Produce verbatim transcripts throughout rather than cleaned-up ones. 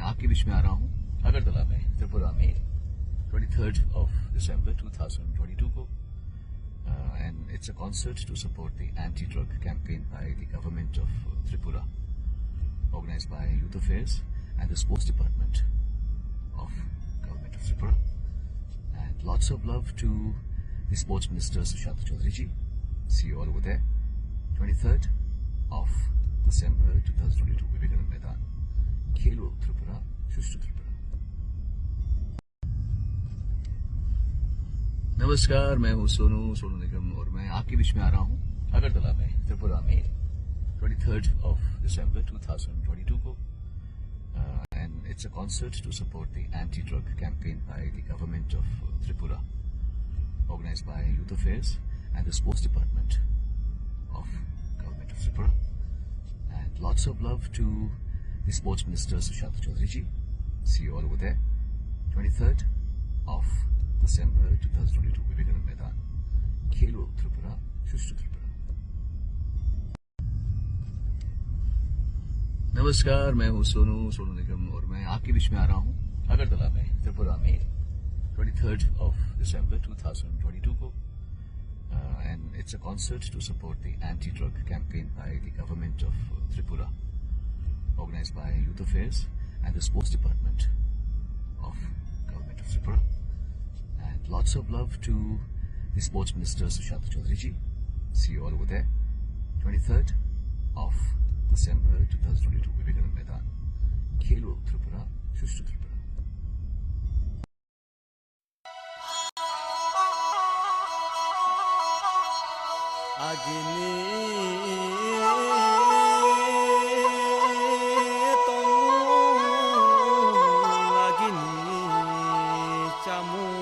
आपके बीच में आ रहा हूँ। अगरतला में त्रिपुरा में twenty third of December two thousand twenty two को, uh, and it's a concert to support the anti-drug campaign by the government of Tripura, organized by Youth Affairs and the Sports Department of Government of Tripura. And lots of love to the Sports Minister Sushant Chaudhary ji. See you all over there. Twenty third of December two thousand twenty two, Vivekananda Maidan, Khelo Tripura, Sustu Tripura. नमस्कार, मैं हूं सोनू, सोनू निगम, और मैं आपके बीच में आ रहा हूं अगरतला में, त्रिपुरा में, twenty third of December two thousand twenty two को, uh, and it's a concert to support the anti-drug campaign by the government of Tripura, organized by Youth Affairs and the Sports Department of Government of Tripura. And lots of love to the Sports Minister Sushant Chaudhary ji. See you all over there. Twenty third of December two thousand twenty two, Vivekananda Maidan, Khelo Tripura, Sustu Tripura. नमस्कार, मैं हूं सोनू, सोनू निगम, और मैं आपके बीच में आ रहा हूं अगरतला में, त्रिपुरा में, twenty third of December two thousand twenty two को, uh, and it's a concert to support the anti-drug campaign by the government of Tripura, organized by Youth Affairs and the Sports Department of Government of Tripura. And lots of love to the Sports Minister Sushant Chaudhary ji. See you all over there. Twenty third of December two thousand twenty two, Vivekananda Maidan, Khelo Tripura, Sustu Tripura. Agini tongmung, agini chamung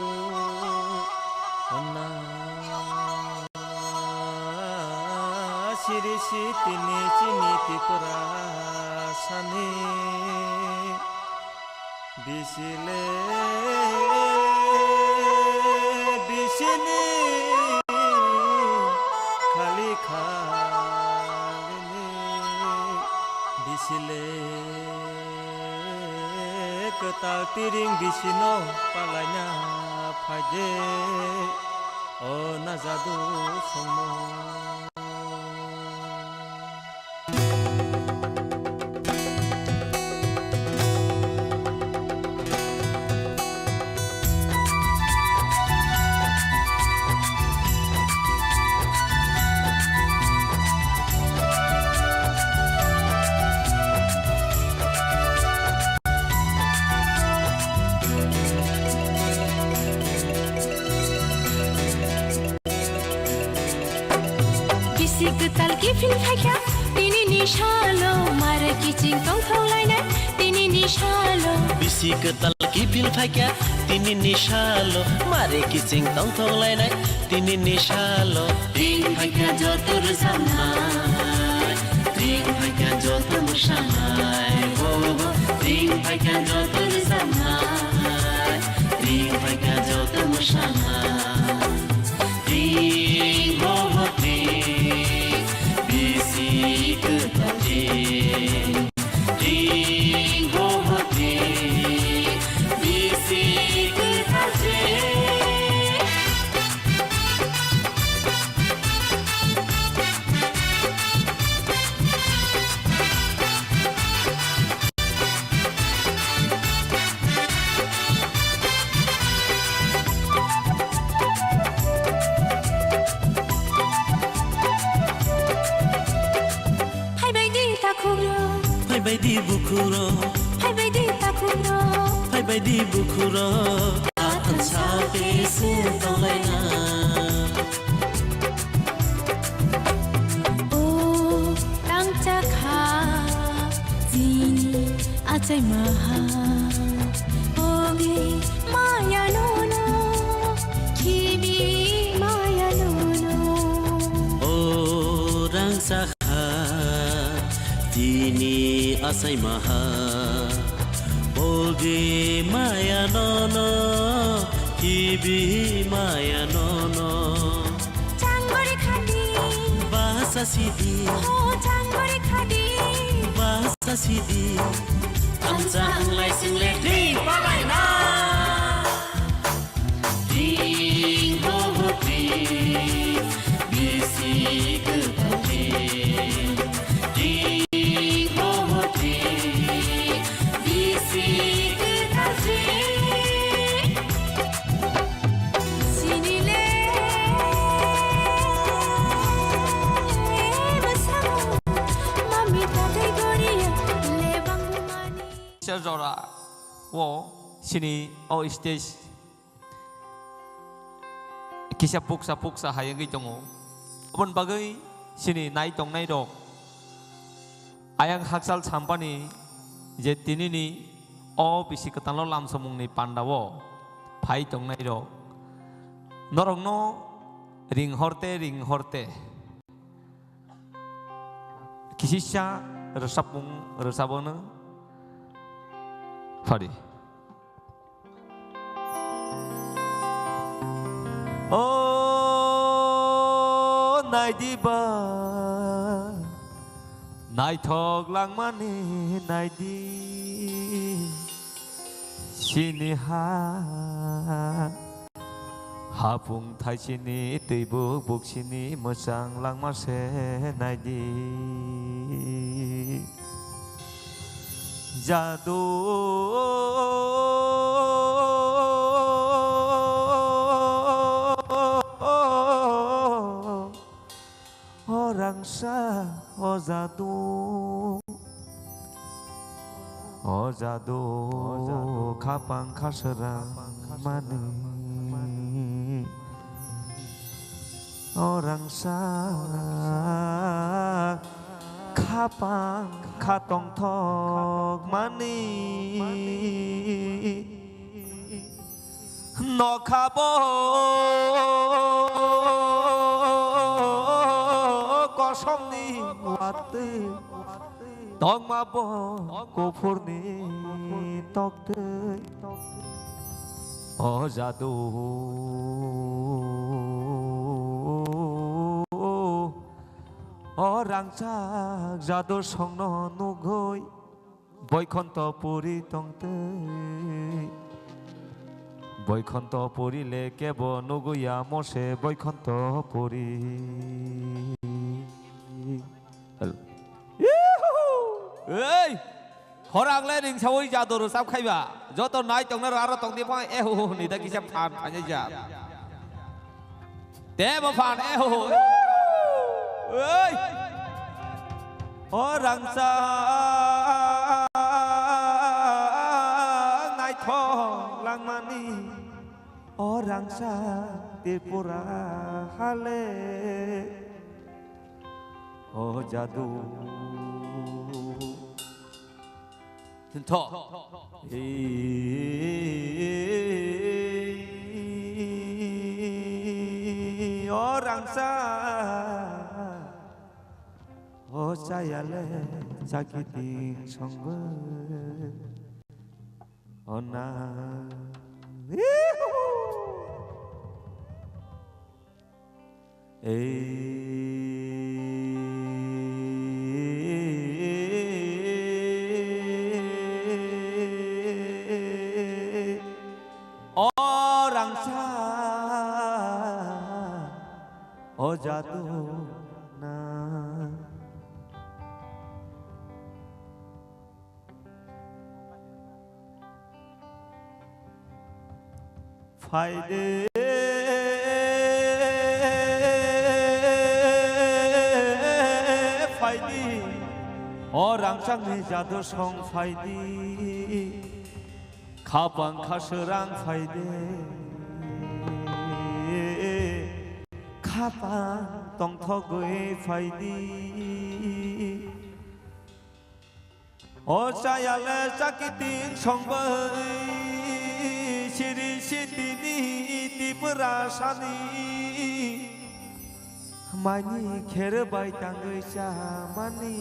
honna siri sitini chini Tripura sani. Bisile bisini khali khalini bisile kwtal tiring bisino palaina phaide o najadu songmo. Bisi kwtal kiphil phaikha, tini ni salo, mare kiching tongthok lainai, tini ni salo. Bisi kwtal kiphil phaikha, tini ni salo, mare kiching tongthok lainai, tini ni salo. Ring phaikha joto rwchapnai, ring phaikha joto mwsanai, oh, oh, oh. Ring phaikha joto rwchapnai, ring phaikha joto mwsanai. Ring, oh, oh, ring, bisi kwtal ring. Ring, oh, oh, ring, bisi kwtal ring. Phaibai di takhukrok. Phaibai di bukhurok. Phaibai di takhukrok. Phaibai di bukhurok. Athang sa pese tonglaina. O tangchakha chini achai maha, ogi maya nono, khibi maya nono. O rangchakha chini achai maha, ogi maya nono, khibi maya nono. Changori khadi. Bahasa sidi. Oh, changori khadi. Bahasa sidi. Amchang lai sing le ding palai na. Ding ho ho ding, bisi kwtal ding. Ding ho ho ding, bisi kwtal ding. Sini le bwskango mami tatai goriya lebang bumani. Kisa jora o sini o stage kisa puksa puksa hayangwi tongo. Oboni bagwi sini nai tongnai rok ayang hakchal sampani je tinini o bisi kwtalno lamsomungni pandao phai tongnai rok norokno ringhorte ringhorte kisisa rwchapmung rwchabono phari. O naidiba, naithok langmani naidi, sini ha. Hapung thaisini twi buk buksini mwchang langma se naidi. Jadu o rangsa o jadu. O jadu, khapang khaswrang mani. O rangsa, khapang khatongthok mani. Nokha bo kosomni watwi. Tongma bo kuphurni toktwi. O jadu, o rangchak jadu songno nugwi, boikhonto puri tongtwi. Boikhonto puri le kebo nugwi ya mose boikhonto puri. Ei! Khorang le ringsaui jadu rwchap khaiba. Joto nai tongna raro tongdi phang, eh, ho, ho, ni da kisa phan phanya ja. Tebo phan, eh, ho, ho. Ei! O rangsa naithok langmani. O rangsa Tripura hale. O jadu. Tho. O rangsa. O chayale chakiting songbo. O na. Ei, o rangsa, o jadu na. Phaidi, phaidi, o rangchakni jadu song phaidi, khapang khaswrang phaidi, khapang tongthogwi phaidi. O chayale chakiting songbai siri sitini Tiprasani maini kher bai tangwi chamani.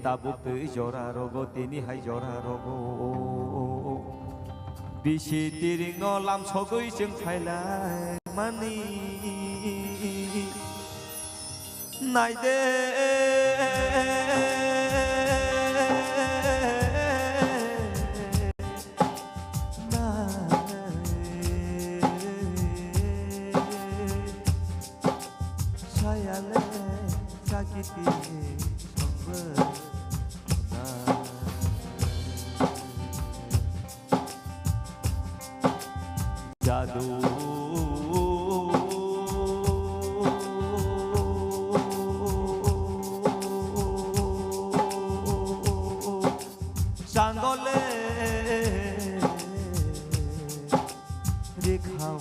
Tabuk twi jora rogo, tini hai jora rogo. Bisi tiringno lamsogwi chwng phailai mani. Nai de, nai. Sayale sakiti songbo na. Jadu. Sangole rikhao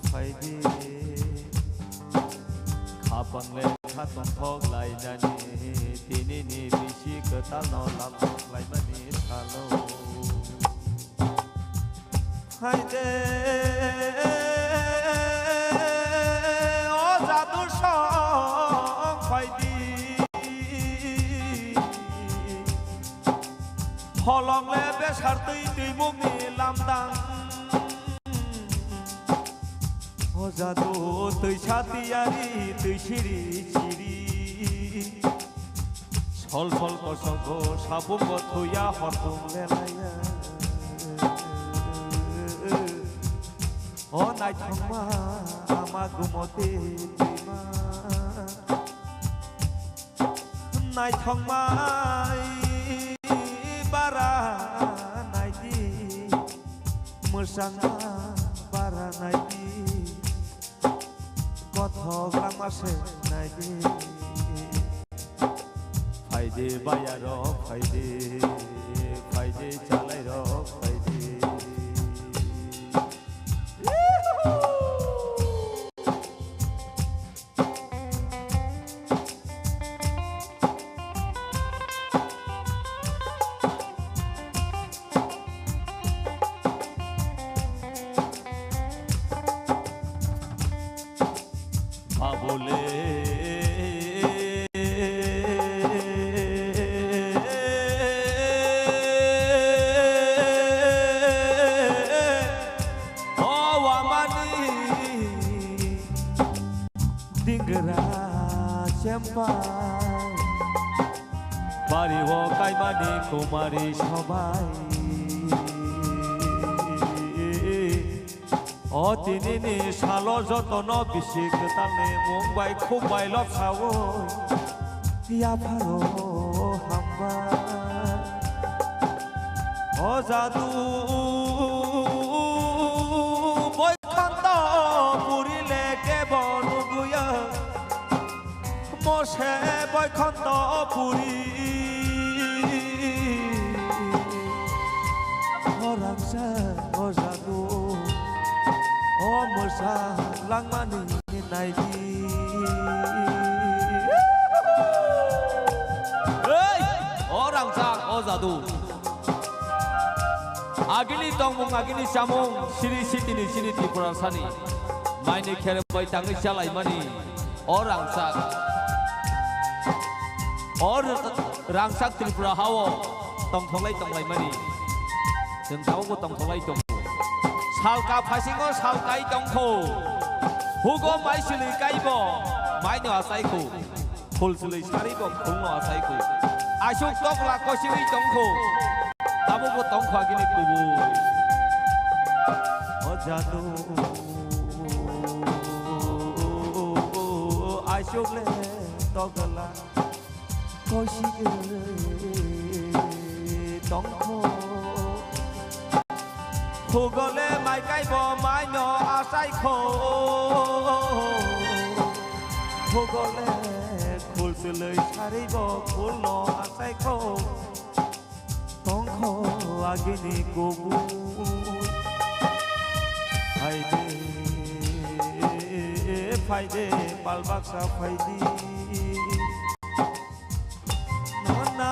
phaidi. Khapang le khatong thok lainani, tinini bisi kwtalno lamthok laimani salo. Hai de, o jadu song phaidi. Holong le besar twi twimukni lamdang. O jadu twisa tiyari twi siri siri. Sol sol kosogo sabungo thuya horpung lelaya. O naithokma ama gumoti twima. Naithokmai bara naidi, mwsangma bara naidi, kothok langma se naidi. Phaidi bayarok phaidi, phaidi chalairok phaidi. Abole. O wamani dingra sempai, bari o kaimani kumari sobai. O tinini salo jotono bisi kwtalni mung bai khuk bai lobsaui yapharo hambai. O jadu boikhonto puri le kebo nuguya. Mose boikhonto puri. O rangsa o jadu, o mwsa langmani naidi. Ei, o rangsa o jadu. Agini tongmung, agini chamung, siri sitini, siri Tripura sani. Maini kherem bai tangwi chalaimani. O rangchak, o r-, rangchak Tripura hao tongthoklai tonglaimani, chwng tabukbo tongthoklai tongo. Salka phasingo salkai tongkho, hugo mai silwi kaibo maino achaikho, khul silwi saribo khulno achaikho, aswk tokla kosiwi tongkho, tabukbo tongkho agini kubui. O jadu. Aswk le togla kosigwi tongkho. Hugole mai kaibo maino achaikho. Hugole khul silwi saribo khulno achaikho. Tongkho agini kubui. Phaide, phaide, pal baksa phaidi. Nona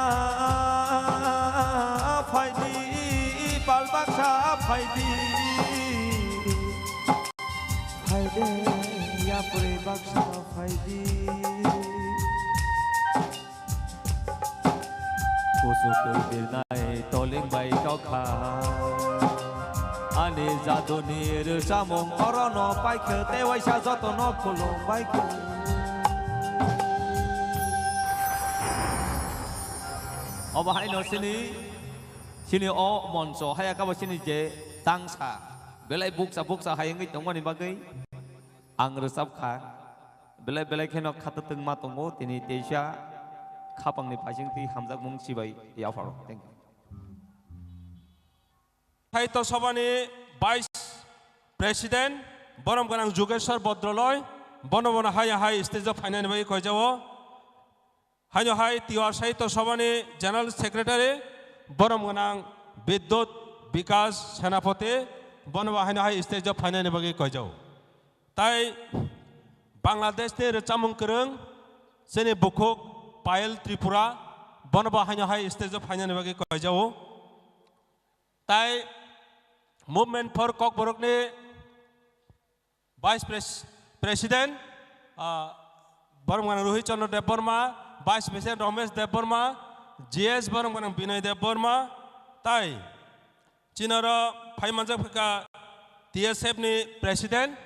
phaidi, pal baksa phaidi. Phaide, yapri baksa phaidi. Kusu twi birnai toling bai tokha. Ani jaduni rwchapmung orono paikhe, tei waisa jotono khulum baikhe. Obo haino chini, chini o moncho haya kabo chini je tangsa belai bukcha bukcha hai wngwi tongmani bagwi ang rwchap kha. Belai belai kheno khatatwng ma tongo tini teisa khapangni phaisingtwi hamjakmung chibai yapharo. Thank you. Sahitya Sabhani Vice President, borom gwnang Jugeshwar Bhadraloi, bono bono haya hai stage o phainani bagwi koijao. Haino hai Tiwar Sahitya Sabhani General Secretary, borom gwnang Bidyut Bikash Senapati, bono bo haino hai stage o phainani bagwi koijao. Tai Bangladesh ni rwchapmung kwrwng, chini bukhuk Payal Tripura, bono bo haino hai stage o phainani bagwi koijao. Tai Movement for Kokborok ni Vice Pres-, President, ah, borom gwnang Rohit Chandra Debbarma, Vice President Ramesh Debbarma, G S borom gwnang Binoy Debbarma, tai chinaro phai manjak phaikha T S F ni President,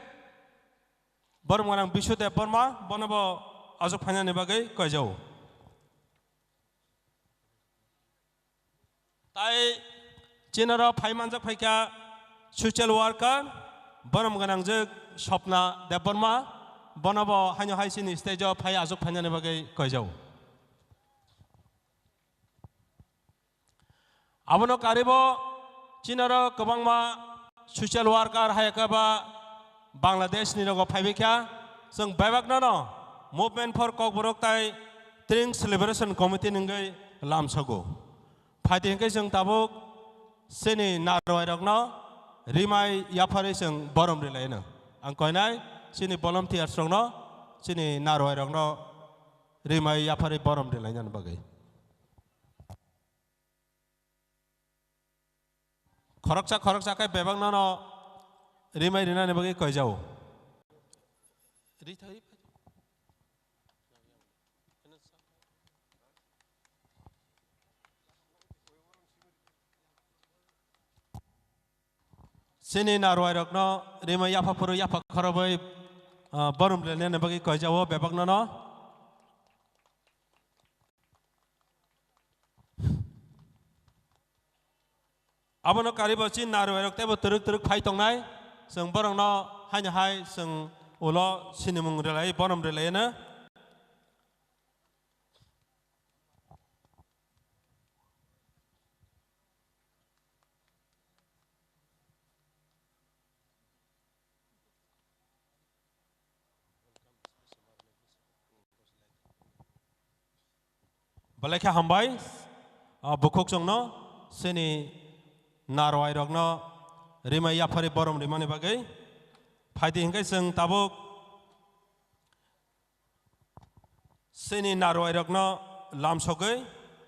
borom gwnang Bishu Debbarma, bono bo ajok phainani bagwi koijao. Tai chinaro phai manjak phaikha social worker, borom gwnangjwk Swapna Debbarma, bono bo haino hai chini stage o phai ajok phainani bagwi koijao. Abono karibo chinaro kwbangma social worker hai khe ba Bangladesh ni rogo phaibai kha, chwng bebak nono Movement for Kokborok tai Tring Celebration Committee ni wngwi lamsogo. Phaidi hwnkhe chwng tabuk chini narwai rokno rimai yapharwi chwng borom rilaino. Ang koinai chini volunteers rokno, chini narwai rokno rimai yapharwi borom rilainani bagwi. Khoroksa khoroksa khe bebak nono rimai rinani bagwi koijao. Chini narwai rokno rimai yapha phuru yapha khorobwi, ah, borom rilainani bagwi koijao bebak nono. Abono karibo chini narwai rok teibo twrwk twrwk phai tongnai, chwng borokno haino hai chwng ulo sinimung rilai, borom rilai no. Belai khe hambai, ah, bukhuk chwngno, chini narwai rokno rimai yapharwi borom rimani bagwi. Phaidi hwnkhe chwng tabuk chini narwai rokno lamsogwi,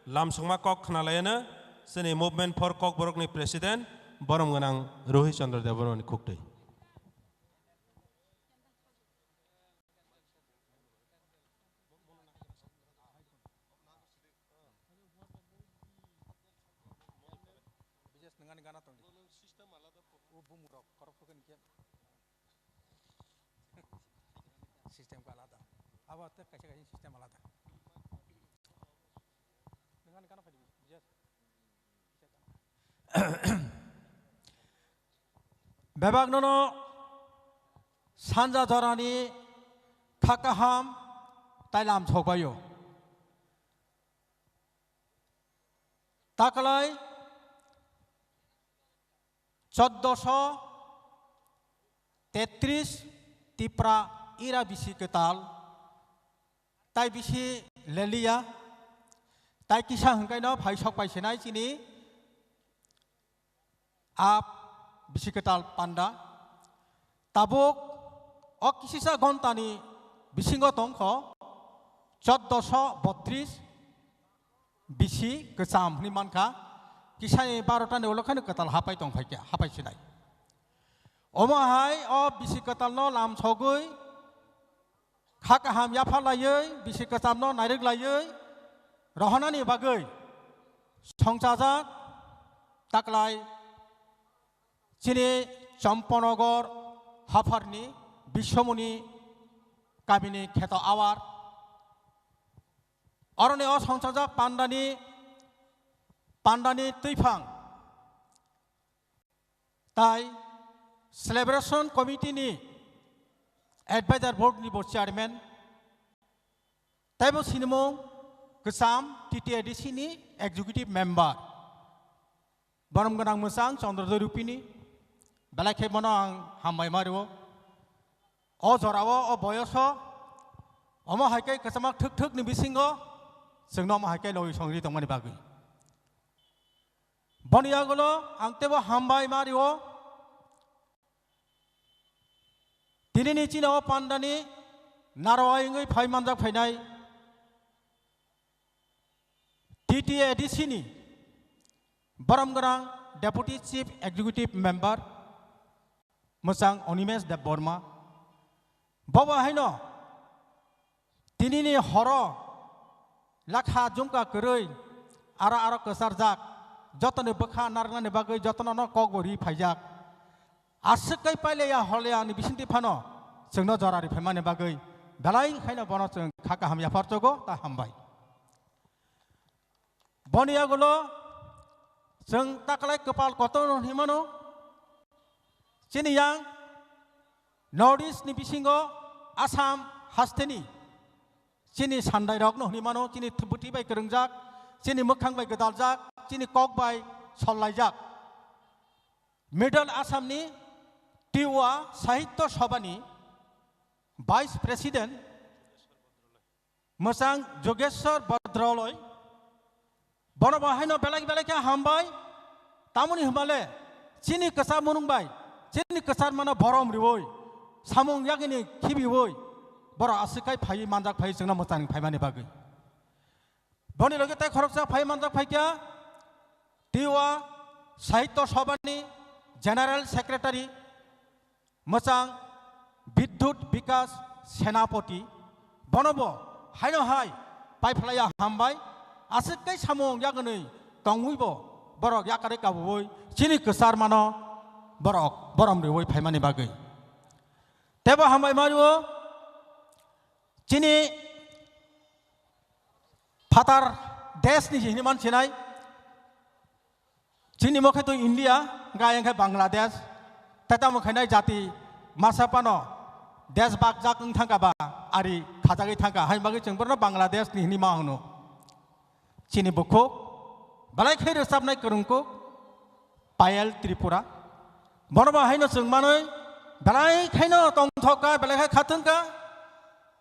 lamsokma kok khna laiano, chini Movement for Kokborok ni President, borom gwnang Rohit Chandra Debbarma ni khuktwi. Bises nangani gana tongdi. O bumurok korok sokeni khe. System ko alada. Abo te kaisa kaisa system alada. Nangani gana phadi bises. Bebak nono sanja jorani kha kaham tai lam sokbaio. Taklai choddoso tetris Tipra ira bisi kwtal tai bisi leliya tai kisa hwnkhaino phai sok pai sinai chini ap bisi kwtal panda. Tabuk o kisisa gontani bisingo tongkho choddoso botris bisi kwcham hwnwi mankha. Kisani barotani ulo kheno kwtal hapai tongphaikha, hapai sinai. Omo hai o bisi kwtalno lamsogwi kha kaham yapha laiwi, bisi kwchamno nairwk laiwi rohonani bagwi songchajak taklai chini Chomponogor hapharni Biswamoni kamini kheto awar. Oroni o songchajak pandani Pandani Twiphang, tai Celebration Committee ni Advisor Board ni bo Chairman, taibo sinimung Kwcham T T A D C ni Executive Member. Borom gwnang mwchang Chandra Rupini, belai khe bono ang hambai ma rio. O jorao, o boyoso, omo hai khe kwchama thwk thwk ni bisingo chwngno omo hai khe logi songri tongmani bagwi. Boni yagulo ang tebo hambai ma rio. Tinini chini o pandani narwai wngwi phai manjak phainai T T A D C ni borom gwnang Deputy Chief Executive Member mwchang Animesh Debbarma. Bobo haino tinini horo lakha jumka kwrwi aro aro kwcharjak, jotoni bwkha narwknani bagwi jotono no kokbo ri phaijak. Aswk kai pailaya holya ni bisingtwi phano chwngno jora ri phaimani bagwi belai khaino bono chwng kha kaham yaphar chogo ta hambai. Boni yagulo chwng taklai kwpal kotor no hinmano. Chini yang North East ni bisingo Assam hasteni chini sandai rok no hinmano, chini bwtwi bai kwrwngjak, chini mwkhang bai gwdaljak, chini kok bai sollaijak. Middle Assam ni Tiwa Sahitya Sabha ni Vice President mwchang Jogeshwar Bhadraloi, bono bo haino belai belai khe hambai, tamoni hwnbale chini kwchar munung bai, chini kwchar mano borom riwi, samung yagini khibiwi, borok aswk khai phaiwi manjak phaiwi chwngno mwchang phaimani bagwi. Boni loge tei khoroksa phai manjak phaikha Tiwa Sahitya Sabha ni General Secretary mwchang Bidyut Bikas Senapati, bono bo haino hai paiphlaiya hambai, aswk tei samung yagwnwi tongwibo borok yakarwi kabuwi chini kwchar mano borok borom riwi phaimani bagwi. Tebo hambai mario chini phatar desh ni hinwi man sinai. Chini mokhe to India, ga yang khai Bangladesh, tei tamo khainai jati masa pano desh bakjak wng thangka ba ari khajagwi thangka, hai bagwi chwng borno Bangladesh ni hinwi ma hwno. Chini bukhuk, belai khai rwchapnai kwrwngkuk, Payal Tripura. Bono bo haino chwng manwi, belai khaino tongthokka, belai khai khathwngka.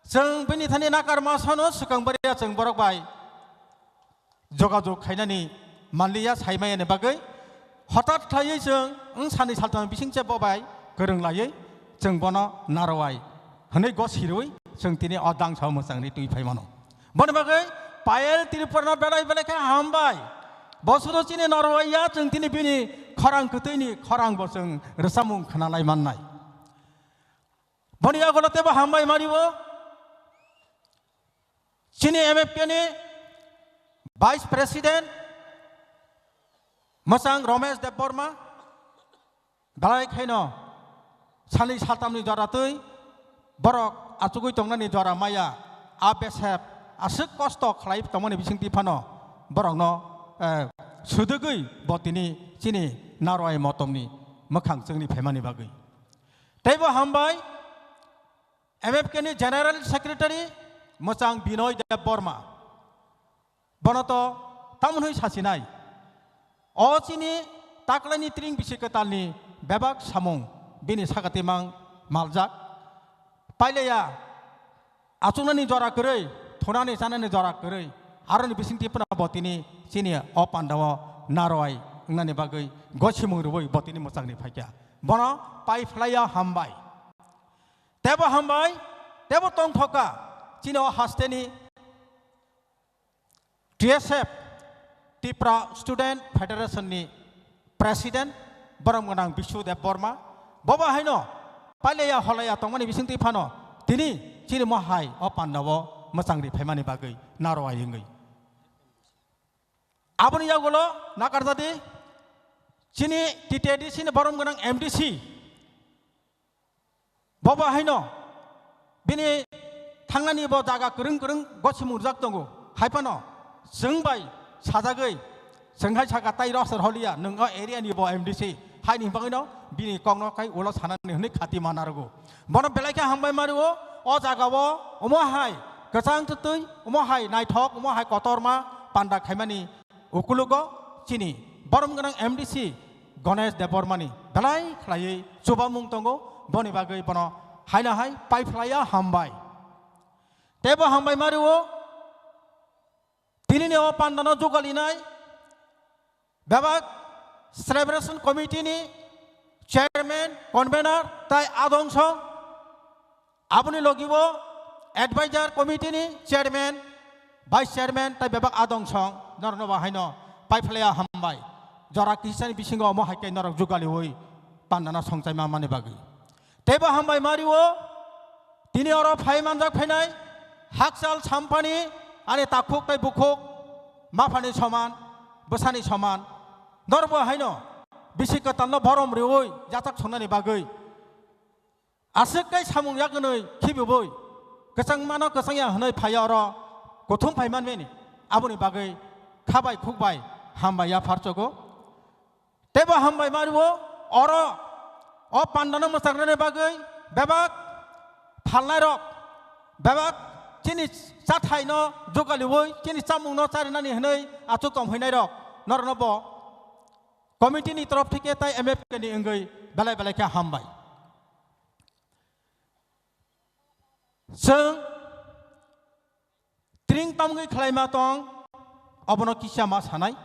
Chwng bini thani nakar ma sano swkang bariya chwng borok bai jogajog khainani manliya saimayani bagwi hotat khlaiwi chwng wng sani saltang bisingche bo bai kwrwng laiwi chwng bono narwai hwnwi go sirwi chwng tini o dangsa mwchangni twi phai mano. Boni bagwi Payal Tripurano belai belai khe hambai. Bosoro chini norwaiya chwng tini bini khorang kwtwini khorang bo chwng rwchapmung khnalai mannai. Boni yagulo tebo hambai maribo. Chini M F K ni Vice President mwchang Romesh Debbarma, belai khaino salni saltamni jora twi borok achugwi tongnani jora maya, a besep aswk kosto khlai tongmani bisingtwi phano borokno, eh, sudugwi bo tini chini narwai motomni mwkhang chwngni phaimani bagwi. Teibo hambai, M F K ni General Secretary mwchang Binoy Debbarma. Bono to tamoni hwnwi sasinai. O chini taklaini tring bisi kwtalni bebak samung bini sakati mang maljak. Pailaya achuknani jora kwrwi, thunani chanani jora kwrwi, aroni bisingtwi phano bo tini chini o pandao narwai wngnani bagwi gosimung rwui bo tini mwchangni phaikha. Bono pai phlaiya hambai. Tebo hambai, tebo tongthokha chini o hasteni T S F, Tripura Student Federation ni President, borom gwnang Bishu Debbarma, bobo haino pailaya holaya tongmani bisingtwi phano tini chini mohai o pandao mwchangri phaimani bagwi narwai wngwi. Aboni yagulo nakarjadi chini T T A D C ni borom gwnang M D C, bobo haino bini thangnani bo jaga kwrwng kwrwng gosimung rijak tongo. Hai phano chwng bai sajagwi Chwng hai saka tai rosor holiya, nwng o area ni bo M D C. Hai ni bagwi no bini kok no kai ulo sanani hwnwi khati ma narwgo. Bono belai khe hambai ma rwo, o jaga o omo hai kwchang twtwi, omo hai naithok, omo hai kotorma panda khaimani ukulugo chini borom gwnang M D C Ganesh Debbarmani belai khlaiwi chubamung tongo, boni bagwi bono haino hai paiphlaiya hambai. Teibo hambai ma rwo, tinini o pandano jugalinai bebak celebration committee ni chairman, convener tai adong song, aboni logi bo advisor committee ni chairman, vice chairman tai bebak adong song, norokno bo haino paiphlaiya hambai. Jora kisani bisingo omo hai khe norok jugaliwi pandana songchaima mani bagwi. Teibo hambai ma rwo, tini oro phai manjak phainai hakchal sampani ani takhuk tai bukhuk maphani soman, bwsani soman. Norbo haino bisi kwtalno borom rwi jachak songnani bagwi aswk kai samung yagnwi khibiwi kwchangmano kwchangya hwnwi phaiya oro kuthum phai manmani, aboni bagwi khabai khukbai hambai yapharchogo. Teibo hambai ma rwo, oro o pandano mwchaknani bagwi bebak phalnairok, bebak chini chathaino jugaliwi chini chamungno charinani hwnwi achuk tong phainairok norokno bo committee ni torof theke tai M F K ni wngwi belai belai khe hambai. Chwng tring tamgwi khlaima tong, obono kisa ma sanai.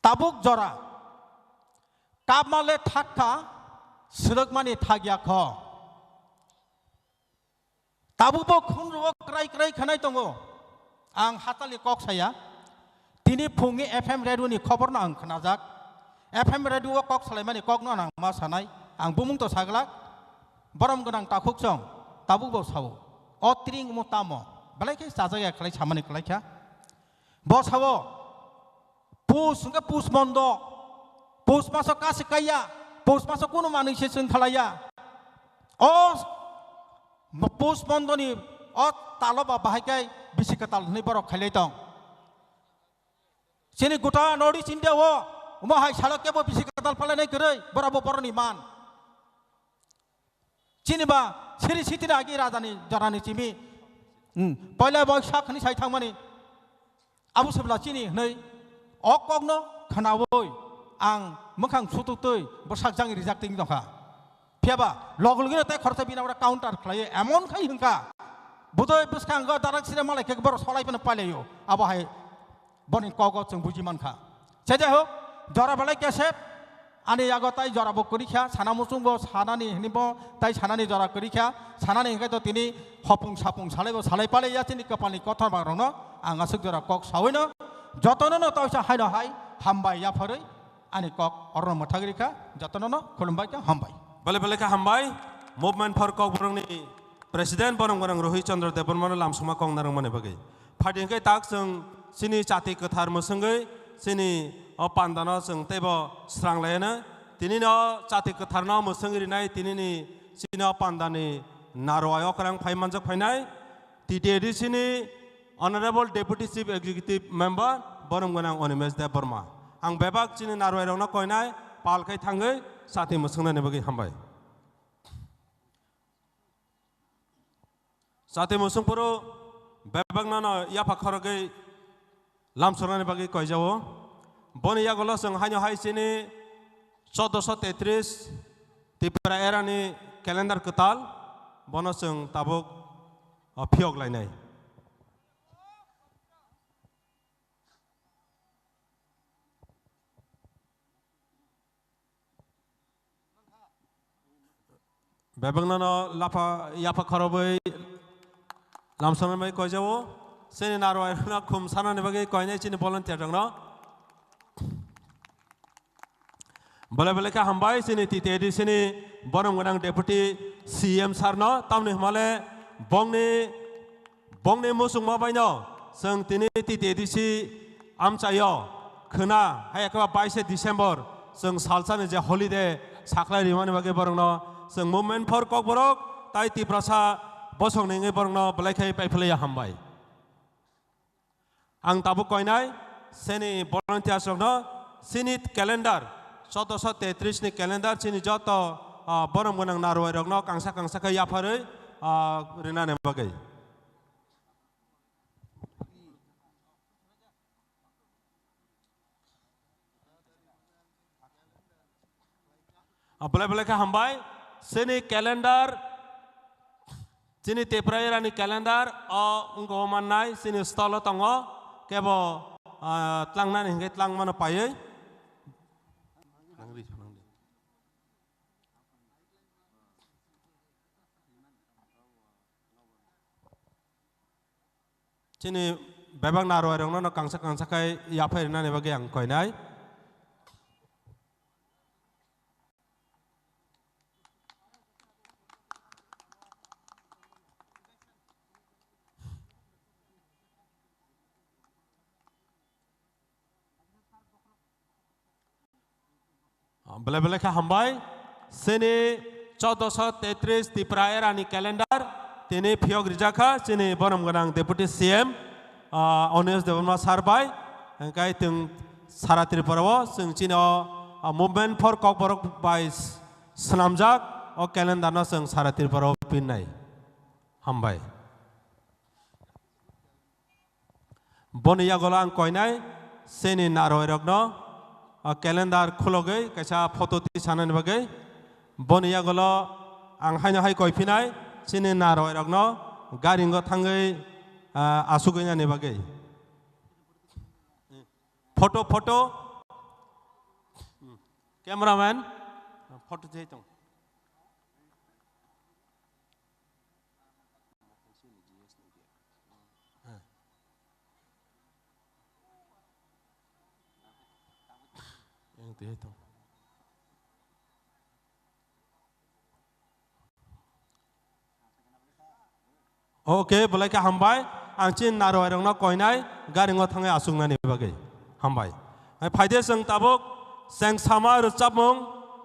Tabuk jora kapma le thakha, swrwkmani thakya kho. Tabukbo khunruo krai krai khanai tongo. Ang hatalni kok saya. Tini phungni F M radio ni khoborno ang khnajak. F M radio o kok salaimani kokno ang ma sanai. Ang bumung to saglak. Borom gwnang takhuk song. Tabukbo sao. O tring mo tamo. Belai khe chajak ya khlai samani khlai kha. Bo sao. Pus hwnkhe pus mondo. Pus maso kasi kaiya. Pus maso kunu manwi se chwng khalaiya. O Mo-, pus mondoni o talo ba bahai kai bisi kwtal hwnwi borok khailai tong. Chini guta North East India o omo hai salo kebo bisi kwtal phalainai kwrwi, borok bo borokni man. Chini ba siri sitini agi rajani jorani chimi, hmm, poila Boisak hwnwi sai thangmani. Abo se bwla chini hwnwi o kokno khnaui ang mwkhang sutuktwi bwsak jang rijak twi tongkha. Phiyaba log logino tei khoroksa bini oro counter khlaio, emon khai hwnkha. Budoi bwskango darak sire malai khe borok solai phano pailaio. Abo hai boni kogo chwng buji mankha. Se jai hok, jora belai kesep. Ani yago tai jora bo kwrwi kha, sana muchung bo sanani hwnwi bo tai sanani jora kwrwi kha, sanani hwnkhe to tini hopung sapung salai bo salai palai ya chini kwpalni kothor bang rokno ang aswk jora kok saui no jotono no taisa haino hai hambai yapharwi ani kok orono mwthagwi kha, jotono no khulumbai kha, hambai. Belai belai kha hambai, Movement for Kokborokni President borom gwnang Rohit Chandra Debbarmano lamsongma kok narwkmani bagwi. Phaidi hwnkhe tak chwng chini chati kwthar mwswngwi chini o pandano chwng teibo srang laiyano. Tini no chati kwtharno mwswngwi rinai tinini chini o pandani narwai okrang phai manjak phainai T T A D C ni Honorable Deputy Chief Executive Member borom gwnang Animesh Debbarma. Ang bebak chini narwai rokno koinai pal khai thangwi chati mwswngnani bagwi hambai. Chati mwswngphuru bebakno no yapha khorogwi lamsoknani bagwi koijao. Boni yagulo chwng haino hai chini chaudoso tetris Tipra erani calendar kwtal, bono chwng tabuk, o, phiyok lainai. Bebakno no lapha, yapha khorobwi lamsoknani bagwi koijao. Chini narwai rokno khum sanani bagwi koinai chini volunteer rokno. Belai belai khe hambai chini T T A D C ni borom gwnang Deputy C M sir no, tamni hwnmale bongni Bongni muchungma baino chwng tini T T A D C amchaio khwna, hai khe ba baishe December chwng salsani je holiday sakhlai rimani bagwi borokno chwng Movement for Kokborok tai Tiprasa bosongni wngwi borokno belai khe paiphlaiya hambai. Ang tabuk koinai chini volunteers rokno chini calendar, chaudoso tetris ni calendar chini joto, ah, borom gwnang narwai rokno kangsa kangsa khe yapharwi, ah, rinani bagwi. Ah, belai belai khe hambai. Chini calendar, chini Tipra era ni calendar o wngkha o mannai, chini stall o tongo. Kebo, ah, tlangnani hinkhe tlangmano paiwi. Chini bebak narwai rokno no kangsa kangsa khai yaphai rinani bagwi ang koinai. Belai belai khe hambai. Chini chaudoso tetris Tipra era ni calendar tini phiyok rijak kha chini borom gwnang Deputy C M, ah, Anish Debbarma sir bai. Hingkai chwng sara Tripura o chwng chini o, ah, Movement for Kokborok bai s-, swnamjak o calendar no chwng sara Tripura o pinnai. Hambai. Boni yagulo ang koinai chini narwai rokno, ah, calendar khulogwi kaisa photo tisanani bagwi. Boni yagulo ang haino hai koiphinai chini narwai rokno garingo thangwi, ah, asugwi nani bagwi. Photo, photo. Cameraman, photo jai tong. Yang tu itu. Oke, belai khe hambai. Ang chini narwai rokno koinai garingo thangwi asuknani bagwi. Hambai. Hai phaide chwng tabuk cheng sama rwchapmung,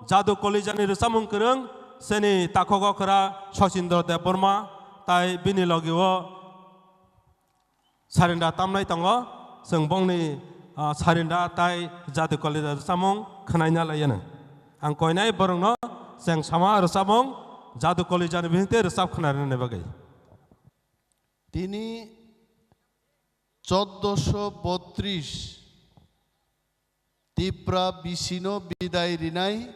Jadu Kalijani rwchapmung kwrwng, chini takhuk okra Sachindra Debbarma, tai bini logi o Sarinda tamnai tongo, chwng bongni, ah, Sarinda tai Jadu Kalija rwchapmung khwnaina laiyano. Ang koinai borokno cheng sama rwchapmung Jadu Kalijani bisingtwi rwchap khwnarwna bagwi. Tini chaudoso botris Tipra bisino bidai rinai,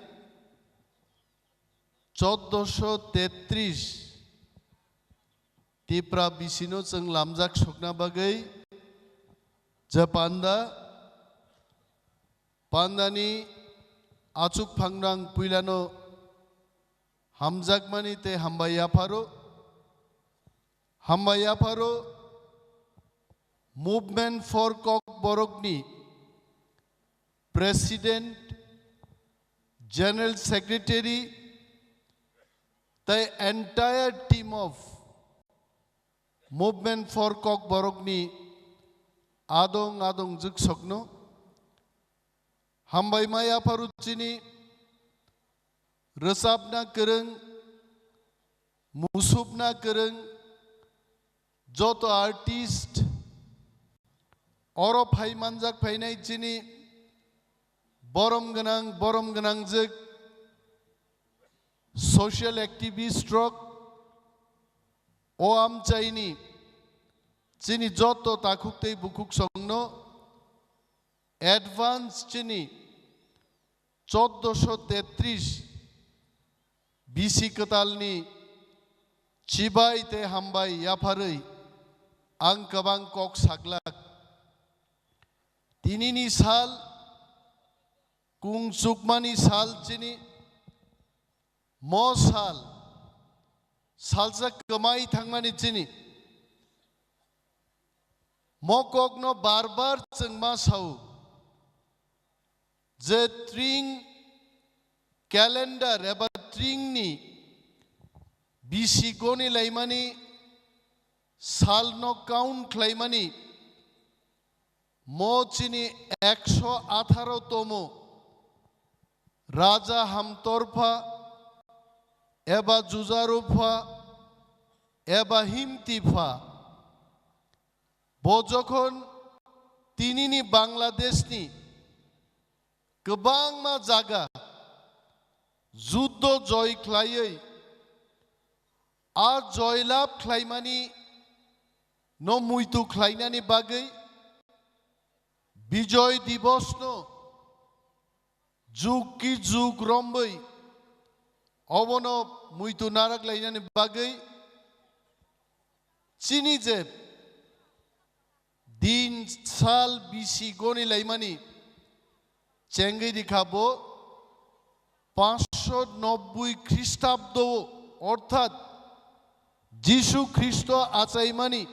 chaudoso tetris Tipra bisino chwng lamjak sokna bagwi je panda, pandani achuk phangrang puilano hamjakmani tei hambai yapharo, hambai yapharo Movement for Kokborokni President, General Secretary, tei entire team of Movement for Kokborokni adong adong jwksokno hambai ma yapharo chini rwchapna kwrwng, musupna kwrwng, joto artist, oro phai manjak phainai chini borom gwnang, borom gwnangjwk social activist rok, o amchaini chini joto takhuk tei bukhuk songno advance chini chaudoso tetris bisi kwtalni chibai tei hambai yapharwi ang kwbang kok saglak. Tinini sal, kung chukmani sal chini, mo sal, salsa kwmai thangmani chini, mo kokno bar bar chwng ma sao. Je tring calendar eba tringni bisi goni laimani salno count khlaimani mo chini ekso atharo tomo raja hamtorpha eba jujarupha eba himtipha. Bo jokhon tinini Bangladeshni kwbangma jaga juddo joy khlaiwi, a joy lab khlaimani no muitu khlainani bagwi Bijoy Divos no jug ki jug romwi obono muitu narak lainani bagwi chini je din sal bisi goni laimani chengwi rikha bo panchsho nobboi Khristabdo, orthat Jisu Khristo achaimani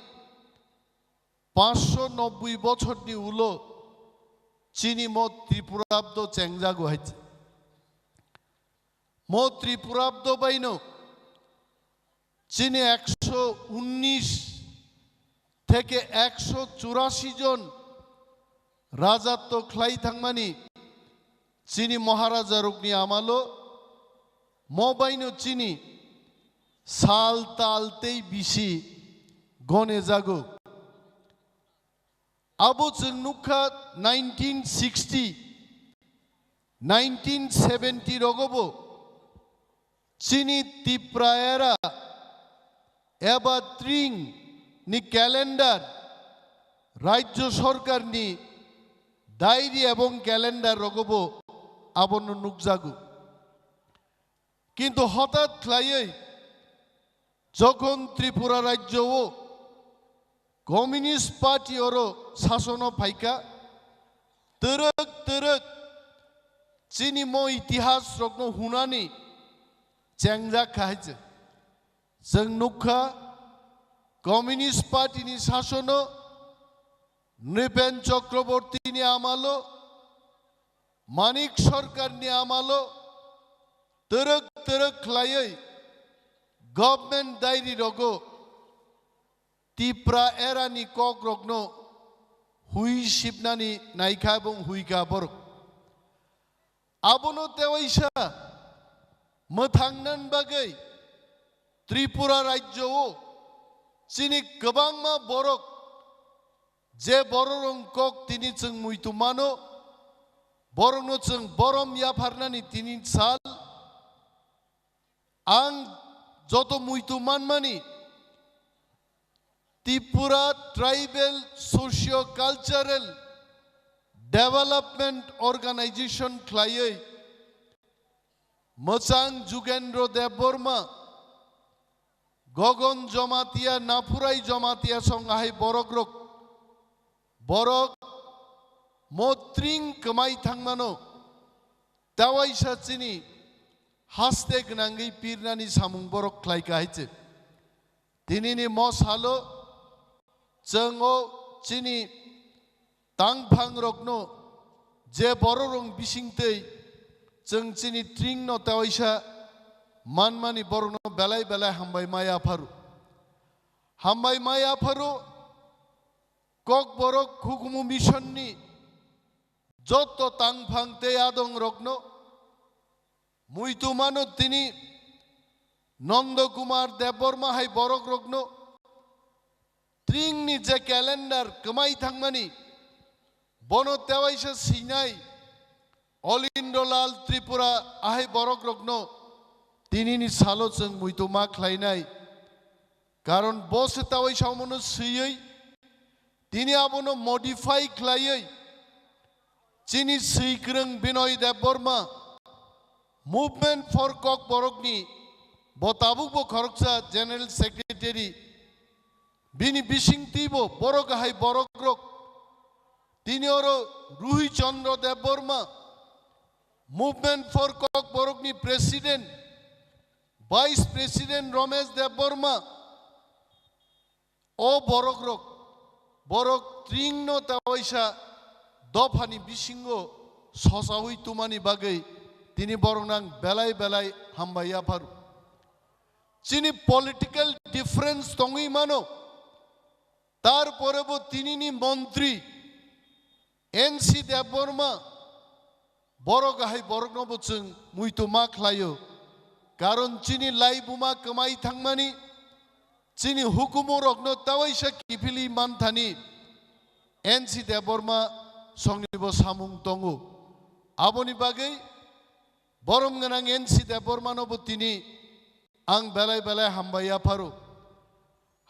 panchsho nobboi bochorni ulo chini mo Tripurabdo chengjago hai. Mo Tripurabdo baino chini ekso unnish theke ekso churashi jon rajatto khlai thangmani chini Maharaja rokni amalo mo baino chini sal tal tei bisi gone jago. Abo chwng nukha nineteen sixty, nineteen seventy rogobo chini Tipra era eba Tring ni calendar, Rajya Sarkar ni diary ebong calendar rogobo abono nukjago. Kintu hothat khlaiwi jokhon Tripura rajyo o Communist Party oro sasono phaikha, twrwk twrwk chini mo itihas rokno hunani chengjak kha hai se. Chwng nukha Communist Party ni sasono Nripen Chakraborty ni amalo, Manik Sarkar ni amalo twrwk twrwk khlaiwi government diary rogo Tipra era ni kok rokno hui sipnani naikha ebong huikha borok. Abono tewaisa mwthangnan bagwi Tripura rajyo o chini kwbangma borok je bororok kok tini chwng muitu mano, borokno chwng borom yapharnani tini sal. Ang joto muitu manmani Tripura Tribal Socio-Cultural Development Organization khlaiwi Mwchang Jugendro Debbarma, Gogon Jomatia, Naphurai Jomatia song ahai borok rok, borok mo tring kwmai thangmano, tewaisa chini haste gwnangwi pirnani samung borok khlaika hai se. Tinini mo salo chwng o chini tangphang rokno je bororok bisingtwi chwng chini tring no tewaisa manmani borokno belai belai hambai ma yapharu. Hambai ma yapharu Kokborok Hukumu Mission ni jotto tangphang tei adong rokno muitu mano tini Nondo Kumar Debbarma hai borok rokno tringni je calendar kwmai thangmani bono tewaisa sinai Olindolal Tripura ahai borok rokno tinini salo chwng muitu ma khlainai. Karon bo se tawai saomono swiwi tini abono modify khlaiwi chini swikwrwng Binoy Debbarma Movement for Kokborokni bo tabukbo khoroksa General Secretary, bini bisingtwibo borok hai borokrok tini oro Ruhi Chandra Debbarma Movement for Kokborokni President, Vice President Romesh Debbarma, o borok rok, borok tringno tawaisa dophani bisingo sosawi tumani bagwi tini borok nang belai belai hambai yapharu. Chini political difference tongwi mano, tarpore bo tinini montri N C Debbarma borok ahai borokno bo chwng muitu ma khlaio, karon chini laibuma kwmai thangmani, chini hukumu rokno tawaisa kiphilwi manthani N C Debbarma songnibo samung tongo. Aboni bagwi borom gwnang N C Debbarmanobo tini ang belai belai hambai yapharo.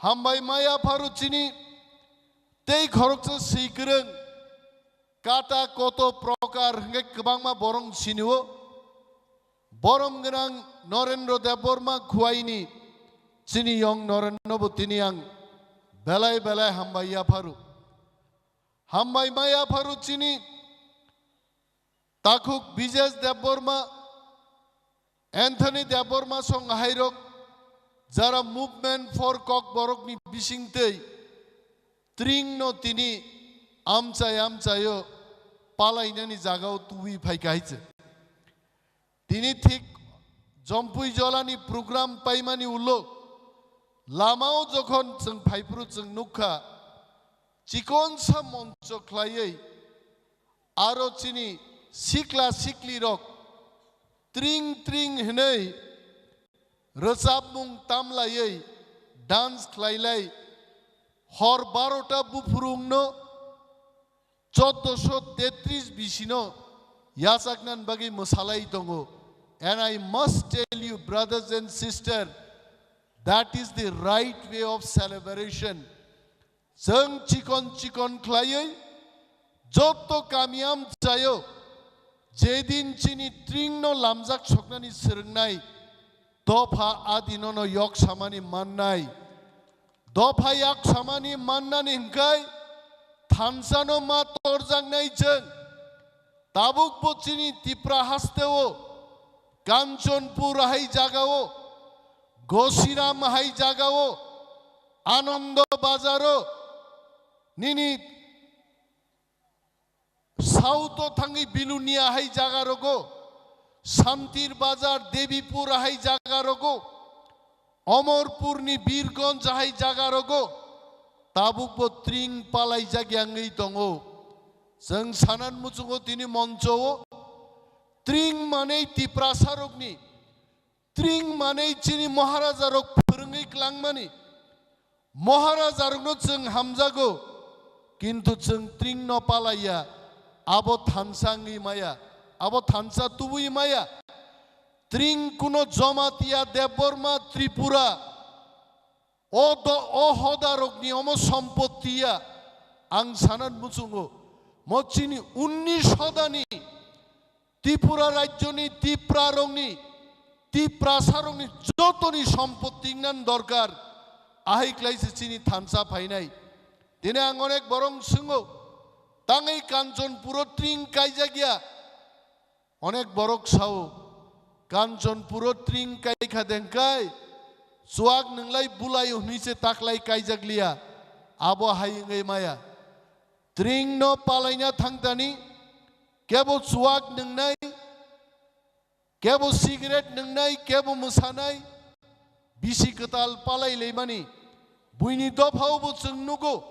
Hambai ma yapharo chini tei khoroksa swi kwrwng kata koto prokar hwnkhe kwbangma borok sinio. Borom gwnang Norendra Debbarma Khuaini chini yong Norendra bo tini ang belai belai hambai yapharo. Hambai ma yapharo chini takhuk Bijesh Debbarma, Anthony Debbarma song hairok jara Movement for Kokborokni bisingtwi tringno tini amchai amchaio palainani jagao tubui phaikha hai se. Tini thik Jompui Jolani program paimani ulo lamao jokhon chwng phaiphuru chwng nukha, chikonsa moncho khlaiwi aro chini sikla siklirok tring tring hwnwi rwchapmung tamlaiwi dance khlailai hor barota buphurungno choddoso tetris bisino yachaknani bagwi mwsalai tongo. And I must tell you, brothers and sisters, that is the right way of celebration. Chwng chikon chikon khlaiwi jotto kami amchaio jedin chini tringno lamjak soknani swrwngnai dopha adinono yok samani mannai. Dopha yak samani mannani hwnkhe thansano ma torjaknai chwng. Tabukbo chini Tipra hasteo, Kanchanpur hai jagao, Gosiram hai jagao, Anando Bazaro, nini South o thangwi Bilonia hai jaga rogo, Santir Bazar, Debipur hai jaga rogo, Omorpurni Birgonj hai jaga rogo, tabukbo tring palaijak yangwi tongo. Chwng sanan muchungo tini moncho o tring manwi Tiprasa rokni, tring manwi chini Maharaja rok phwrwngwi klangmani. Maharaja rokno chwng hamjago, kintu chwng tringno palaiya, abo thansa wngwi maya, abo thansa tubui maya. Tring kuno Jamatia, Debbarma, Tripura, o do-, o hoda rokni omo sompotti ya, ang sanan muchungo, mo chini unnish hodani Tripura rajyoni, Tiprarokni, Tiprasarokni jotoni sompotti wngnan dorkar, ahai khlai se chini thansa phainai. Tini ang onek borok swngo, tangwi Kanchanpuro tring kaijak ya? Onek borok sao, Kanchanpuro tring kaikha dengkai, chuak nwnglai bulai hwnwi se taklai kaijak liya, abo hai wngwi maya. Tringno palaina thangtani, kebo chuak nwngnai, kebo cigarette nwngnai, kebo mwsanai, bisi kwtal palai laimani, buini dophao bo chwng nugo.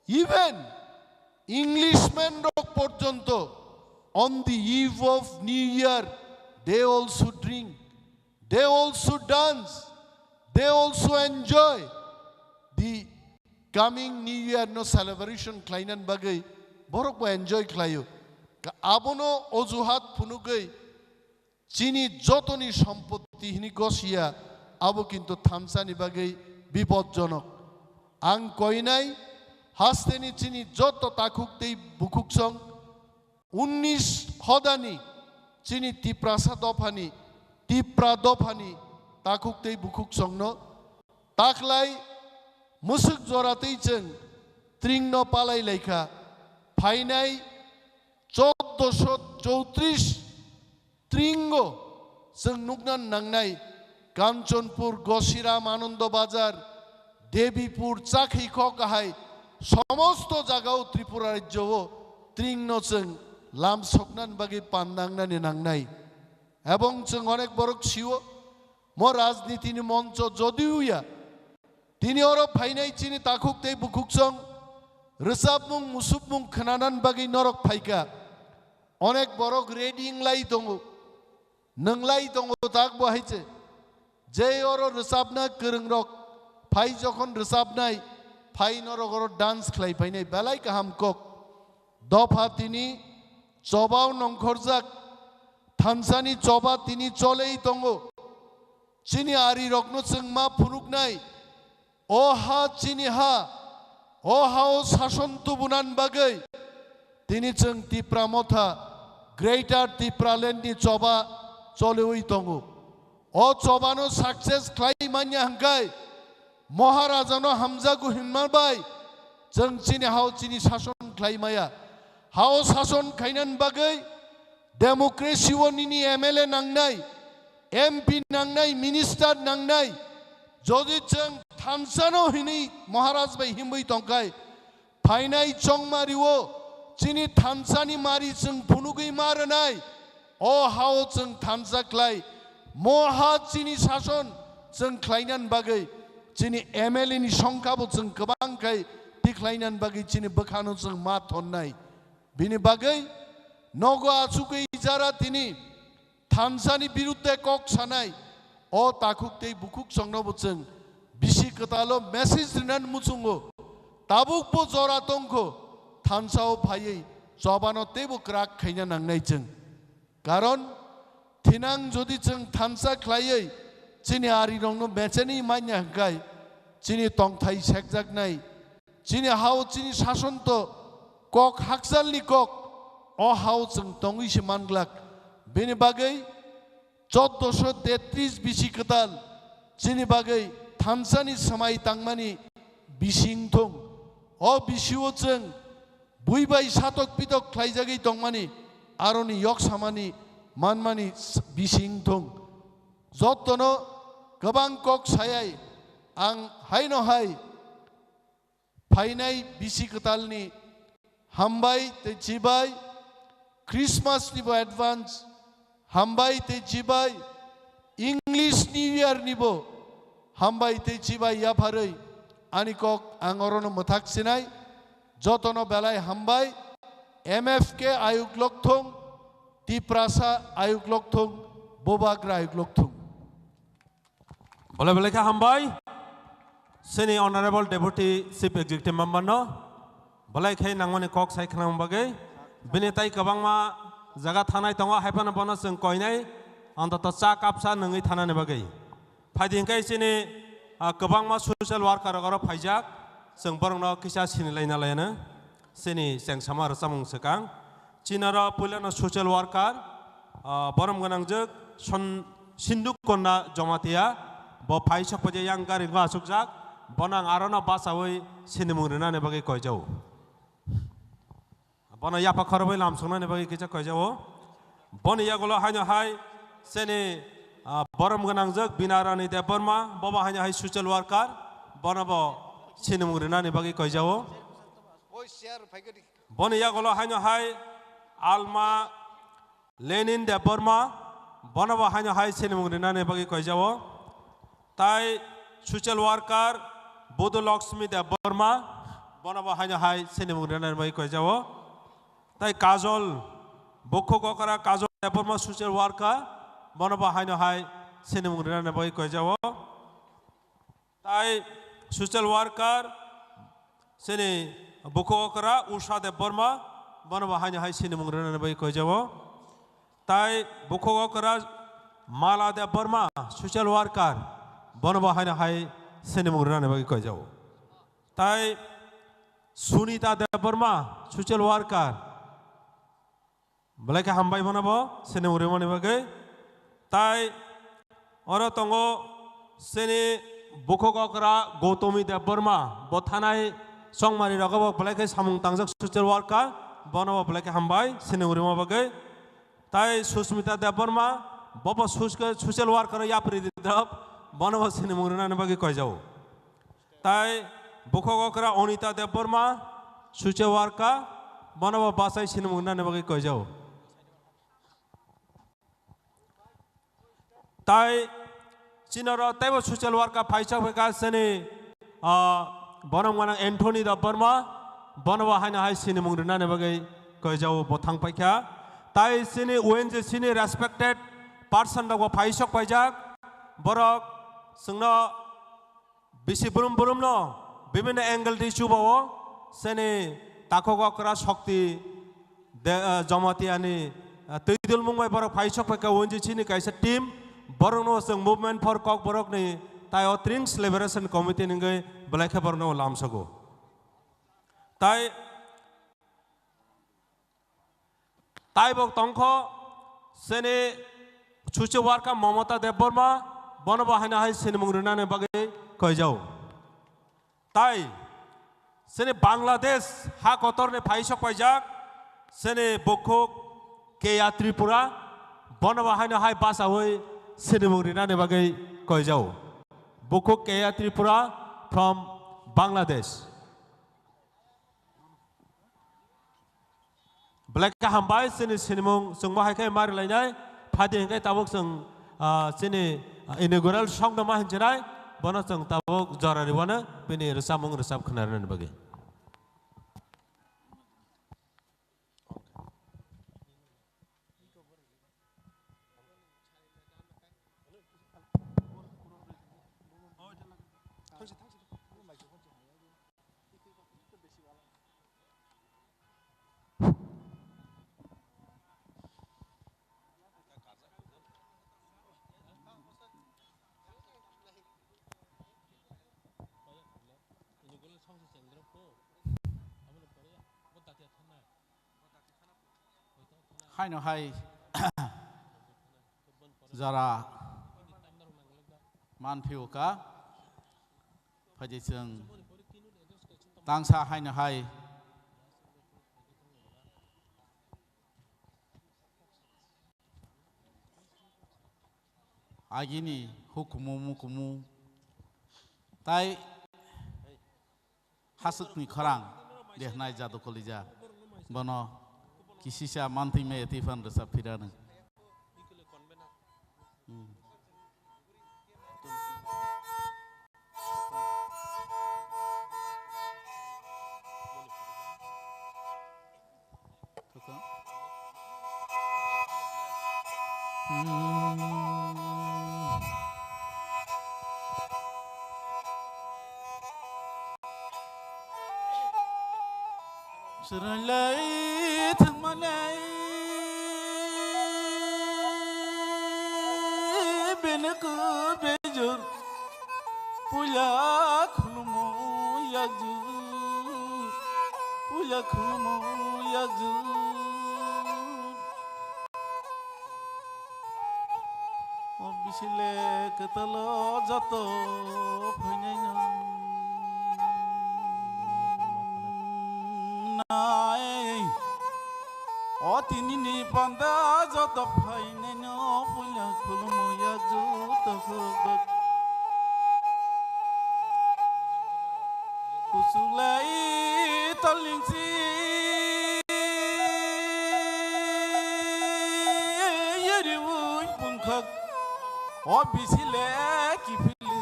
Even Englishman rok porjonto on the eve of New Year, they also drink, they also dance, they also enjoy the coming New Year no celebration khlainani bagwi borok bo enjoy khlaio. Ka-, abono ojuhat phunugwi chini jotoni sompotti hini gosiya, abo kintu thansani bagwi bipodjonok. Ang koinai hasteni chini joto takhuk tei bukhuksong unnish hodani chini Tiprasa dophani, Tipra dophani takhuk tei bukhuksongno taklai mwswk jora tei chwng tringno palai laikha. Phainai choddoso choutrish tringo chwng nukna nangnai, Kanchanpur, Gosiram, Anando Bazar, Debipur, Chakhi kok hai somosto jagao Tripura rajyo o tringno chwng lam soknani bagwi pandangnani nangnai. Ebong chwng onek borok sio, mo rajnitini moncho jodiu ya, tini oro phainai chini takhuk tei bukhuksong rwchapmung musupmung khwnanani bagwi norok phaikha. Onek borok ready wnglai tongo, nwnglai tongo, tak bo hai se. Je oro rwchapna kwrwngrok phai jokhon rwchapnai, phai norok oro dance khlai phainai, belai kaham kok. Dopha tini chobao nongkhorjak, thansani choba tini cholei tongo. Chini arirokno chwng ma phunuknai, o ha chini ha, o hao sason tubunan bagwi tini chwng Tipra Motha, Greater Tipraland ni choba choliwi tongo. O chobano success khlai manya hwnkhe, Maharajano hamjago hinma bai chwng chini hao chini sason khlai maya. Hao sason khainani bagwi democracy o nini M L A nangnai, M P nangnai, minister nangnai. Jodi chwng thansano hinwi Maharaj bai himwi tongkhai, phainai chongmari o chini thansani mari chwng phunugwi ma rwnai. O hao chwng thansa khlai, mo ha chini sason chwng khlainani bagwi, chini M L A ni songkha bo chwng kwbang khai tikhlainani bagwi chini bwkhano chwng ma thonnai. Bini bagwi nogo achugwi jara tini thansani birudde kok sanai, o takhuk tei bukhuk songno bo chwng bisi kwtalo message rinani muchungo. Tabuk bo jora tongkho, thansao phaiwi chobano teibo kwrak khaina nangnai chwng. Karon thinang jodi chwng thansa khlaiwi chini arirokno mechenwi manya hwnkhe chini tongthai sekjaknai. Chini hao chini sason to kok hakchalni kok, o hao chwng tongwi se manglak. Bini bagwi choddoso tetris bisi kwtal chini bagwi thansani swmai tangmani bising thung. O bisio chwng bui bai satok pitok khlaijagwi tongmani, aroni yok samani manmani s-, bising thung. Jottono kwbang kok sayai ang haino hai phainai bisi kwtalni hambai tei chibai, Christmas ni bo advance hambai tei chibai, English New Year ni bo hambai tei chibai yapharwi ani kok ang orono mwthak sinai. Jotono belai hambai, M F K ayuk lokthung, Tiprasa ayuk lokthung, Bubagra ayuk lokthung. Bolai bolai khe hambai. Chini Honorable Deputy Chief Executive Member no bolai khe nangmani kok sai khna bagwi. Bini tai kwbangma jaga thanai tongo, hai phano bono chwng koinai antoto cha kapsa nungwi thanani bagwi. Phaidi hwnkhe chini, ah, kwbangma social worker rok oro phaijak, chwng borokno kisa sinilaina laino. Chini chengsama rwchapmung swkang. Chini oro puilano social worker, ah, borom gwnangjwk Son-, Sindhu Konna Jamatia, bo phai sok paijak yang gari go achukjak, bono ang arono bachaui sinimung rinani bagwi koijao. Bono yapha khorobwi lamsongnani bagwi kisa koijao. Boni yagulo haino hai chini, ah, borom gwnangjwk Binarani Debbarma, bobo haino hai social worker, bono bo sinimung rinani bagwi koijao. Boni yagulo haino hai Alma Lenin Debbarma, bono bo haino hai sinimung rinani bagwi koijao. Tai social worker Budu Lakshmi Debbarma, bono bo haino hai sinimung rinani bagwi koijao. Tai Kajol, bukhuk okra Kajol Debbarma social worker, bono bo haino hai sinimung rinani bagwi koijao. Tai social worker, chini bukhuk okra Usha Debbarma, bono bo haino hai sinimung rinani bagwi koijao. Tai bukhuk okra Mala Debbarma, social worker, bono bo haino hai sinimung rinani bagwi koijao. Tai Sunita Debbarma, social worker, belai khe hambai bono bo sinimung rimani bagwi. Tai oro tongo chini bukhuk okra Gautami Debbarma, bo thanai chongmari rogo bo belai khe samung tangjak social worker, bono bo belai khe hambai sinimung rima bagwi. Tai Susmita Debbarma, bo bo sus-, social worker yapri didap, bono bo sinimung rinani bagwi koijao. Tai bukhuk okra Anita Debbarma, social worker, bono bo bachai sinimung rinani bagwi koijao. Tai chini oro teibo social worker phaisa phaikha chini, ah, borom gwnang Anthony Debbarma, bono bo haino hai sinimung rinani bagwi koijao bo thang paikha. Tai chini O N G C ni respected person rok bo phaisok paijak, borok chwngno bisi brum brum no bibhinno angle twi chubao, chini takhuk okra Shakti de, ah, Jamatia ni, ah, twidulmung bai borok phai sok phaikha, O N G C ni kaisa team, borokno chwng Movement for Kokborok ni tai o Trings Liberation Committee ni wngwi belai khe borokno lamsogo. Tai Tai bo tongkho chini social worker Mamata Debbarma, bono bo haino hai sinimung rinani bagwi koijao. Tai chini Bangladesh ha kotorni phaisok paijak chini bukhuk Keya Tripura, bono bo haino hai bachaui sinimung rinani bagwi koijao. Bukhuk Keya Tripura from Bangladesh. Belai khe hambai, chini sinimung chwngma hai khe ma rwlainai. Phadi hinkhe tabuk chwng, ah, chini, ah, inaugural song no ma hinchinai, bono chwng tabuk jora riwano bini rwchapmung rwchap khwnarwnani bagwi. Haino hai jara manphio ka, phaidi chwng tangsa haino hai agini hukumu mukumu tai hasukni khorang dehnai jadu kolija. Bono kisisa mantwi maya twi phan rwchap phirano. Hmm. Chwrailai thwngmalai bini kwbejor. Puila khulumo yakjur, puila khulumo yakjur. O bisile kwtalo joto phainaino nai. O tinini panda joto phainaino puila khulumo yakjur tokhorok. Kuchulai talingsi yariwi pungkhak. O bisile kiphilwi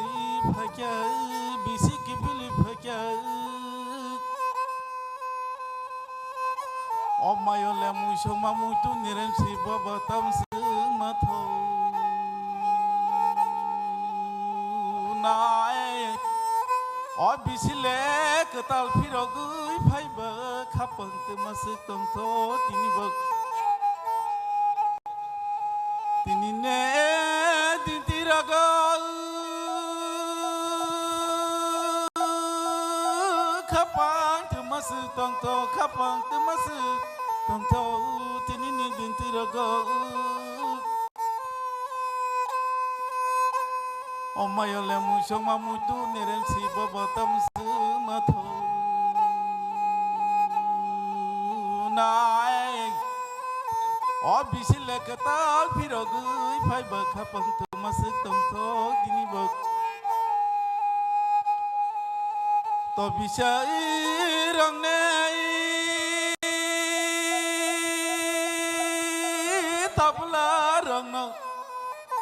phaikha, bisi kiphilwi phaikha. O mayole muisokma muitu nirem si baba tamswk matho. Nai. O bisile kwtal phirogwi phaiba khapang twmaswk tongtho tini bo. Tini ne dinti raga khapang twmaswk tongtho, khapang twmaswk tongtho tini ni dinti raga. O mayole muisokma muitu nirem si baba tamswk matho nai. O bisile kwtal phirogwi phaiba khapang twmaswk tongtho tini bo. To bisai rang nei tabla rang no.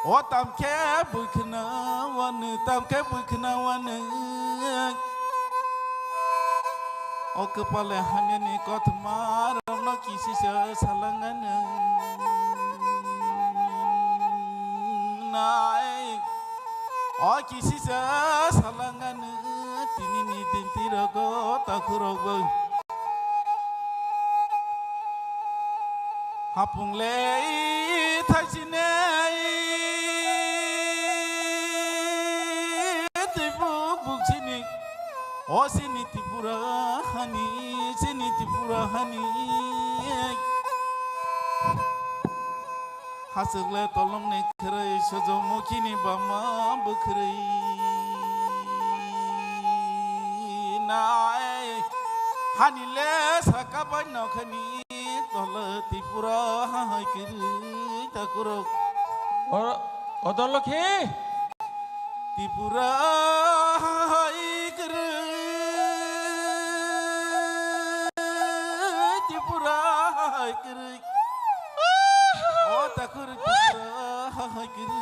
O tamkhe buikhna wanu, tamkhe buikhna wanu. O kwpale hamyani kothoma rokno kisisa salanganu nai. O kisisa salanganu. tini ni din twi rogo takhurok bo. Hapung le thaisine twi buk buk sini. O sini Tripura hani, sini Tripura hani. Haswk le tolong ni khwrwi, sojomukhi ni bama bwkhwrwi. Nai hani le saka bai nokhani tolo Tripura hai kwrwi takhurok. O, o Dolokhi. Tripura hai kwrwi, Tripura hai kwrwi. O takhur Tripura hai kwrwi.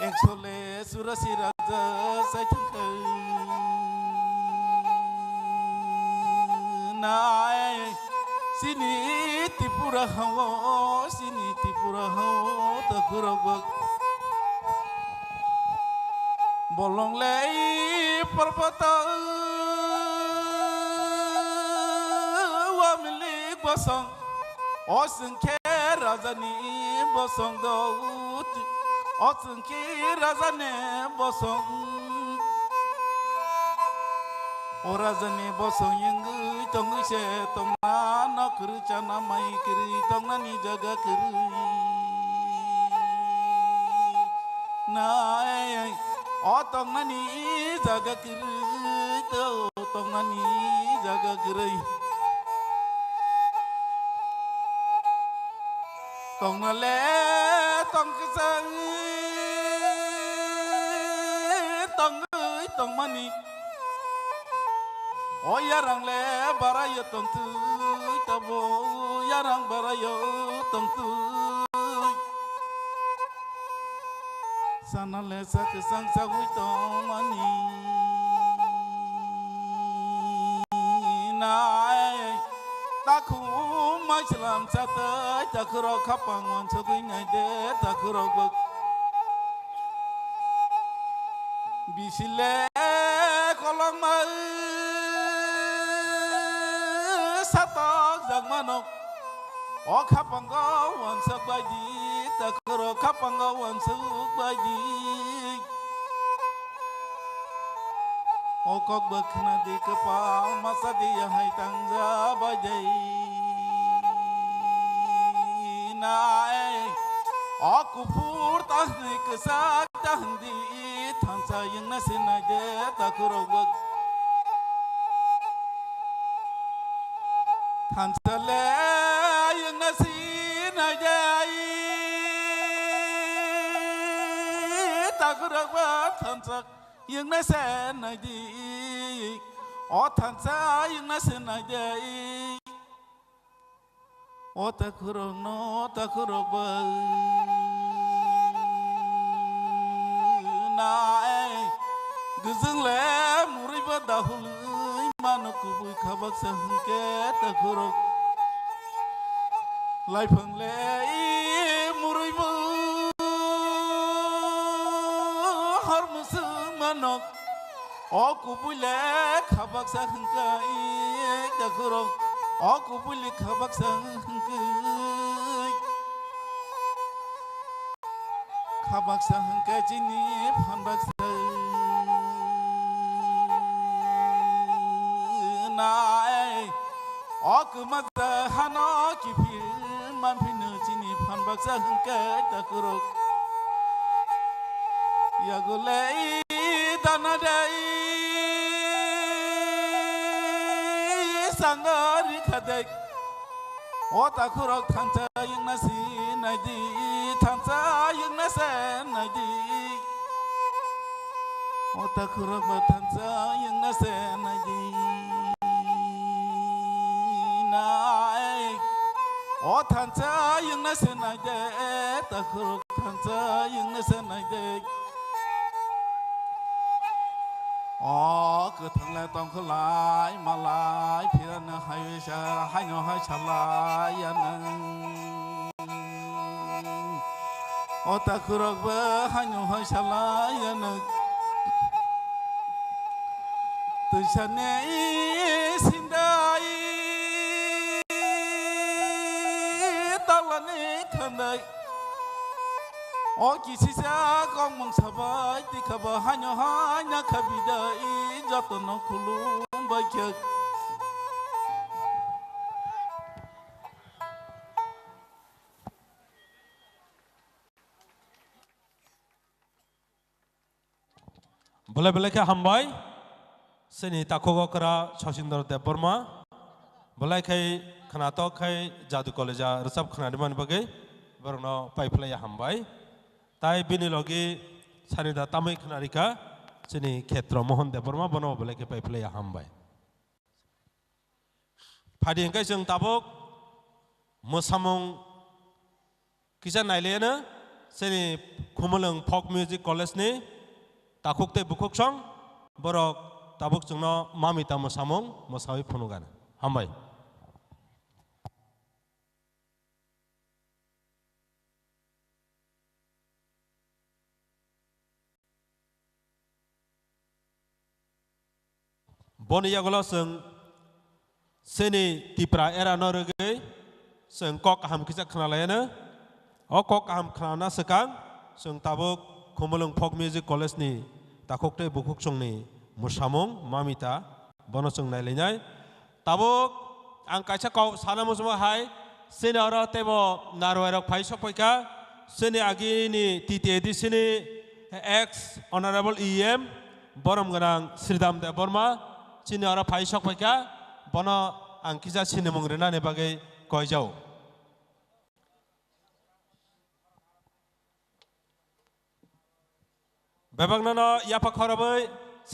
Ekso le churasi raja sai thangkha. Nai sini Tripura hao, sini Tripura hao takhurok bo. Bolong lei parvata wamilik bosong. O chwng khe rajani bosong do, o chwng khe rajani bosong. O rajani bosong yengwi tongwi se tongna no kwrwi chana mai kwrwi tongnani jaga kwrwi. Nai o tongnani jaga kwrwi to tongnani jaga kwrwi. Tongna le tong kwchang tongwi tongmani. O yarang le barayo tongtwi tabo yarang barayo tongtwi. Sana le sa kwchang sagwi tongmani. Nai takhum mai chwlam chatai takhurok khapang wansugwi nai de takhurok bo. Bisi le kolokma satok jak mano. O khapango wansuk bai di, takhuro khapango wansuk bai di. O kok bo khna di, kwpal masa di, yahai tangja bai di. Nai, o kuphur ta hwnwi kwchak ta hwn di, thansa yungna se nai de, takhurok bo. Thansa le yungna sinai de, takhurok bo thansa yungna sinai di. O thansa yungna sinai de. O takhurok no, takhurok bo nai. Gwjwng le murui bo dahului mano kubui khabaksa hwnkhe takhurok. Laiphang le i murui bo hor mwswk mano. O kubui le khabaksa hwnkhe i takhurok. O kubui le khabaksa hwnkhe. Khabaksa hwnkhe chini phan baksa nai. O kwmajak hano kiphil manphino chini phan baksa hwnkhe takhurok. Yago le dana dei sangari khadek. O takhurok thansa yungna si nai di, thansa yungna se nai di. O takhurok bo thansa yungna se nai di. Nai. O thansa yungna se nai de, takhurok thansa yungna se nai de. O kwthang le tong kho lai, malai, phirano hai sa, haino hai salai ya nang. O takhurok bo haino hai salai ano. Twisani sindai talani thandai. O kisisa kongmung sabai tikha bo haino hai na khabidai jotono khulum bai khe. Belai belai khe hambai, chini takhuk okra Sachindra Debbarma. Belai khai khwnatok khai Jadu College-o rwchap khwnarwmani bagwi borokno paiphlaiya hambai. Tai bini logi sanida tamwi khwnarikha chini Khetra Mohan Debbarma, bono belai khe paiphlaiya hambai. Phadi hwnkhe chwng tabuk mwsamung kisa nailaiano chini Khumulwng Folk Music College ni takhuk tei bukhuk song borok tabuk chwngno mamita mwsamung mwsawi phunukgana. Hambai. Boni yagulo chwng chini Tipra era no rwgwi chwng kok kaham kisa khna lai anw. O kok kaham khnana swkang chwng tabuk Khumulwng Folk Music College ni takhuk tei bukhuk songni mwsamung mamita. Bono chwng nailainai. Tabuk ang kaisa kok sana muchungo hai, chini oro teibo narwai rok phai sok phaikha, chini agini T T A D C ni ex honorable E M borom gwnang Sridham Debbarma chini oro phai sok phaikha, bono ang kisa sinimung rinani bagwi koijao. Bebakno no yapha khorobwi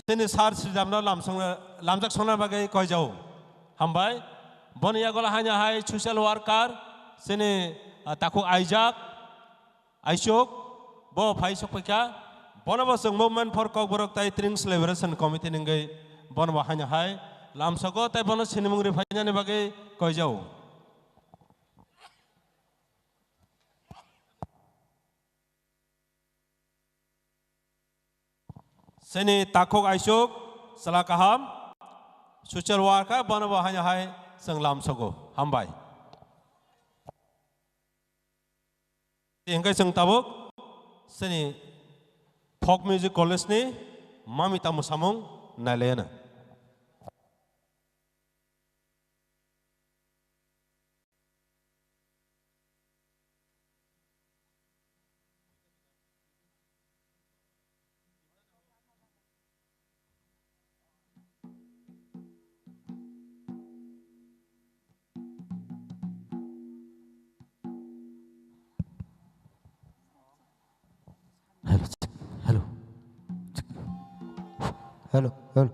chini sir Sridhamno lamsong-, lamjak songna bagwi koijao. Hambai. Boni yagulo haino hai social worker chini, ah, takhuk Aijak, Aisuk, bo phai sok phaikha. Bono bo chwng Movement for Kokborok tai Trings Liberation Committee ni wngwi bono bo haino hai lamsogo tai bono sinimung ri phainani bagwi koijao. Chini takhuk Aisuk, chwla kaham, social worker, bono bo haino hai chwng lamsogo. Hambai. Hingke chwng tabuk chini Folk Music College ni mamita mwsamung nailaiano. Hello, hello, hello, hello.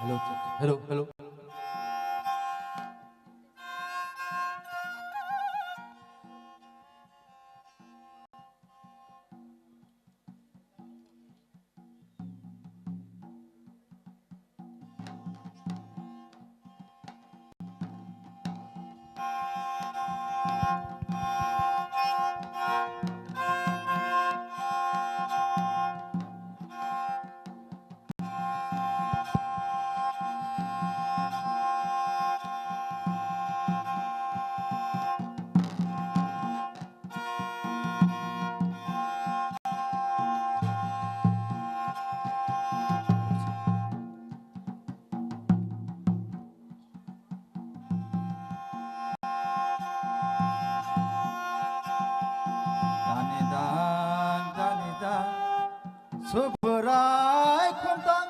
Hello, hello, hello. Dani dan, dani dan, Subrai khumtang,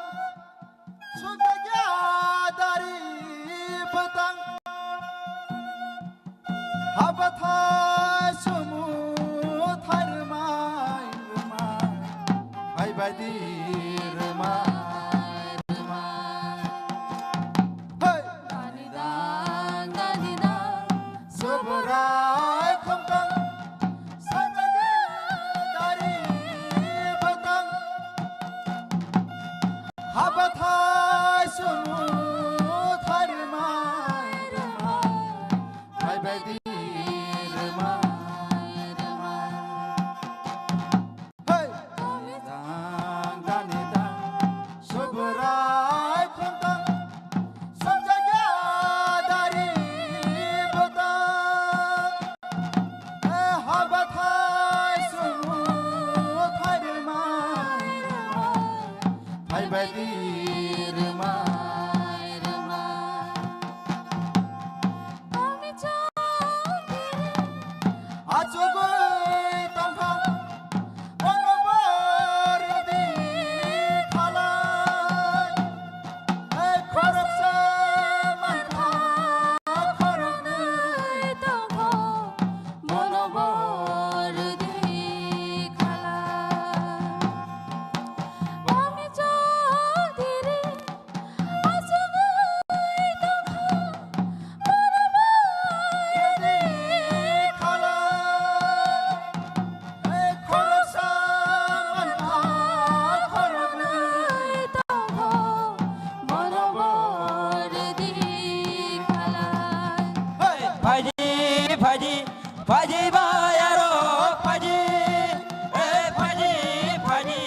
subjagya dari bwtang. Habathai sumu thai rwmai rwmai, phaibaidi rwmai rwmai. Hey! Dani dang, dani dang, Subrai khumtang, subjagya dari bwtang. Habathai sumu thai rwmai rwmai, phaibaidi rwmai rwmai. Hey! Dani dang, dani dang, Subrai khumtang, subjagya dari bwtang. Habathai sumu thai rwmai rwmai, phaibaidi rwmai rwmai. Ami chongdi achugwi tongkha, bono bo rwdi khalai. Ei khoroksa mankha, khoroknwi tongkha, bono bo rwdi khala. Bami chongdiri achugwi tongkha, bono bo rwdi khala. Ei khoroksa mankha, khoroknwi tongkha, bono bo rwdi khalai. Hey! Phaidi, phaidi, phaidi bayarok phaidi. Ei phaidi, phaidi,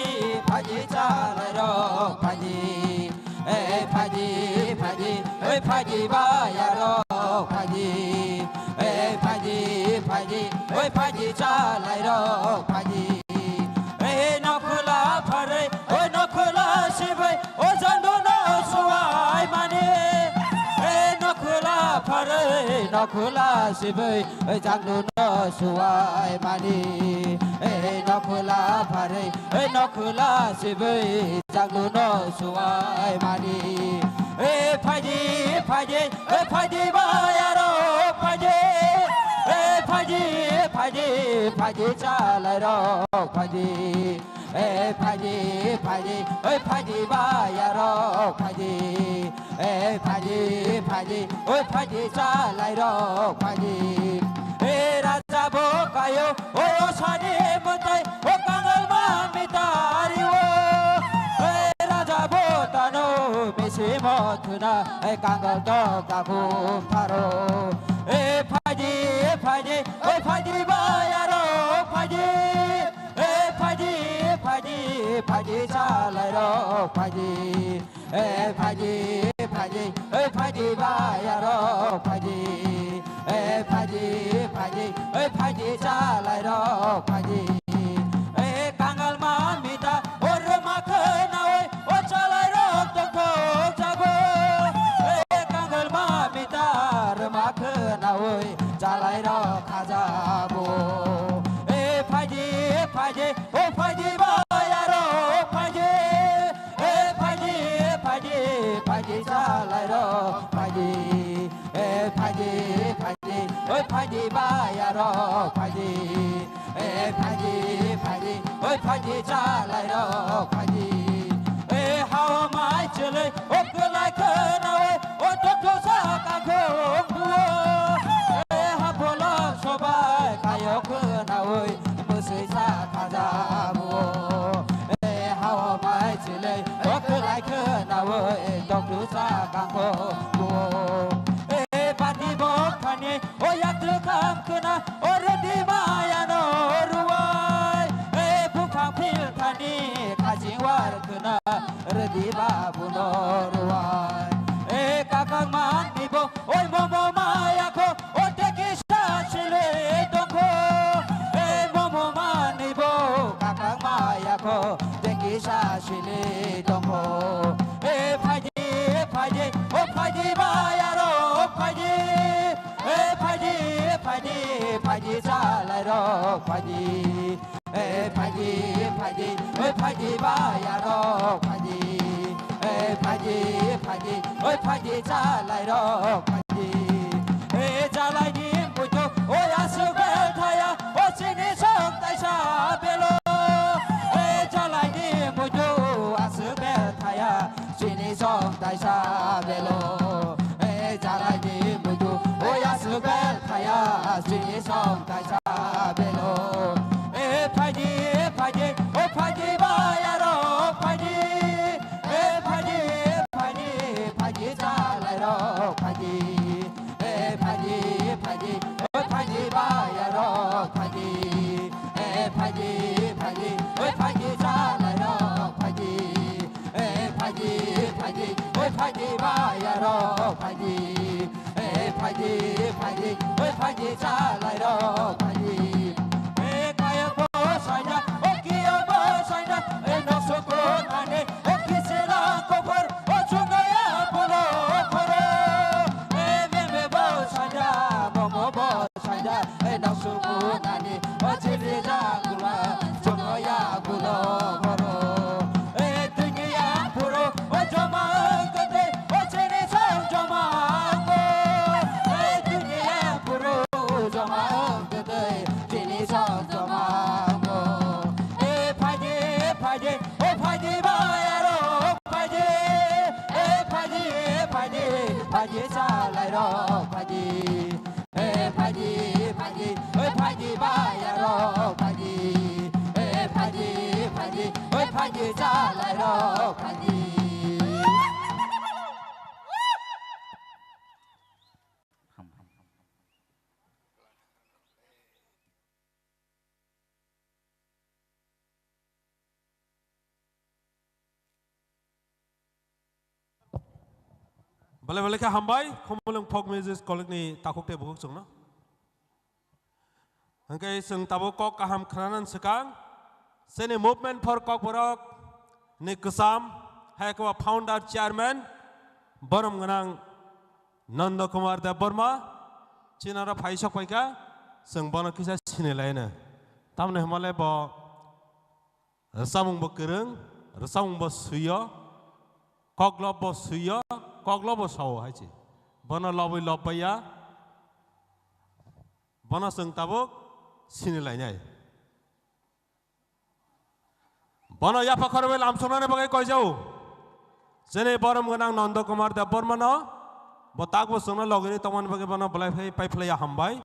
phaidi chalairok phaidi. Ei phaidi, phaidi, ei phaidi bayarok phaidi. Ei phaidi, phaidi, ei phaidi chalairok phaidi. Ei nokhula pharwi, ei nokhula sibwi, o jangduno suwai mani. Ei nokhula pharwi, nokhula sibwi, ei jangduno suwai mani. Ei nokhula pharwi, ei nokhula sibwi, jangduno suwai mani. Ei phaidi, phaidi, ei phaidi bayarok phaidi. Ei phaidi, phaidi, phaidi chalairok phaidi. Ei phaidi, phaidi, ei phaidi bayarok phaidi. Ei phaidi, phaidi, ei phaidi chalairok phaidi. Ei raja bo kayo, o sani mwtai, o kangal ma mitari o. Ei raja bo tano misi mo thuna, ei kangal to kaku pharo. Ei phaidi, ei phaidi, ei phaidi bayarok phaidi. Ei phaidi, phaidi, phaidi chalairok phaidi. Ei phaidi, phaidi, ei phaidi bayarok phaidi. Ei phaidi, phaidi, ei phaidi chalairok phaidi. Ei kangal ma mita, o rwma khwnawi, o chalairok tongthok jago. Ei kangal ma mita, rwma khwnawi, chalairok khajago. Ei phaidi, phaidi, o phaidi bayarok phaidi. Ei phaidi, phaidi, phaidi chalairok phaidi. Ei phaidi, phaidi, o phaidi bayarok phaidi. Ei phaidi, phaidi, o phaidi chalairok phaidi. Ei hao mai chwlwi, o kwlai Sa kangko buo. E bati bok thani, o yak tu kam kuna, o redi maya no ruai. E bukhang phil thani, kajing war kuna, redi babu no ruai. E kakang man ni bo, oi momo maya ko, o teki sa chile tongko. E momo man ni bo, kakang maya ko, teki sa chile tongko. E phaji, e phaji, o phaji baya ro, o phaji. E phaji, e phaji, e phaji chalai ro, phaji. E phaji, e phaji, e phaji baya ro, phaji. E phaji, e phaji, e phaji chalai ro, phaji. E chalai ni muitu, o asuk bel thaya, o chini song taisa belo. E chalai ni muitu, asuk bel thaya, chini song taisa belo. E chalai ni muitu, o asuk bel thaya, chini song taisa belo. E phaji, e phaji, o phaji baya ro, phaji. E phaji, e phaji, e phaji chalai ro, phaji. E phaji, e phaji, e phaji baya ro, phaji. E phaji, e phaji, e phaji chalai ro, phaji. E phaji, e phaji, e phaji baya ro, phaji. E phaji, e phaji, e phaji chalai ro, phaji. E kaya bo sanya, o kiya bo sanya, e no soko nane, o kisila kopor, o chungaya polo poro. E meme bo sanya, momo bo sanya, e no soko nane, o chili jagula, chungaya gulo poro. E dunia puro, o joma kete, o chini song joma ko. E dunia puro, joma kete, chini song joma ko. E phaji, e phaji, o phaji baya ro, phaji. E phaji, e phaji, phaji chalai ro, phaji. E phaji, e phaji, e phaji baya ro, phaji. E phaji, e phaji, e phaji chalai ro, phaji. Belai belai khe hambai, Khumulwng Folk Music College ni takhuk tei bukhuk chwngno. Hwnkhe chwng tabuk kok kaham khwnanani swkang, chini Movement for Kokborok ni kwcham, hai khe founder chairman, borom gwnang Nanda Kumar Debbarma, chini oro phai sok phaikha, chwng bono kisa sinilai no. Tamoni hwnmale bo rwchapmung bo kwrwng, rwchapmung bo swiyo, koklob bo swiyo, koklob bo sao hai se. Bono lobwi lobbaiya, bono chwng tabuk sinilainai. Bono yapha khorwi lamsoknani bagwi koijao. Chini borom gwnang Nanda Kumar Debbarmano, bo takbo chwngno logini tongmani bagwi bono belai phai paiphlaiya hambai.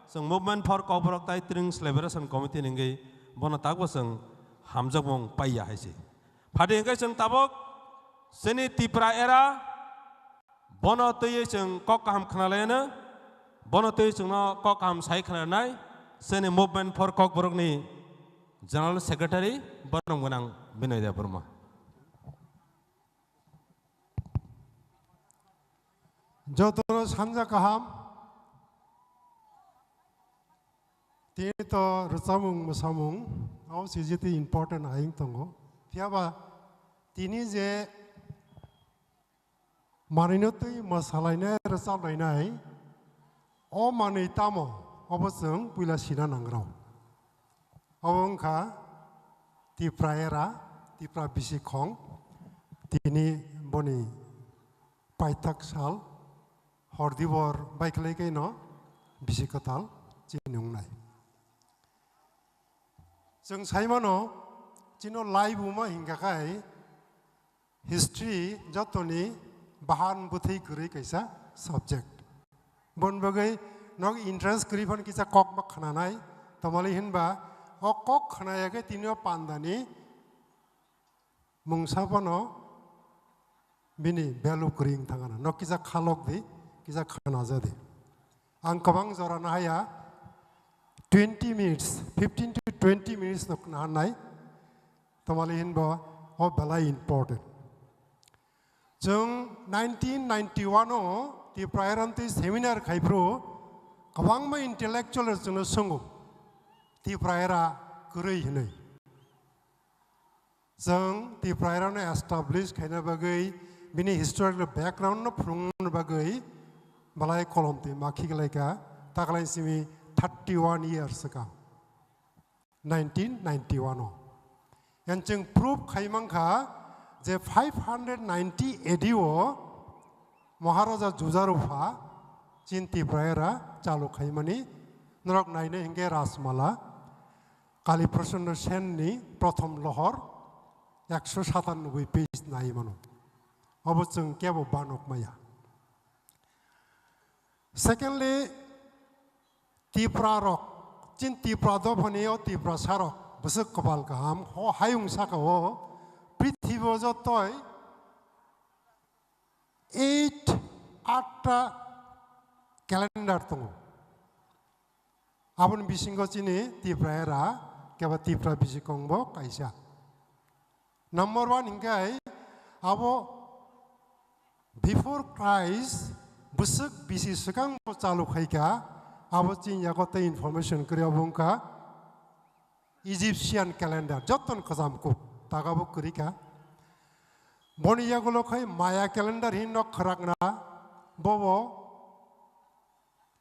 Chwng Movement for Kokborok tai Tring Celebration Committee ni wngwi bono takbo chwng hamjakmung paiya hai se. Phati hwnkhe chwng tabuk chini Tipra era bono twiwi chwng kok kaham khwnalaiyano, bono twiwi chwngno kok kaham sai khwnanai chini Movement for Kokborokni General Secretary borom gwnang Binoy Debbarma. Jotono sanja kaham. Tini to rwchapmung mwsamung, abo se jeti important hai wng tongo. Phiya ba tini je manwino twi mwsalainai, rwchaplainai, o manwi tamo, obo chwng puila sina nangrok. Obo wngkha Tipra era, Tipra bisikhong, tini boni paithak sal, hor dibor bai khlai khe no bisi kwtal chini wngnai. Chwng sai mano, chino life uma hingka khai history jotoni bahan bwthwi kwrwi kaisa subject. Bon bagwi nog interest kwrwi phano kisa kok ma khwnanai, tamali hinba o kok khwnaya khe tini o pandani mungsa phano bini value kwrwi wng thangano. No kisa khalok di, kisa khanaja di. Ang kwbang jora nahaya, twenty minutes, fifteen to twenty minutes no nahanai. Tamali hinba o belai important. Chwng nineteen ninety-one o Tipra Era twi seminar khai phuru kwbangma intellectual chwngno swngo, Tipra Era kwrwi hinwi. Chwng Tipra Era no establish khaina bagwi, bini historical background no phwrwngna bagwi belai kolom twi ma khiklaikha, taklai simi thirty-one years swkang. nineteen ninety-one o. Yang chwng proof khai mankha je five hundred ninety A D o Maharaja Jujarupha chin Tipra Era chalu khaimani norok naina hinkhe Rajmala, Kali Prashanna Sen ni Prothom Lohor, ekso satanoboi page nai mano. Obo chwng kebo banok maya. Secondly, Tipra rok, chin Tipra dophani o Tiprasa rok, bwswk kwpal kaham, ho hayung saka o, prithibi o jotoi eight, atta calendar tongo. Aboni bisingo chini Tipra Era, keba Tipra bisikong bo kaisa. Number one hinkhe abo before Christ bwswk bisi swkang bo chalu khaikha, abo chini yago tei information kwrwi abo wngkha Egyptian calendar, jottoni kwcham kuk, tagabo kwrwikha. Boni yagulo khai Maya calendar hinwi nok khwrakna, bobo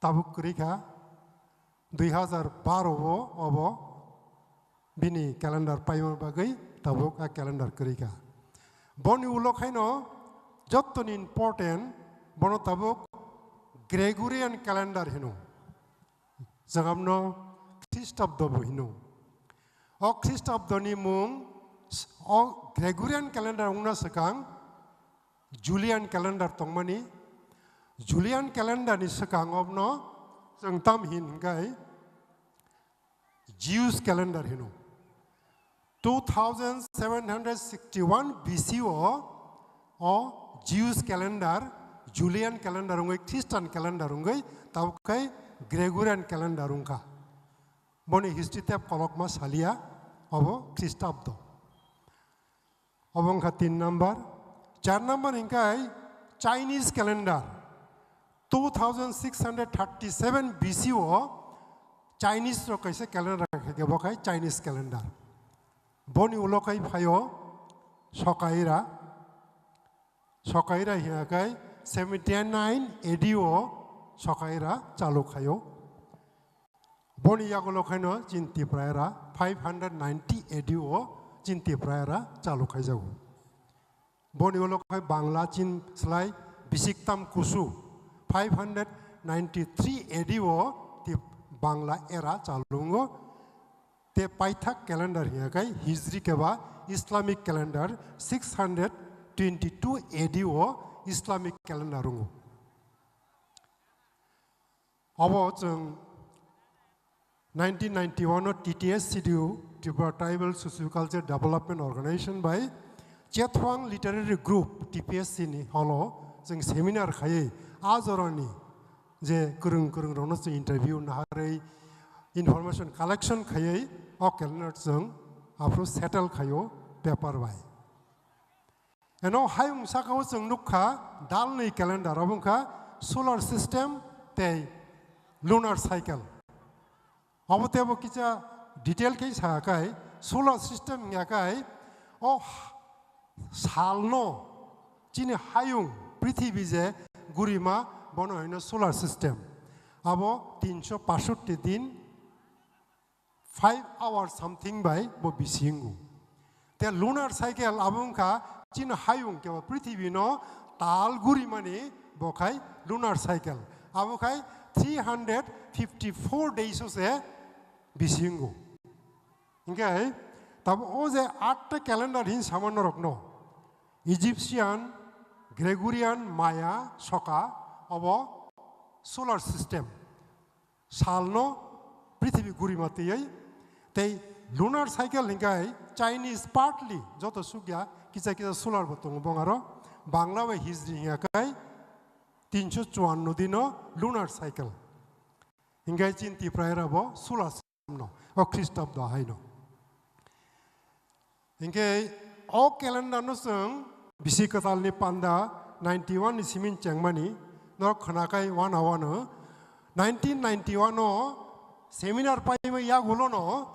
tabuk kwrwikha, dui hazar baro o obo bini calendar paimani bagwi tabuk a calendar kwrwikha. Boni ulo khaino jottoni important, bono tabuk Gregorian calendar hino. Jagabno Christabdo bo hino. O Christabdoni mung s-, o Gregorian calendar wngna swkang Julian calendar tongmani. Julian calendar ni swkang obno chwng tam hin hwnkhe Jews calendar hino. Two thousand seven hundred sixty-one B C o, o Jews calendar, Julian calendar wngwi Christian calendar wngwi tabuk khai Gregorian calendar wngkha. Boni history tep kolokma salia, obo Christabdo. Obo wngkha tin number. Char number hinkhe Chinese calendar. Two thousand six hundred thirty-seven B C o Chinese rok kaisa calendar khaikhe bo khai Chinese calendar. Boni ulo khai phaio Sokaira. Sokaira hiya khai seventy-nine A D o Sokaira chalu khaio. Boni yagulo khaino chin Tipra Era five hundred ninety A D o chin Tipra Era chalu khaijago. Boni ulo khai Bangla chin slai bisiktam kusu five hundred ninety-three A D o Tip-, Bangla Era chalu wngo. Te paithak calendar hiya khai Hijri keba Islamic calendar six hundred twenty-two A D o Islamic calendar wngo. Obo chwng nineteen ninety-one o T T S C D U, Tripura Tribal Socio-Cultural Development Organization bai Chethuang Literary Group, T P S C ni holo chwng seminar khaiwi a jorani je kwrwng kwrwng rokno chwng interview naharwi information collection khaiwi o calendar chwng aphuru settle khaio paper bai. Eno hayung saka o chwng nukha dalni calendar, obo wngkha solar system tei lunar cycle. Obo teibo kisa detail khe sa khai, solar system wngya khai o salno chini hayung prithibi je gurima bono hino solar system. Abo tinsho pasotti din five hours something bai bo bisi wngo. Te lunar cycle abo wngkha chini hayung kebo prithibi no tal gurimani bo khai lunar cycle. Abo khai three hundred fifty-four days o se bisi wngo. Hinkhe tabo o je atta calendar hin sama norokno Egyptian, Gregorian, Maya, Soka, obo solar system. Salno prithibi gurima twiwi, tei lunar cycle hinkhe Chinese partly joto sukya, kisa kisa solar bo tongo bongaro, Bangla bai Hijri hiya kai tinso chuanno dino lunar cycle. Hingai chin Tipra era bo sula no, o Christabdo haino. Hingai o calendar no chwng bisi kwtalni panda ninety one ni simin chengmani norok khwnakai wana wano nineteen ninety one o seminar paima yagulono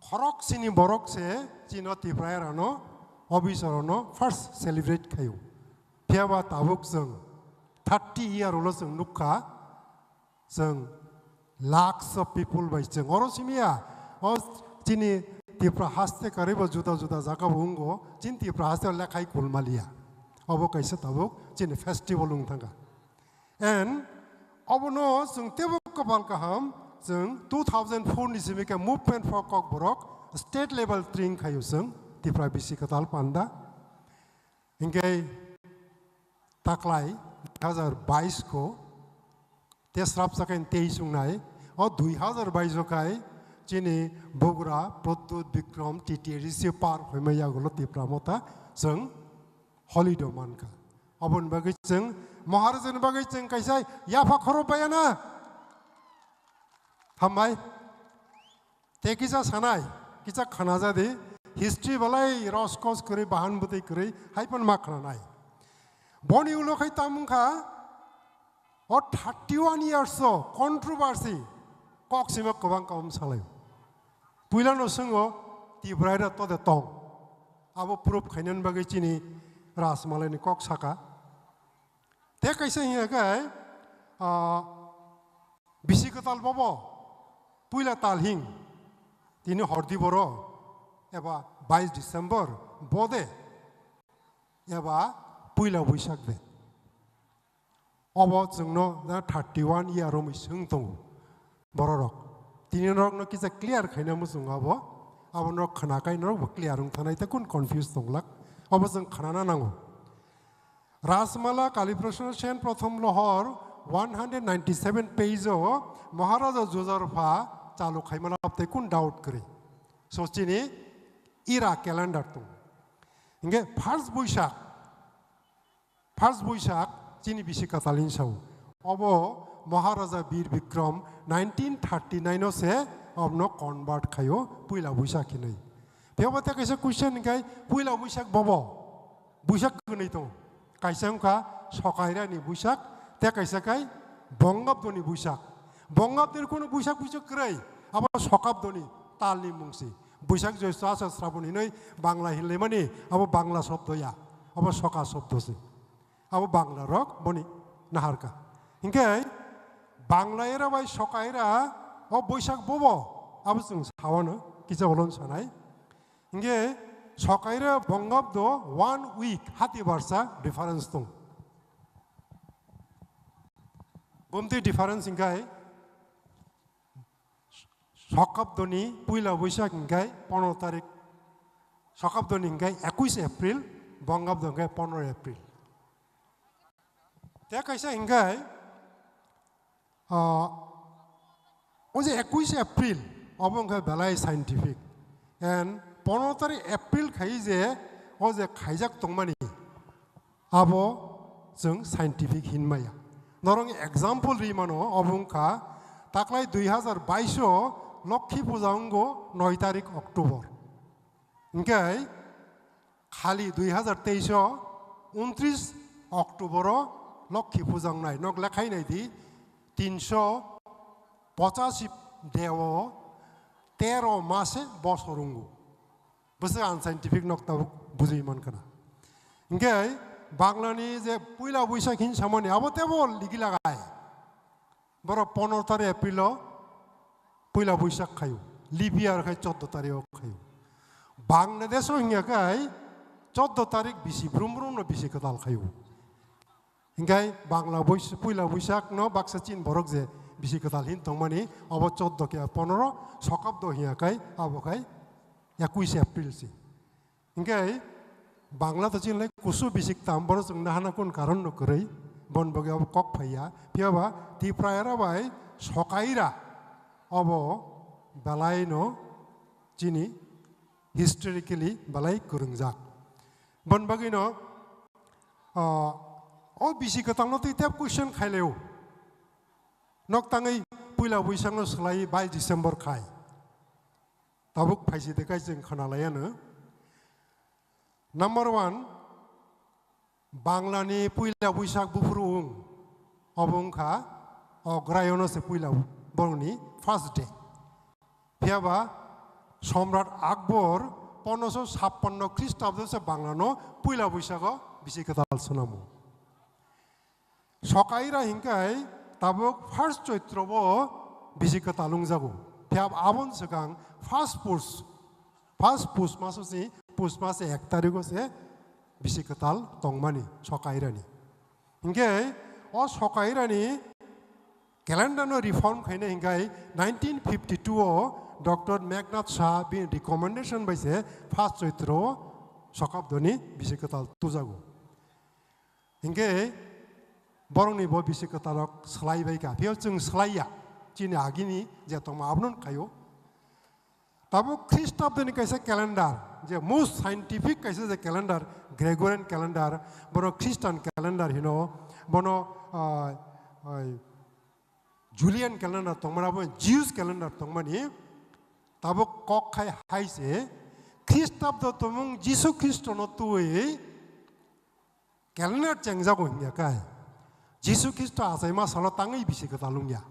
khorok sini borok se chino Tipra era no officer no first celebrate khayo. Phiya ba tabuk chwng thirty year ulo chwng nukha, chwng lakhs of people bai chwng oro simiya, o chini Tipra haste karwi bo juda juda jaga bo wngo, chini Tipra haste lekhai kulmaliya. Obo kaisa tabuk chini festival wng thangkha. And obono chwng tebo kwpal kaham, chwng two thousand four ni simi khe Movement for Kokborok state level tring khayo chwng Tipra bisi kwtal panda. Hinkhe taklai dui hazar bais ko te srapsa khe tei sungnai, o dui hazar bais o khai chini bugra Pradyut Bikram T T A D C par hoima yagulo Tipra Motha chwng holiday mankha. Oboni bagwi chwng Maharajani bagwi chwng kaisa yapha khoro payana. Hambai. Te kisa sanai, kisa khana jadi, history balai roskos kwrwi, bahan bwtwi kwrwi, hai phano ma khananai. Boni ulo khai tamo wngkha, o thirty one years o controversy, kok sima kwbang kaum salai. Puila no swngo, Tibraira to de tong. Abo proof khainani bagwi chini Rajmalai ni kok saka. Te kaisa hiya khe, ah, bisi kwtal bobo, puila tal hing, tini hordi boro, eba bais December, bode, eba puila Buisak de. Obo chwngno da thirty one year romwi swng tongo bororok. Tini norokno kisa clear khaina muchungo abo, abo norok khwnakai norokbo clear wng thanai, tei kun confuse tonglak, obo chwng khnana nango. Rajmala Kaliprasna Sen prothom lohor one hundred ninety seven page o Maharaja Jujarpha chalu khaimano tei kun doubt kwrwi. So chini era calendar tong. Hinkhe first Buisak, first Buisak chini bisi kwtal hinwi sao. Obo Maharaja Bir Bikram nineteen thirty nine o se obno convert khaio puila Buisak hinwi. Phiya bo tei kaisa question hinkhe puila Buisak bobo? Buisak kwnwi tongo. Kaisa wngkha Sokairani Buisak, tei kaisa khai Bongabdoni Buisak. Bongabdoni kunu Buisak Buisak kwrwi, abo Sokabdoni talni mungsi. Buisak Joisto Asar Srabon hinwi Bangla hinlaimani, abo Bangla sobdo ya, abo Soka sobdo se. Abo Bangla rok boni naharka. Hinkhe Bangla era bai Soka era o Buisak bobo, abo chwng sawano kisa olon sanai. Hinkhe Sokaira Bongabdo one week hati barsa difference tong. Bumti difference hinkhe Sokabdoni puila Buisak hinkhe pondro tarik, Sokabdoni hinkhe ekuis April, Bongabdo hinkhe pondro April. Te kaisa hinkhe, ah, o je ekuis April, obo hinkhe belai scientific. And pondro tarik April khai je, o je khaijak tongmani, abo chwng scientific hinmaya. Norok example ri mano, obo wngkha taklai dui hazar bais o Lokhi Puja wngo noi tarik October. Hinkhe khali dui hazar teis o untris October o Lokhi Puja wngnai. Nok lekhai nai di, tinso pochashi de o tero mase bosor wngo. Bwswk unscientific nok tabuk bujui mankha na. Hinkhe Banglani je puila Buisak hin samani abo tebo ligi lagai. Borok pondro tarik April o puila Buisak khaio. Libya rok khai chordo tarik o khaio. Bangladesh o hinya khai chordo tarik bisi brum brum no bisi kwtal khaio. Hinkhe Bangla Buis-, puila Buisak no baksa chin borok je bisi kwtal hin tongmani, obo chordo khe pondro, Sokabdo hiya khai, abo khai ekuis April se. Hinkhe Bangla to chin lai kusu bisik tam, boro chwng nahana kun karon no kwrwi, bon bagwi abo kok phaiya. Phiya ba Tipra era bai Sokaira obo belai no chini historically belai kwrwngjak. Bon bagwi no Ah, o bisi kwtalno twi tep question khaileo. Nok tangwi puila buisakno swlaiwi bais December khai. Tabuk phaisi de kai chwng khwnalaiano. Number one, Banglani puila buisak buphuru wng. Obo wngkha Ograyono se puila borokni first day. Phiyaba Somrat Akbor pondroso sappanno Khristabdo se Banglano puila buisago bisi kwtal swnamo. Sokaira hinkai tabuk first Choitro bo bisi kwtal wngjago. Phiyaba aboni swkang first Pus, first Pus maso se, Pus mas ek tarikho se bisi kwtal tongmani Sokairani. Hinkhe o Sokairani calendar no reform khaina hinkai nineteen fifty-two o Doctor Meghnad Shah bini recommendation bai se first Choitro o Sokabdoni bisi kwtal tujago. Hinkhe borokni bo bisi kwtalrok swlaibai kha. Phiyo chwng swlaiya. Chini agini je tongma abono khaio. Tabuk Khristabdoni kaisa calendar, je most scientific kaisa je calendar, Gregorian calendar, bono Christian calendar hino, bono, ah, ah, Julian calendar tongmani, abo Jews calendar tongmani, tabuk kok khai hai se, Khristabdo tongmung Jisu Khristono twi calendar chengjago hinya kai. Jisu Khristo achaima salo tangwi bisi kwtal wngya.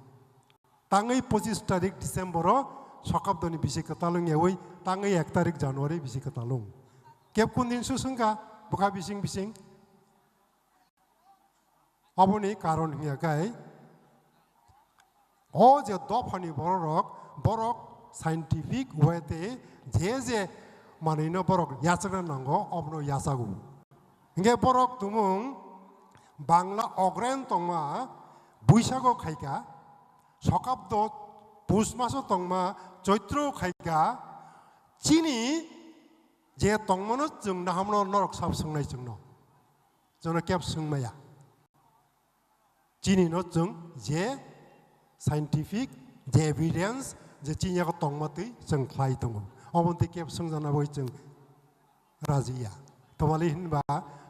Tangwi pochis tarik December o Sokabdoni bisi kwtal wngyawi tangwi ek tarik January bisi kwtal wng. Kep kun din su swngkha bwkha bising bising. Aboni karon hinya kai, o je dophani bororok, borok scientific way te je je manwino borok yachakna nango, obono yachago. Hinkhe borok tumung Bangla Ograyan tongma Buisago khaika, Sokabdo Pus maso tongma Choitro khaika, chini je tongmano chwng nahamno norok sab swngnai chwngno. Jono kep swngmaya. Chini no chwng je scientific, je evidence, je chini yago tongma twi chwng khlai tongo. Omo twi kep swngjana bai chwng rajiya. Tomali hinba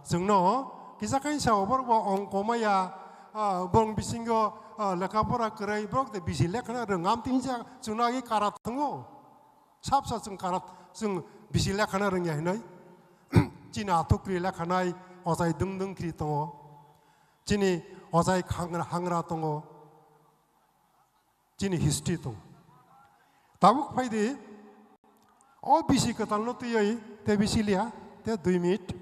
chwngno kisa kaisa oborok bo ongko maya, ah, borok bisingo, ah, lekha pora kwrwi borok de bisi lekhana rwngam tinsa chwngno agi kara tongo. Sabsa chwng kara, chwng bisi lekhana rwngya hinwi. Chini athukri lekhanai ochai dwng dwng kri tongo. Chini ochai khangra, hangra tongo. Chini history tongo. Tabuk phaidi, o bisi kwtalno twiwi, te bisi liya, te dui minute.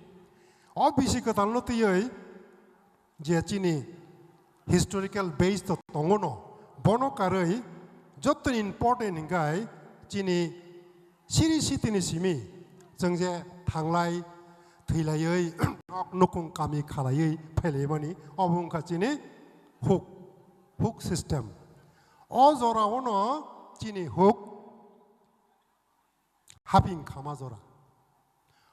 O bisi kwtalno twiwi, je chini historical base to tongo no, bono karwi joto important hinkai chini siri sitini simi chwng je thanglai thwilaiwi nok nukung kami khalaiwi phailaimani obo wngkha chini huk, huk system. O jora o no chini huk haping khama jora.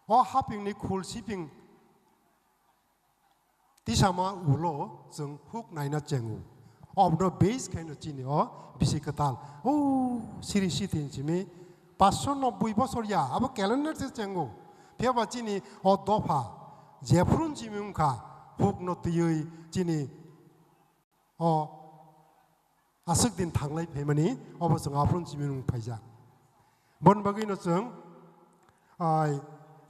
O hapingni khul siping tisama ulo chwng huk naina chengo. Obno base khaino chini o bisi kwtal. O siri sitini simi paanch sho nobboi bosor ya, abo calendar se chengo. Phiyaba chini o dopha jephru simi wngkha huk no twiwi chini o aswk din thanglai phaimani, obo chwng aphuru simi wng phaijak. Bon bagwino chwng, ai,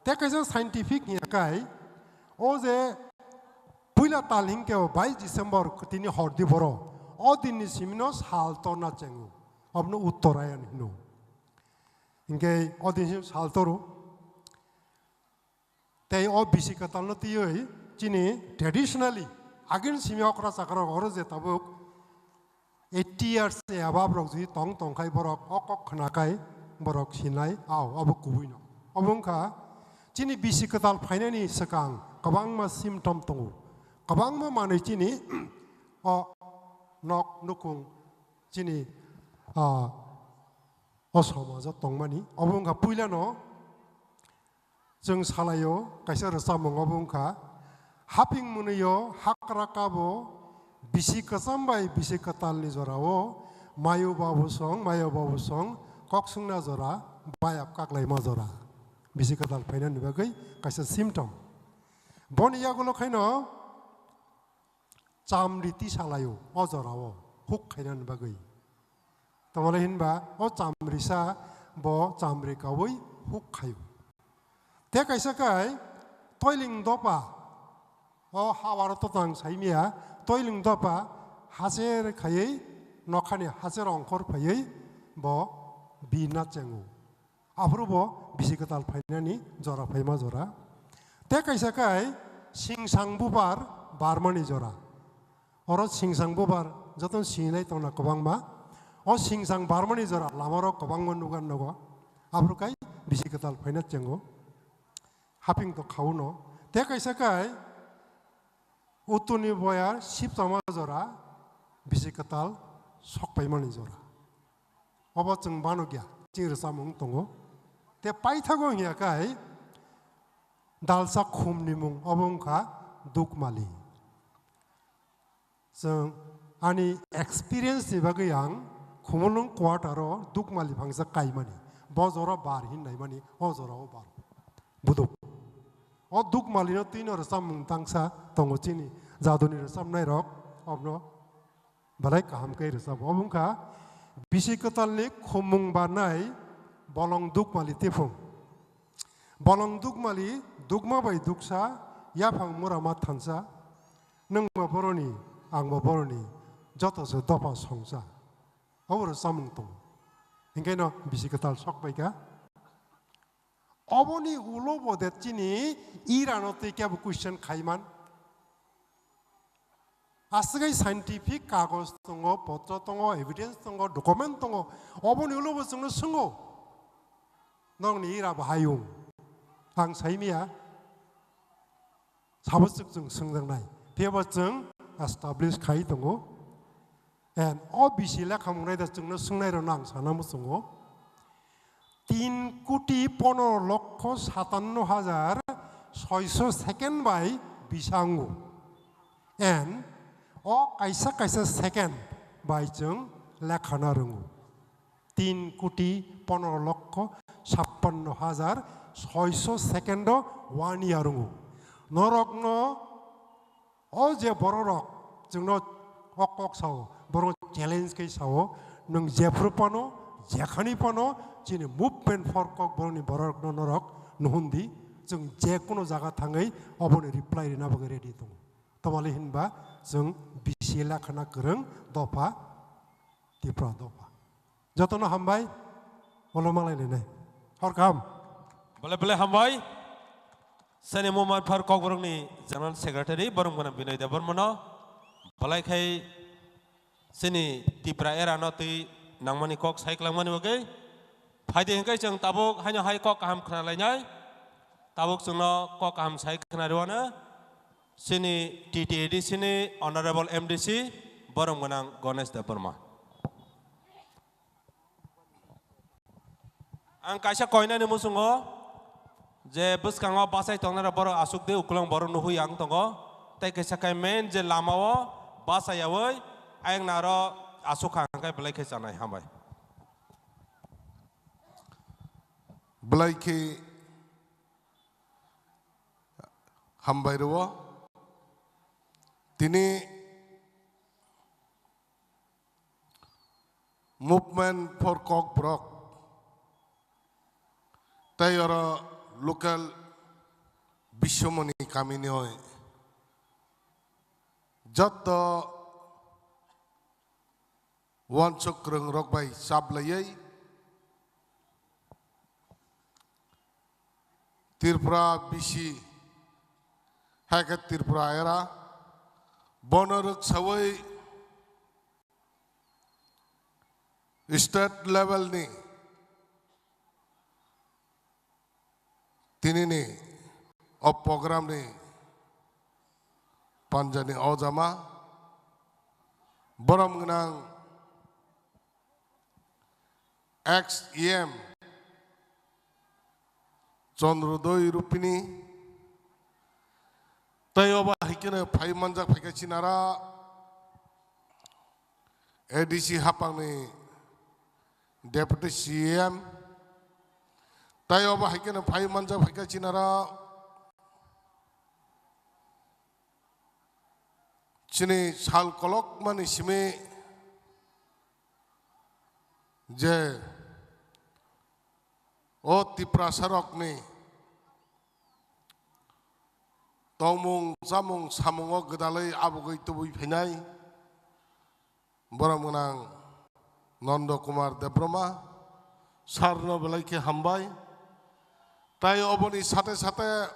tei kaisa scientific ni akai, o je puila tal hinkhe o bais December tini hordi boro, o dinni simino sal torna chengo, obono Uttarayan hino. Hinkhe o din sim sal toro. Tei o bisi kwtalno twiwi chini traditionally agini simi okra chakrok oro je tabuk eighty years ni above rok jodi tong tong khai borok o kok khna khai borok sinai ao abo kubui no. Obo wngkha chini bisi kwtal phainani swkang kwbangma symptom tongo. Kwbangma manwi chini o nok nukung chini, ah, o somajo tongmani. Obo wngkha puilano chwng salaio kaisa rwchapmung obo wngkha, haping mwnwio hakra kabo bisi kwcham bai bisi kwtalni jorao mayo babu song, mayo babu song kok swngna jora, bayap kaklaima jora. Bisi kwtal phainani bagwi kaisa symptom. Boni yagulo khaino chamri tisalaio o jorao huk khainani bagwi. Tamole hinba o chamrisa bo chamri kaui huk khaio. Te kaisa kai toiling dopa, o hawaro totang saimia, toiling dopa hacher khaiwi nokhani hacher ongkhor phaiwi bo bina chengo. Aphuru bo bisi kwtal phainani jora phaima jora. Te kaisa kai singsang bubar barmani jora. Oro singsang bubar joto sinai tongna kwbangma. O singsang barmani jora lamarok kwbangma nugan nogo. Aphuru kai bisi kwtal phaina chengo. Haping to khauno. Te kaisa kai utuni boya siptama jora bisi kwtal sokpaimani jora. Obo chwng bano gya, chini rwchapmung tongo. Te paithago hiya kai dalsa khumni mung, obo wngkha Dukmali. Chwng ani experience ni bagwi ang Khumulwng quarter o Dukmali phangsa kaimani. Bo jora bar hin naimani, o jora o bar. Buduk. O Dukmali no twi no rwchapmung tangsa tongo chini jaduni rwchapnai rok, obno belai kaham khe rwchabo. Obo wngkha bisi kwtalni khumung barnai bolong Dukmali tiphung. Bolong Dukmali dukma bai duksa yaphang mura ma thansa. Nwngba boroni, angba boroni, joto se dopha songsa. Obo rwchapmung tongo. Hinkhe no bisi kwtal sok bai kha. Oboni ulo bo de chini irano twi kebo question khaiman. Aswk scientific kagoj tongo, potro tongo, evidence tongo, document tongo. Oboni ulo bo chwngno swngo. Nokni ira bo hayung. Ang saimia. Sabo chwk chwng swngjaknai. Phiya bo chwng establish khai tongo. And o bisi lekhamung naida chwngno swngnairokno ang sana muchungo. Tin koti ponoro lokho satanno hajar soiso second bai bisa wngo. And o kaisa kaisa second bai chwng lekhana rwngo. Tin koti ponoro lokho sappanno hajar soiso second o one year wngo. Norokno o je bororok chwngno o kok sao, borok challenge khe sao, nwng jephru phano, jekhani phano, chini movement for kok borokni bororokno norok nuhundi, chwng je kono jaga thangwi oboni reply rina bagwi ready tongo. Tamali hinba chwng bisi lekhana kwrwng dopha, Tipra dopha. Jotono hambai, ulo malai nai nai. Hor kaham. Belai belai hambai. Seni movement for Kokborokni General Secretary borok mwnam Binoy Debbarmano. Belai khai seni Tipra era no twi nangmani kok sai kwlangmani bagwi. Phaidi hwnkhe chwng tabuk haino hai kok kaham khna lainai. Tabuk chwngno kok kaham sai khna rwano. Sini T T A D C ni Honorable M D C, borom gwnang Ganesh Debbarma. Ang kaisa koinani muchungo je bwskango bachai tongnai rok borok aswk de ukulung borok nuhwi ang tongo. Tei kaisa khe main je lamao bachayawi ayang naro aswk kha hwnkhe belai khe chanai hambai. Belai khe hambai rwo. Tini Movement for Kokborok tei oro local Biswamoni kamini hoi jotto uansuk kwrwng rok bai chap laiwi Tripura B C, hai khe Tripura era, bono rwksawi state level ni tinini o program ni panjani o jama borom gwnang ex E M Chandrodoi Rupini, tei obo hai kheno phai manjak phaikha Chinara A D C hapangni Deputy C E M, tei obo hai kheno phai manjak phaikha Chinara Chini sal kolokmani simi je o Tiprasarokni tongmung chamung samungo gwdalwi abugwi tubui phainai borok gwnang Nondo Kumar Debbarma sir no belai khe hambai. Tai oboni sate sate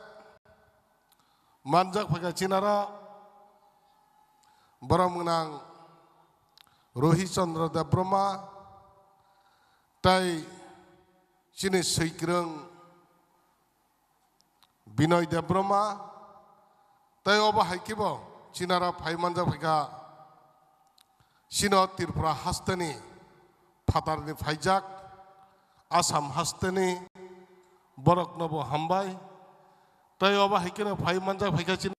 manjak phaikha chinaro borok gwnang Rohi Chandra Debbarma tai chini swikwrwng Binoy Debbarma, tei obo hai khe bo chinaro phai manjak phaikha, chino Tripura hasteni phatarni phaijak, Assam hasteni borokno bo hambai, tei obo hai kheno phai manjak phaikha chino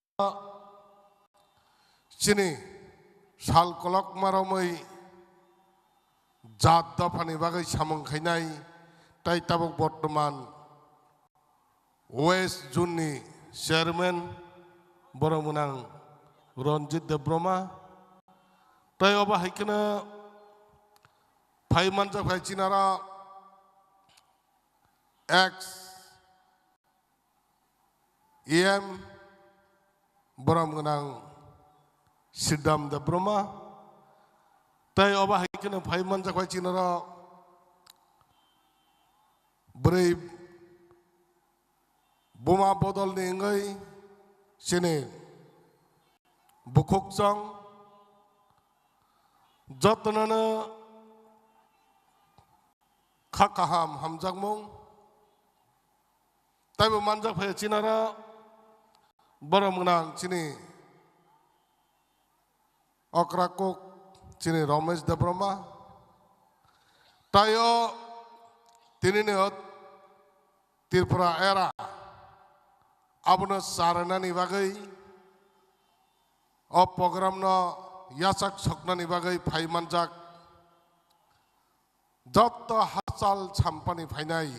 chini sal kolokma romwi jat dophani bagwi samung khainai, tei tabuk bortoman West Zone ni chairman borok gwnang Ranjit Debbarma, tei obo hai kheno phai manjak phai chinaro ex E M borok gwnang Siddham Debbarma, tei obo hai kheno phai manjak phai chinaro bwrwi buma bodolni wngwi chini bukhukchong jotonono kha kaham hamjakmung taibo manjak phai chinaro borok gwnang chini okra kok chini Ramesh Debbarma, tai o tinini o Tripura era abono charwnani bagwi, o program no yachak soknani bagwi phai manjak jotto hachal sampani phainai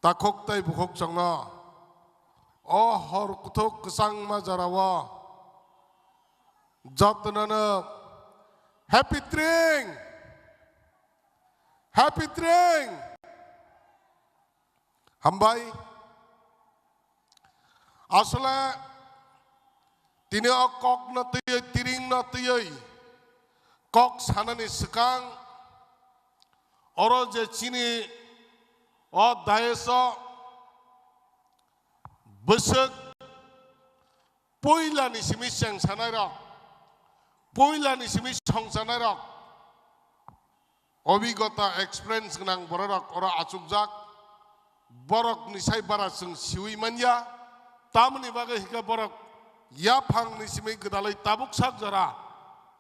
takhuk tei bukhuk chwngno o hor kuthuk kwchangma jorao jotonono happy tring, happy tring. Hambai. Asole tini o kokno twiwi, tiringno twiwi kok sanani swkang oro je chini o dais o bwswk puilani simi cheng sanairok, puilani simi song sanairok, obigota, experience gwnang bororok oro achukjak, borokni sai bara chwng siui manya, tamoni bagwi hwnkhe borok yaphangni simi gwdalwi tabuk sak jora,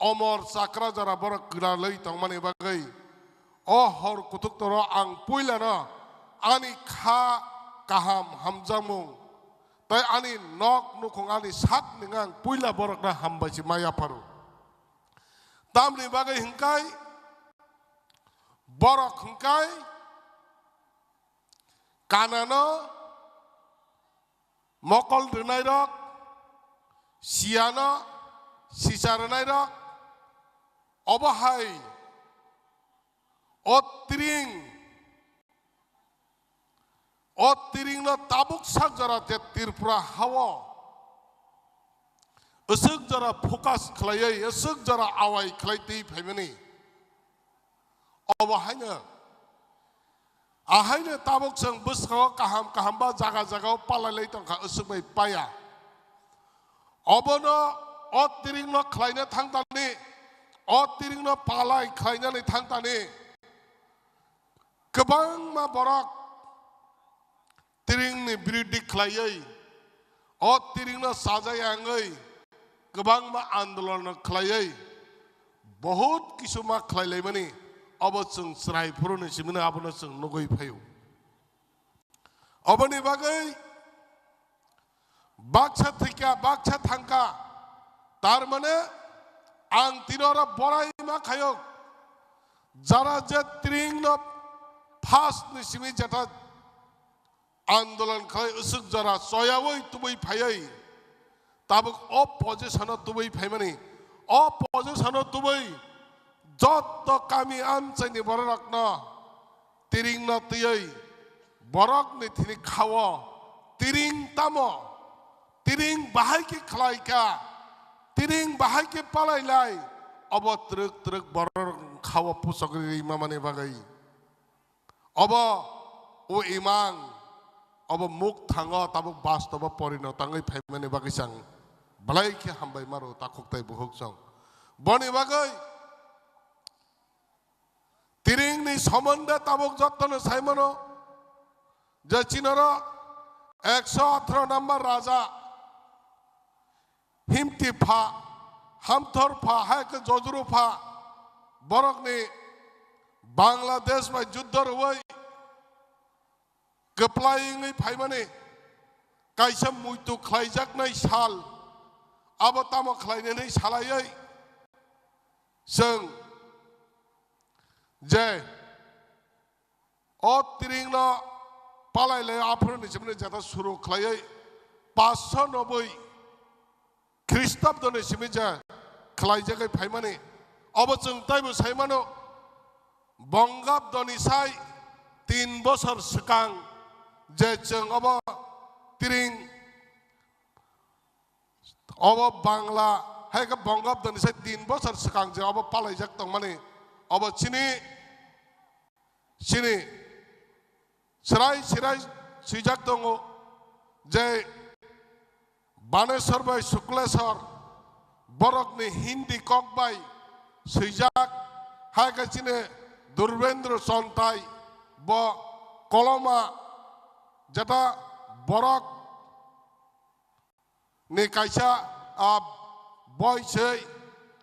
omor chakra jora borok gwdalwi tongmani bagwi o hor kuthuk toro ang puilano ani kha kaham hamjakmung tei ani nok nukhung ani sak ningang puila borokno hambai se ma yapharo. Tamni bagwi hwnkhe borok hwnkhe kanano mokol rwnairok, siyano sisa rwnairok, obo hai o tring, o tringno tabuk sak jora je Tripura hao aswk jora focus khlaiwi, aswk jora awai khlai twi phaimani. Obo haino, ahaino tabuk chwng bwskango kaham kaham ba jaga jaga o palai lai tongkha, aswk bai paya. Obono o tringno khlaina thangtani, o tringno palai khlainani thangtani kwbangma borok tringni biruddhi khlaiwi, o tringno sajai wngwi kwbangma andolon khlaiwi, bahut kisu ma khlailaimani, obo chwng chwrai phuruni simino abono chwng nugwi phaio. Oboni bagwi baksa thwikha, baksa thangkha, tar mane ang tini oro borai ma khaio, jara je tringno first ni simi jeta andolon khlai, aswk jora choyawi tubui phaiwi Tabuk o position-o tubui phaimani, o position-o tubui jotto kami amchaini bororokno tiringno twiwi borokni thini khao tiring tamo, tiring bahai khe khlai kha, tiring bahai khe palai lai, obo twrwk twrwk bororokni khao puchok ri mamani bagwi. Obo o imang, obo muk thango tabuk bastobo porinot wngwi phaimani bagwi chang belai khe hambai maro takhuk tai bukhuk chong. Boni bagwi tiringni somonde tabuk jottono saimano je chinoro ekso atharo number raja Himti pha, Hamthor pha, hai khe Jojuru pha, borokni Bangladesh bai juddho rwui kwplai wngwi phaimani kaisa muitu khlaijaknai sal, abo tamo khlainani salaiwi chwng je o tiringno palai lai aphuru ni simi jeta suru khlaiwi paanch sho noboi Khristabdo ni simi je khlaijagwi phaimani. Obo chwng taibo saimano, Bongabdo ni sai tin bosor swkang je chwng obo tiring obo Bangla hai khe Bongabdo ni sai tin bosor swkang je obo palaijak tongmani. Obo chini Chini chwrai chwrai swijak tongo je Baneswar bai Sukleswar, borokni Hindi kok bai swijak, hai khe chini Durbendra Chontai bo koloma jeta borok ni kaisa, ah, boi se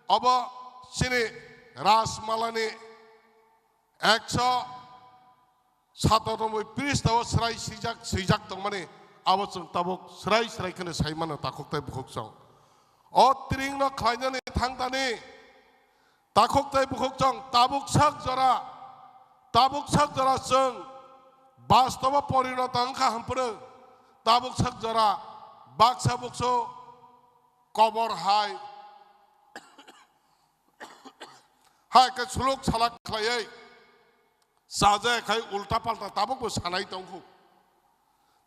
obo chini Rajmalani ekso satanoboi phrista o srai swijak, swijak tongmani, abo chwng tabuk srai srai kheno sai mano takhuk tai bukhuk chwng. O tiring no khlainani thangtani, takhuk tai bukhuk chwng tabuk sak jora, tabuk sak jora chwng bastobo porinot wngkha hwnphuru, tabuk sak jora baksa buksu kobor hai, hai khe suluk salak khlaiwi chajak khai ulta palta tabukbo sanai tongkhu.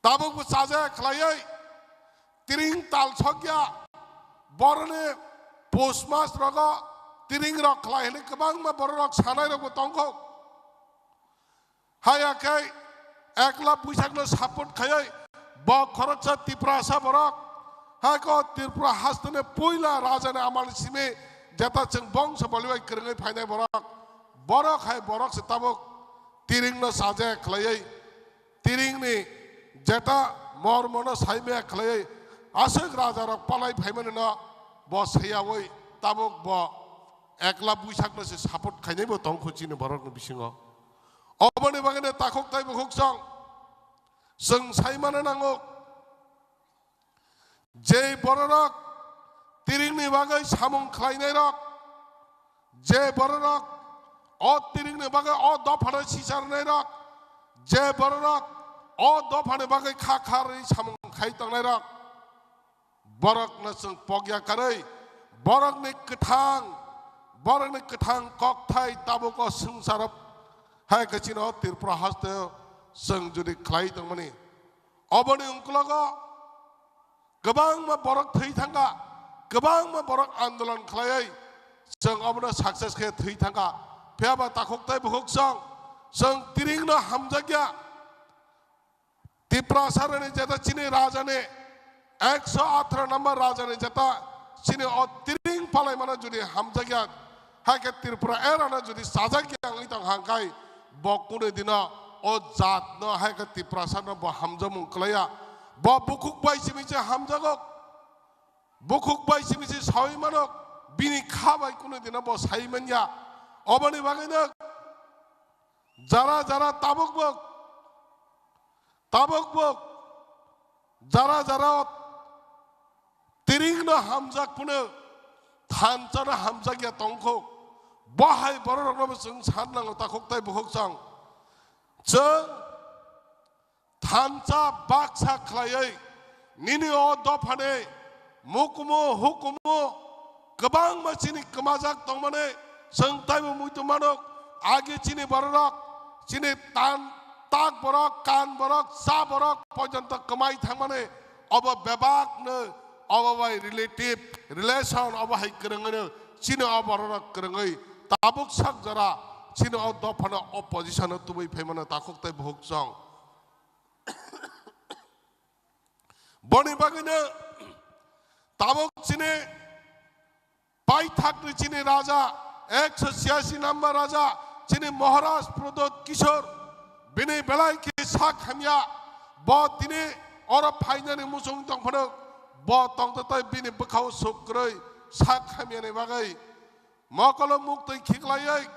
Tabukbo chaja khlaiwi tiring tal sokya, boroni pus mas rogo tiring rok khlai hwnwi kwbangma bororok sanai rokbo tongkho. Haya khe ekla buisakno support khaiwi bo khoroksa Tiprasa borok, hai ko Tripura hasteni puila rajani amal simi jeta chwng bongso bolibai kwrwngwi phainai borok, borok hai borok se tabuk tiringno chaja khlaiwi tiringni jeta mormono saimaya khlaiwi aswk rajarok palai phaimanino bo saiyawi tabuk bo ekla buisakno se support khainaibo tongkhu chini borokni bisingo. Oboni bagwino takhuk tai bukhuk chwng, chwng saimano nango. Je bororok tiringni bagwi samung khlainairok, je bororok o tiringni bagwi o dophano sicharnairok, je bororok o dophani bagwi kha kharwi samung khai tongnairok, borokno chwng pokya karwi, borokni kwthang, borokni kwthang kokthai tabuk o swngcharo hai khe chini o Tripura hasteo chwng jodi khlai tongmani. Oboni ungklogo kwbangma borok thwi thangkha, kwbangma borok andolon khlaiwi chwng obono success khe thwi thangkha. Phiyaba takhuk tai bukhuk chwng, chwng tiringno hamjakya. Tiprasarani jeta chini rajani ekso atharo number rajani jeta chini o tiring palaimano jodi hamjakya, hai khe Tripura erano jodi chajakya wngwi tong hangkai, bo kunu dino o jatno hai khe Tiprasano bo hamjakmung kwlaiya. Bo bukhuk bai simi se hamjago, bukhuk bai simi se sawi mano, bini kha bai kunu dino bo sai manya. Oboni bagwino jara jara tabuk bok, tabuk bok, jara jara o tiringno hamjak phano thansa no hamjakya tongkho. Bo hai bororokno bo chwng san nango takhuk tai bukhuk chwng. Chwng thansa baksa khlaiwi nini o dophani Mukumu, hukumu, kwbangma chini kwmajak tongmani, chwng taibo muitu mano, age chini bororok, chini tan, tak borok, kan borok, cha borok pojonto kwmai thangmani, obo bebakno, obo bai relative, relation, obo hai kwrwngwino, chini o bororok kwrwngwi, tabuk sak jora, chini o dophano opposition-o tubui phaimano takhuk tei bukhuk chwng. Boni bagwino tabuk chini paithakni chini raja, ekso chiyasi number raja, chini Maharaj Pradyot Kishore, bini belai khe sak hamya, bo tini oro phainani muchung tongphano, bo tongtwtwi bini bwkhao suk kwrwi sak hamyani bagwi. Mokolo muktwi khiklaiwi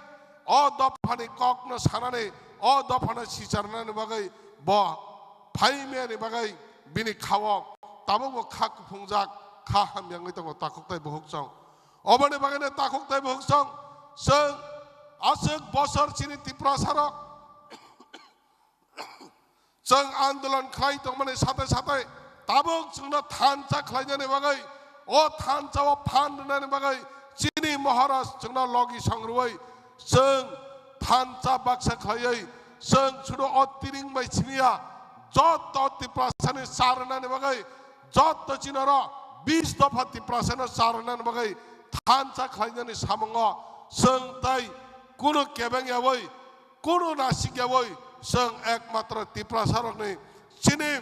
o dophani kokno sanani, o dophano sicharnani bagwi bo phaimani bagwi bini khao tabukbo kha kuphungjak, kha hamyangwi tongo takhuk tei bukhuk chwng. Oboni bagwino takhuk tei bukhuk chwng, chwng aswk bosor chini Tiprasarok Chwng andolon khlai tongmani sate sate tabuk chwngno thansa khlainani bagwi, o thansa-o phan rwnani bagwi chini Maharaj chwngno logi songrwui chwng thansa baksa khlaiwi chwng sudo o tiring bai siniya joto Tiprasani sa rwnani bagwi joto chinoro bis dopha Tiprasano sa rwnani bagwi thansa khlainani samungo chwng tei kunu kebeng yaui Kunu nasik yaui chwng ekmatro Tiprasarokni chini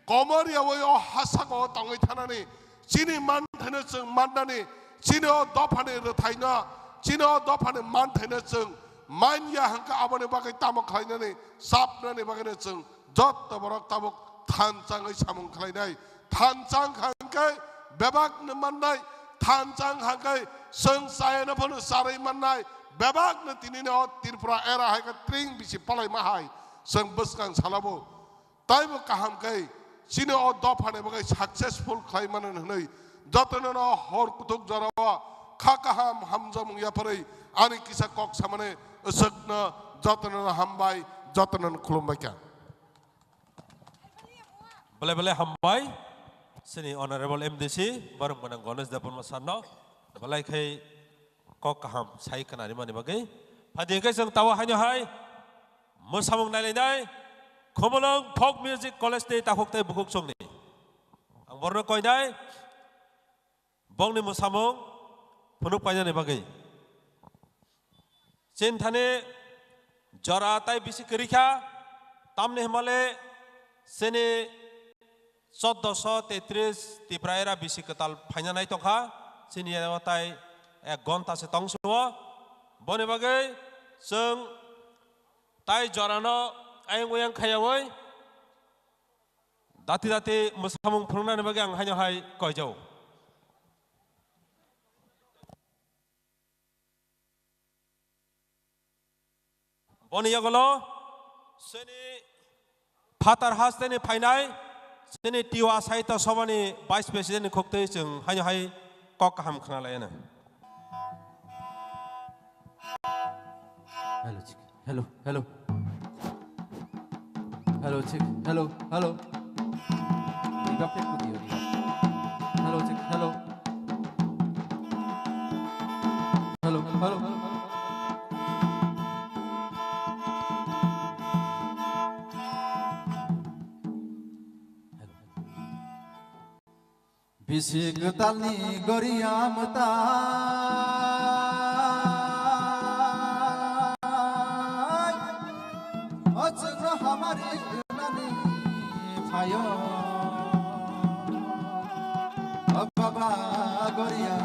komor yaui o hasako tongwi thanani, chini manthaino chwng mannani, chini o dophani rwthaino, chini o dophani manthaino chwng manya hwnkhe aboni bagwi tamo khlainani, chapnani bagwino chwng jotto borok tabuk thansa wngwi samung khlainai. Thansa wngkha hwnkhe bebakno mannai, thansa wngkha hwnkhe chwng chayano phano charwi mannai, bebakno tinino Tripura era hai khe tring bisi palaima hai chwng bwskang salabo. Taibo kaham khe chini o dophani bagwi successful khlai mano hwnwi jotono no hor kuthuk jorao kha kaham hamjakmung yapharwi ani kisa kok samani swkno jotono no hambai, jotono no khulumbai kha. Belai belai hambai, chini Honorable M D C, borok gwnang Ganesh Debbarma sir no, belai khai kok kaham sai khna rimani bagwi. Phadi hwnkhe chwng tabo haino hai mwsamung nailainai Khumulwng Folk Music College ni takhuk tei bukhuk chwngni. Ang borno koinai, Bongni mwsamung phunuk painani bagwi. Chini thani jora tai bisi kwrwi kha, tamni hwnmale chini choddoso tetris Tipra era bisi kwtal phaina nai tongkha, chini oro tai ek gonta se tong sio. Boni bagwi chwng tai jorano ayang oyang khayaui, Dati dati mwsamung phunuknani bagwi ang haino hai koijao. Boni yogolo chini phatar hasteni phainai chini Tiwa Sahitya Sabhani Vice President ni khuktwi chwng haino hai kok kaham khna laiyano. Hello, chik. Hello, hello. Hello, chik. Hello, hello. Riga pek ko diyo, riga. Hello, chik. Hello. Hello, hello. Bisi kwtalni goriya mwtai, o chwngno hamari rwnani phaio, o baba goriya.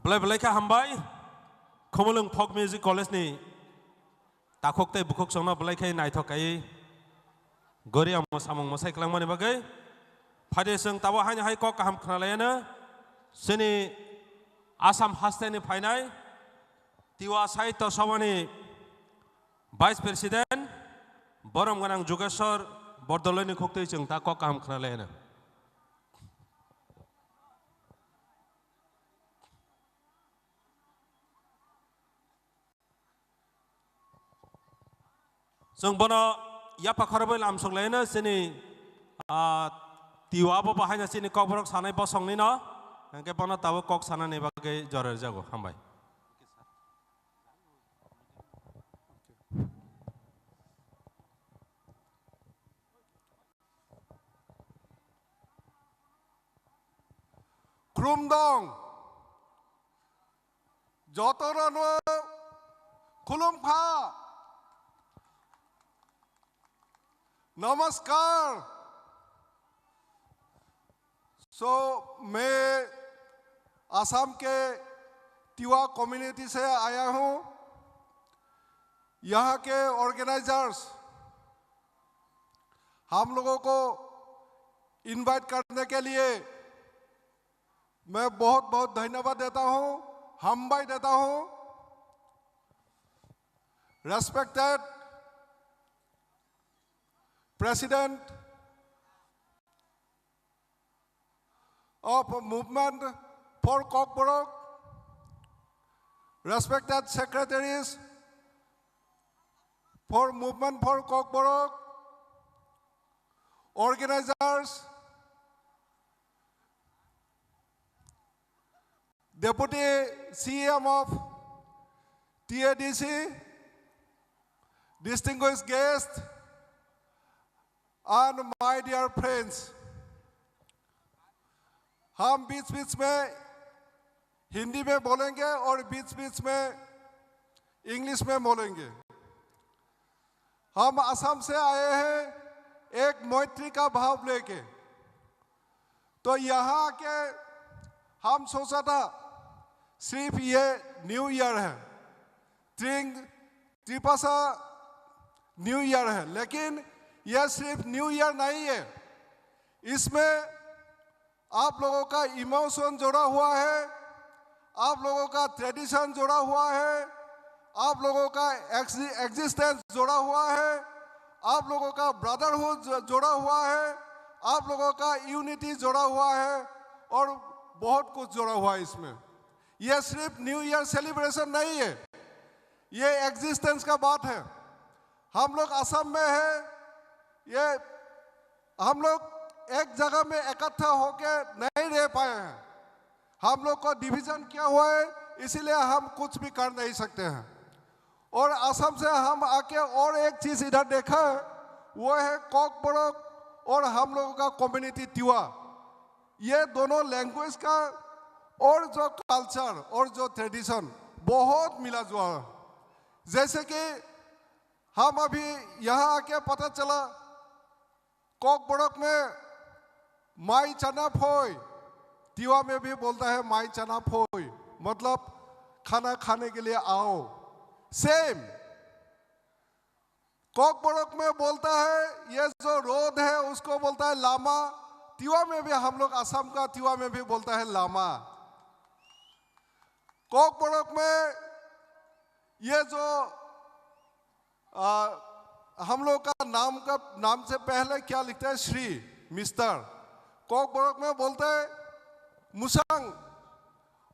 Belai belai khe hambai. Khumulwng Folk Music College ni takhuk tei bukhuk chwngno belai khe naithok kaiwi goriya mwsamung mwsai kwlangmani bagwi. Phaidi chwng tabuk haino hai kok kaham khwnalaiyano chini Assam hasteni phainai Tiwa Sahitya Sabhani Vice President borom gwnang Jogeshwar Bordoloini khuktwi chwng ta kok kaham khwnalaiyano. Chwng bono yapha khorobwi lamsok laino chini, ah, Tiwa bo bahaino chini kokborok sanai bosongni no, hwnkhe bono tabuk kok sanani bagwi jora rwjago. Hambai. Khulumdong. Jotono khulumkha. Namaskar. So, मैं असम के तिवा कम्युनिटी से आया हूँ। यहाँ के ऑर्गेनाइजर्स हम लोगों को इनवाइट करने के लिए मैं बहुत बहुत धन्यवाद देता हूँ, hambai देता हूँ। Respected President of Movement for Kokborok, respected secretaries for Movement for Kokborok, organizers, Deputy C E M of T A D C, distinguished guests, and my dear friends, हम बीच-बीच में हिंदी में बोलेंगे और बीच-बीच में इंग्लिश में बोलेंगे। हम असम से आए हैं एक मैत्री का भाव लेके। तो यहाँ आके हम सोचा था सिर्फ ये न्यू ईयर है, त्रिंग त्रिपासा न्यू ईयर है, लेकिन यह सिर्फ न्यू ईयर नहीं है। इसमें आप लोगों का इमोशन जुड़ा हुआ है, आप लोगों का ट्रेडिशन जुड़ा हुआ है, आप लोगों का एग्जिस्टेंस जुड़ा हुआ है, आप लोगों का ब्रदरहुड जुड़ा हुआ है, आप लोगों का यूनिटी जुड़ा हुआ है और बहुत कुछ जुड़ा हुआ है इसमें। यह सिर्फ न्यू ईयर सेलिब्रेशन नहीं है, ये एग्जिस्टेंस का बात है। हम लोग असम में है, ये हम लोग एक जगह में इकट्ठा होके नहीं रह पाए हैं। हम लोग को डिवीजन किया हुआ है, इसीलिए हम कुछ भी कर नहीं सकते हैं। और असम से हम आके और एक चीज इधर देखा है, वो है कोकबोरोक और हम लोगों का कम्युनिटी तिवा। ये दोनों लैंग्वेज का और जो कल्चर और जो ट्रेडिशन बहुत मिला जुआ है। जैसे कि हम अभी यहाँ आके पता चला, कोकबोरोक में माई चना फोई, तिवा में भी बोलता है माई चना फोई, मतलब खाना खाने के लिए आओ। सेम कोकबोरोक में बोलता है, ये जो रोड है उसको बोलता है लामा। तिवा में भी, हम लोग असम का तिवा में भी बोलता है लामा। कोकबोरोक में ये जो, आ, हम लोग का नाम का, नाम से पहले क्या लिखता है? श्री, मिस्टर। कोकबोरोक में बोलता है मुसंग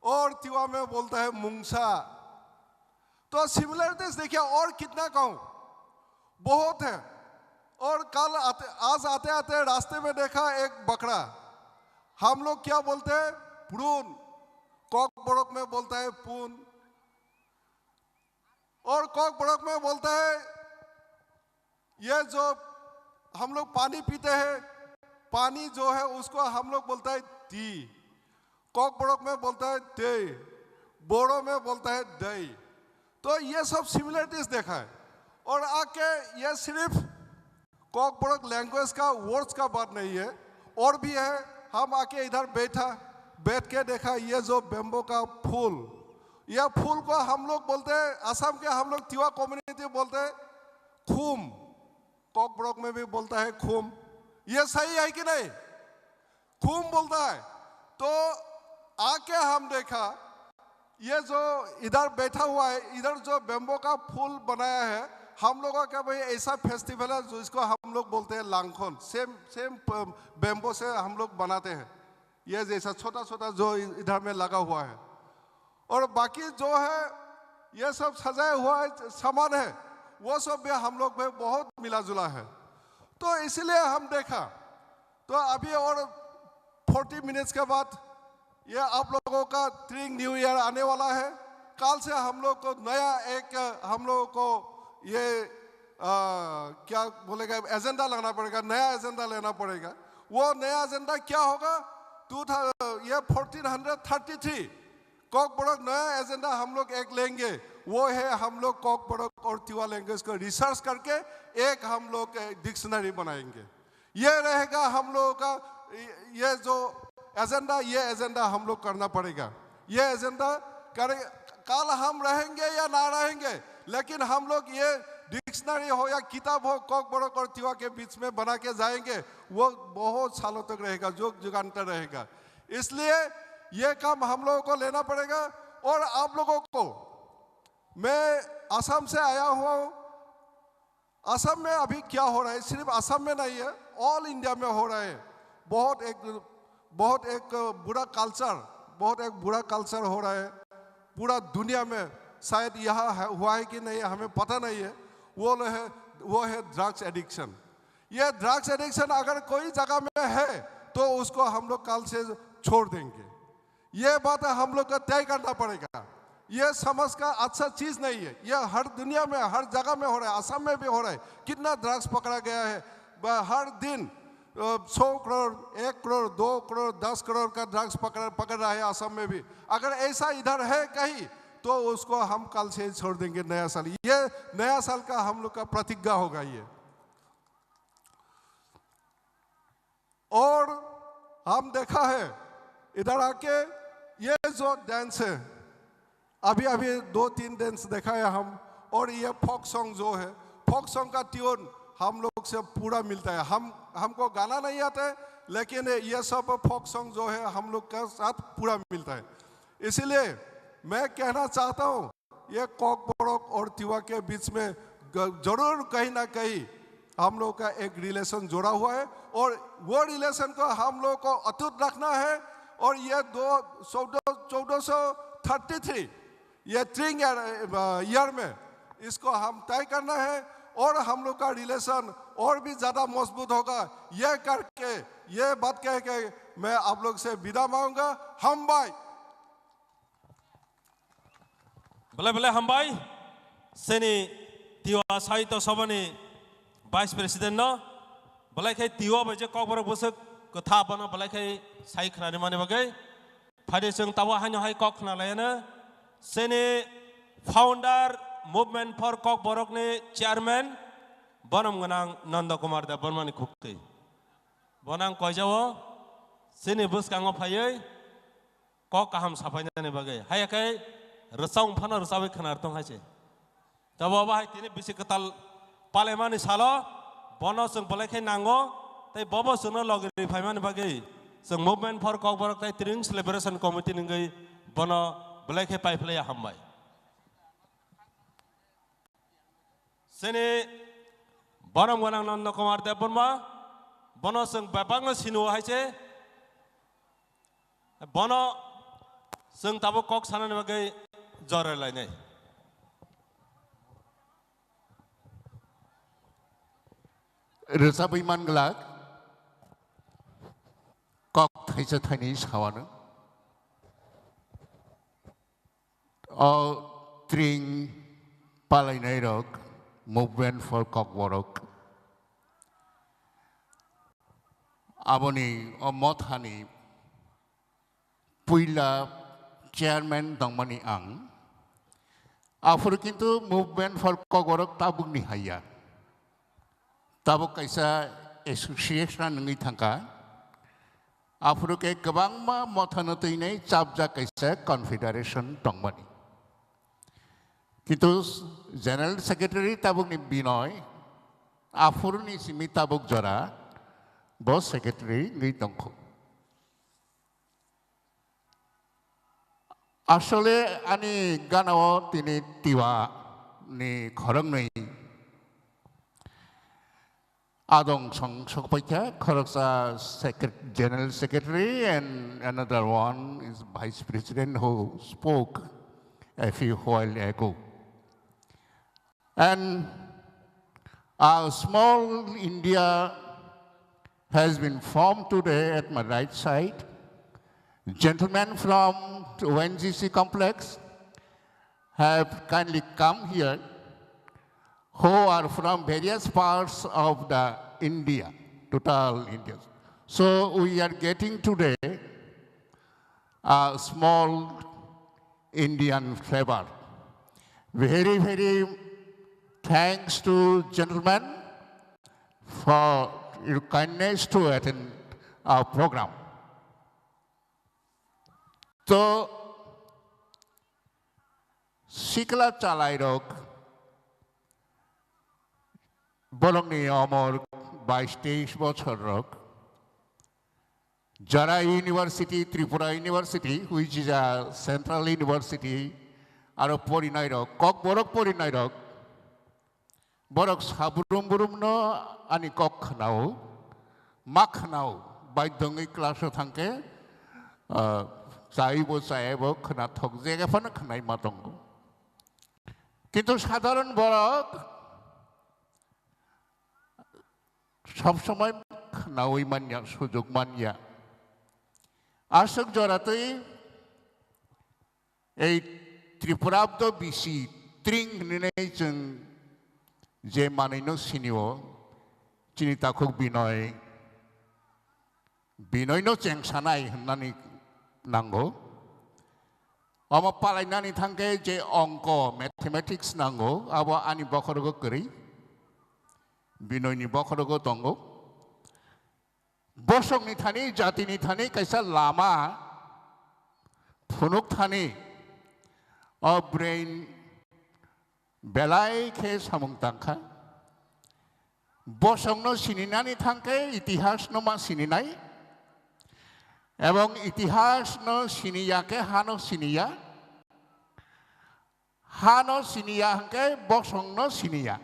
और तिवा में बोलता है मुंगसा। तो सिमिलरिटीज देखिए, और कितना कहूँ, बहुत है। और कल आते, आज आते आते रास्ते में देखा एक बकरा। हम लोग क्या बोलते हैं? प्रून। कोकबोरोक में बोलता है पून। और कोकबोरोक में बोलता है, ये जो हम लोग पानी पीते हैं, पानी जो है उसको हम लोग बोलता है ती, कोकबोरोक में बोलता है ते, बोडो में बोलता है दई। तो ये सब सिमिलरिटीज देखा है। और आके ये सिर्फ कोकबोरोक लैंग्वेज का वर्ड्स का बात नहीं है, और भी है। हम आके इधर बैठा, बैठ के देखा, ये जो बेम्बो का फूल, ये फूल को हम लोग बोलते हैं, असम के हम लोग तिवा कम्युनिटी बोलते हैं खूम, कॉकबरक में भी बोलता है खूम। ये सही है कि नहीं? खूम बोलता है। तो आके हम देखा, ये जो इधर बैठा हुआ है, इधर जो बेम्बो का फूल बनाया है, हम लोगों का भाई ऐसा फेस्टिवल है जो इसको हम लोग बोलते हैं लांगखोन। सेम सेम बेम्बो से हम लोग बनाते हैं, ये जैसा छोटा छोटा जो इधर में लगा हुआ है। और बाकी जो है, ये सब सजाया हुआ है, सामान है, वो सब भी हम लोग में बहुत मिला जुला है। तो इसीलिए हम देखा, तो अभी और फोर्टी मिनट्स के बाद ये आप लोगों का त्रिंग न्यू ईयर आने वाला है। कल से हम लोग को नया एक, हम लोगों को ये, आ, क्या बोलेगा, एजेंडा लाना पड़ेगा, नया एजेंडा लेना पड़ेगा। वो नया एजेंडा क्या होगा? टू ये फोर्टीन हंड्रेड थर्टी थ्री कॉकबरक नया एजेंडा हम लोग एक लेंगे, वो है हम लोग कॉकबरक और तिवा लैंग्वेज को रिसर्च करके एक हम लोग डिक्शनरी बनाएंगे। ये रहेगा हम लोगों का, ये जो एजेंडा, ये एजेंडा हम लोग करना पड़ेगा। ये एजेंडा करे, कल हम रहेंगे या ना रहेंगे, लेकिन हम लोग ये डिक्शनरी हो या किताब हो, कॉकबरक और तिवा के बीच में बना के जाएंगे। वो बहुत सालों तक रहेगा, युग युगांतर रहेगा। इसलिए ये काम हम लोगों को लेना पड़ेगा। और आप लोगों को, मैं असम से आया हुआ हूँ, असम में अभी क्या हो रहा है, सिर्फ असम में नहीं है, ऑल इंडिया में हो रहा है। बहुत एक, बहुत एक बुरा कल्चर, बहुत एक बुरा कल्चर हो रहा है पूरा दुनिया में। शायद यहाँ है, हुआ है कि नहीं, हमें पता नहीं है। वो लो है, वो है ड्रग्स एडिक्शन। ये ड्रग्स एडिक्शन अगर कोई जगह में है, तो उसको हम लोग कल से छोड़ देंगे। ये बात हम लोग को तय करना पड़ेगा। ये समाज का अच्छा चीज नहीं है। ये हर दुनिया में, हर जगह में हो रहा है, असम में भी हो रहा है। कितना ड्रग्स पकड़ा गया है, ब-, हर दिन सौ करोड़, एक करोड़, दो करोड़, दस करोड़ का ड्रग्स पकड़ पकड़ रहा है असम में भी। अगर ऐसा इधर है कहीं, तो उसको हम कल से छोड़ देंगे नया साल। ये नया साल का हम लोग का प्रतिज्ञा होगा ये। और हम देखा है, इधर आके ये जो डांस है, अभी अभी दो तीन डांस देखा है हम, और ये फोक सॉन्ग जो है, फोक सॉन्ग का ट्यून हम लोग से पूरा मिलता है। हम, हमको गाना नहीं आता है, लेकिन ये सब फोक सॉन्ग जो है हम लोग का साथ पूरा मिलता है। इसीलिए मैं कहना चाहता हूँ, ये कॉकबरक और तिवा के बीच में ग-, जरूर कहीं ना कहीं हम लोग का एक रिलेशन जुड़ा हुआ है, और वो रिलेशन को हम लोग को अटूट रखना है। और ये दो चौदह चौदह सौ थर्टी थ्री ये ट्रिंग ईयर में इसको हम तय करना है, और हम लोग का रिलेशन और भी ज़्यादा मजबूत होगा। ये करके, ये बात कह के मैं आप लोग से विदा मांगूंगा। हम भाई। Belai belai hambai, seni Tiwa Sahitya Sabhani Vice President no, belai khai Tiwa bai je Kokborok bwswk kwtha bono belai khai sai khnani mani bagwi. Phaidi chwng tabuk haino hai kok khna laiano, seni founder Movement for Kokborok ni chairman bonom gwnang Nanda Kumar Debbarma ni khukti. Bono ang koijao, seni bwskango phaiwi, kok kaham saphainani bagwi. Haiya khe rwchapung phano rwchapwi khwnar tong hai se. Tei bo bahai tini bisi kwtal palaimani salo bono chwng belai khe nango, tei bobo chwngno logi rwi phaimani bagwi chwng Movement for Kokborok tei Tring Celebration Committee ni wngwi bono belai khe paiphlaiya hambai. Sini borom gwnang Nanda Kumar Debbarma, bono chwng bebakno sini o hai se. Bono chwng tabuk kok sanani bagwi jora lainai. Rwchabwi man glak, kok thaisa thainwi sawano. O tring palainai rok, Movement for Kokborok. Aboni o mothani puila chairman tongmani ang. Aphuru kintu Movement for Kokborok tabukni haiya. Tabuk kaisa association wngwi thangkha. Aphuru khe kwbangma mothano twinai chapjak kaisa confederation tongmani. Kintu General Secretary tabukni Binoy, aphuruni simi tabuk jora bo secretary wngwi tongkho. Asole ani ganao tini Tiwa ni khoroknwi adong song sokpaikha, khoroksa secret-, General Secretary and another one is Vice President who spoke a few while ago. And a small India has been formed today at my right side. Gentlemen from O N G C complex have kindly come here, who are from various parts of the India, total India. So we are getting today a small Indian flavor. Very, very thanks to gentlemen for your kindness to attend our program. To sikla chalairok, borokni omor bais teis bochor rok, Jara University, Tripura University, which is a central university, aro porinairok, Kokborok porinairok, borok sabrum brumno ani kok khnao, ma khnao, baidongwi class-o thangkhe, ah, chaibo chayabo khnathok jega phano khnai ma tongo. Kintu sadharon borok sob somoi khnaui manya, sujug manya. Aswk joratwi ei Tripura abdo bisi tring hinwi chwng je manwino sinio, chini takhuk Binoy, Binoyno chengsanai hwnmani nango. Omo palainani thangkhe je ongko, mathematics nango, abo ani bokhorogo kwrwi, Binoyni bokhorogo tongo. Bosongni thani, jatini thani kaisa lama phunuk thani, o brain belai khe samung tangkha. Bosongno sininani thangkhe itihasno ma sininai, ebong itihasno siniya khe hano siniya, hano siniya hwnkhe bosongno siniya.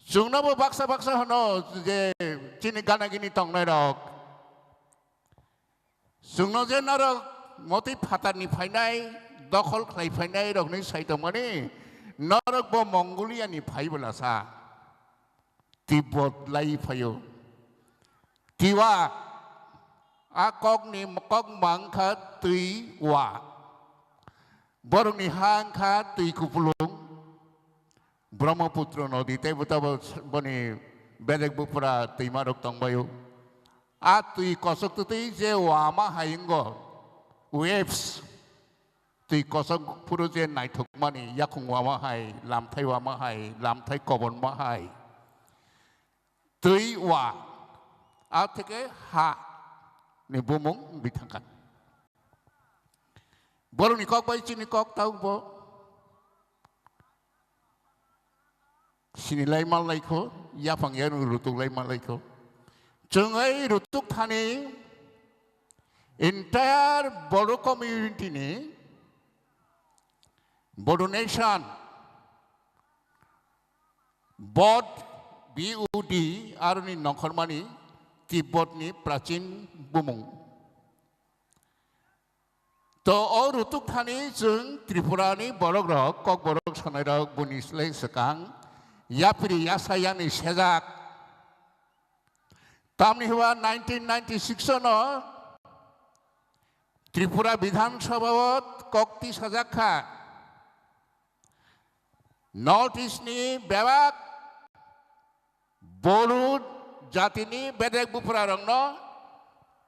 Chwngnobo baksa baksa hwno je chini gana gini tongnairok. Chwngno je norok motwi phatarni phainai, dokhol khlai phainai rokni sai tongmani, norokbo Mongoliani phai bwlasa. Tibot lai phaio. Tiwa, a kokni kok mangkha twi wa. Borokni ha wngkha twi kupulung. Brahmaputra nodi tei bo tabo boni bedek bupra twimarok tongbaio. A twi kosok twtwi je wama hai wngo, waves, twi kosok phuru je naithokmani yakhung wama hai, lamthai wama hai, lamthai kobonma hai, twi wa, a theke ha ni bumung wngwi thangkha. Borokni kok bai chini kok taubo. Sinilai manlaikho, yaphang yarung rutuklai manlaikho. Chwng ei rutuk thani entire Bodo community ni, Bodo nation, Bod, B U D, aroni nongkhormani Tibot ni prachin bumung. To o rutuk thani chwng Tripura ni borok rok, Kokborok sanai rok, buni slai swkang yapri yasa yani sejak. Tamni hwnba nineteen ninety-six no Tripura Bidhan Sabha o kok tisajak kha. North East ni bebak Bodo jatini bedek bupra rokno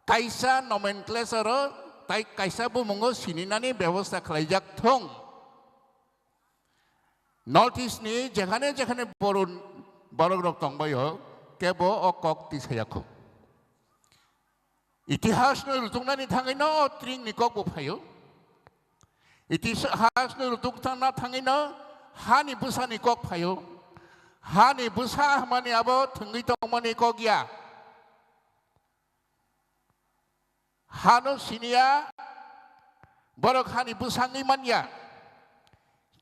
kaisa nomenclature o tai kaisa bumungo sininani bebosta khlaijak thung. North East ni jekhane jekhane Bodo borok rok tongbaio kebo o kok tisaya kho. Itihasno rutuknani thangwino o tringni kokbo phaio. Itihasno rutukna thangwino hani bwsani kok phaio. Hani bwsa hwnmani abo thwngwi tongmani kok ya. Hano siniya, borok hani bwsangwi manya.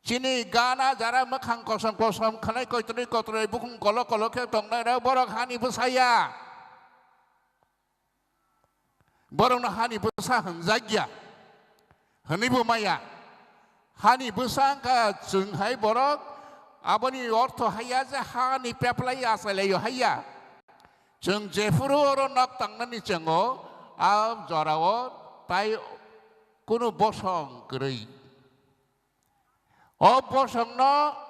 Chini gana jara mwkhang kosom kosom, khwnai koitroi kotroi, bukhung kolo kolo khe tongnairok borok hani bwsa ya. Borokno hani bwsa hwnjak ya, hwnwibo maya. Hani bwsa wngkha chwng hai borok, aboni ortho haiya je hani peplai achailaiyo haiya. Chwng jephuru oro nok tangnani chwngo, a jorao tai kunu bosong kwrwi. O bosongno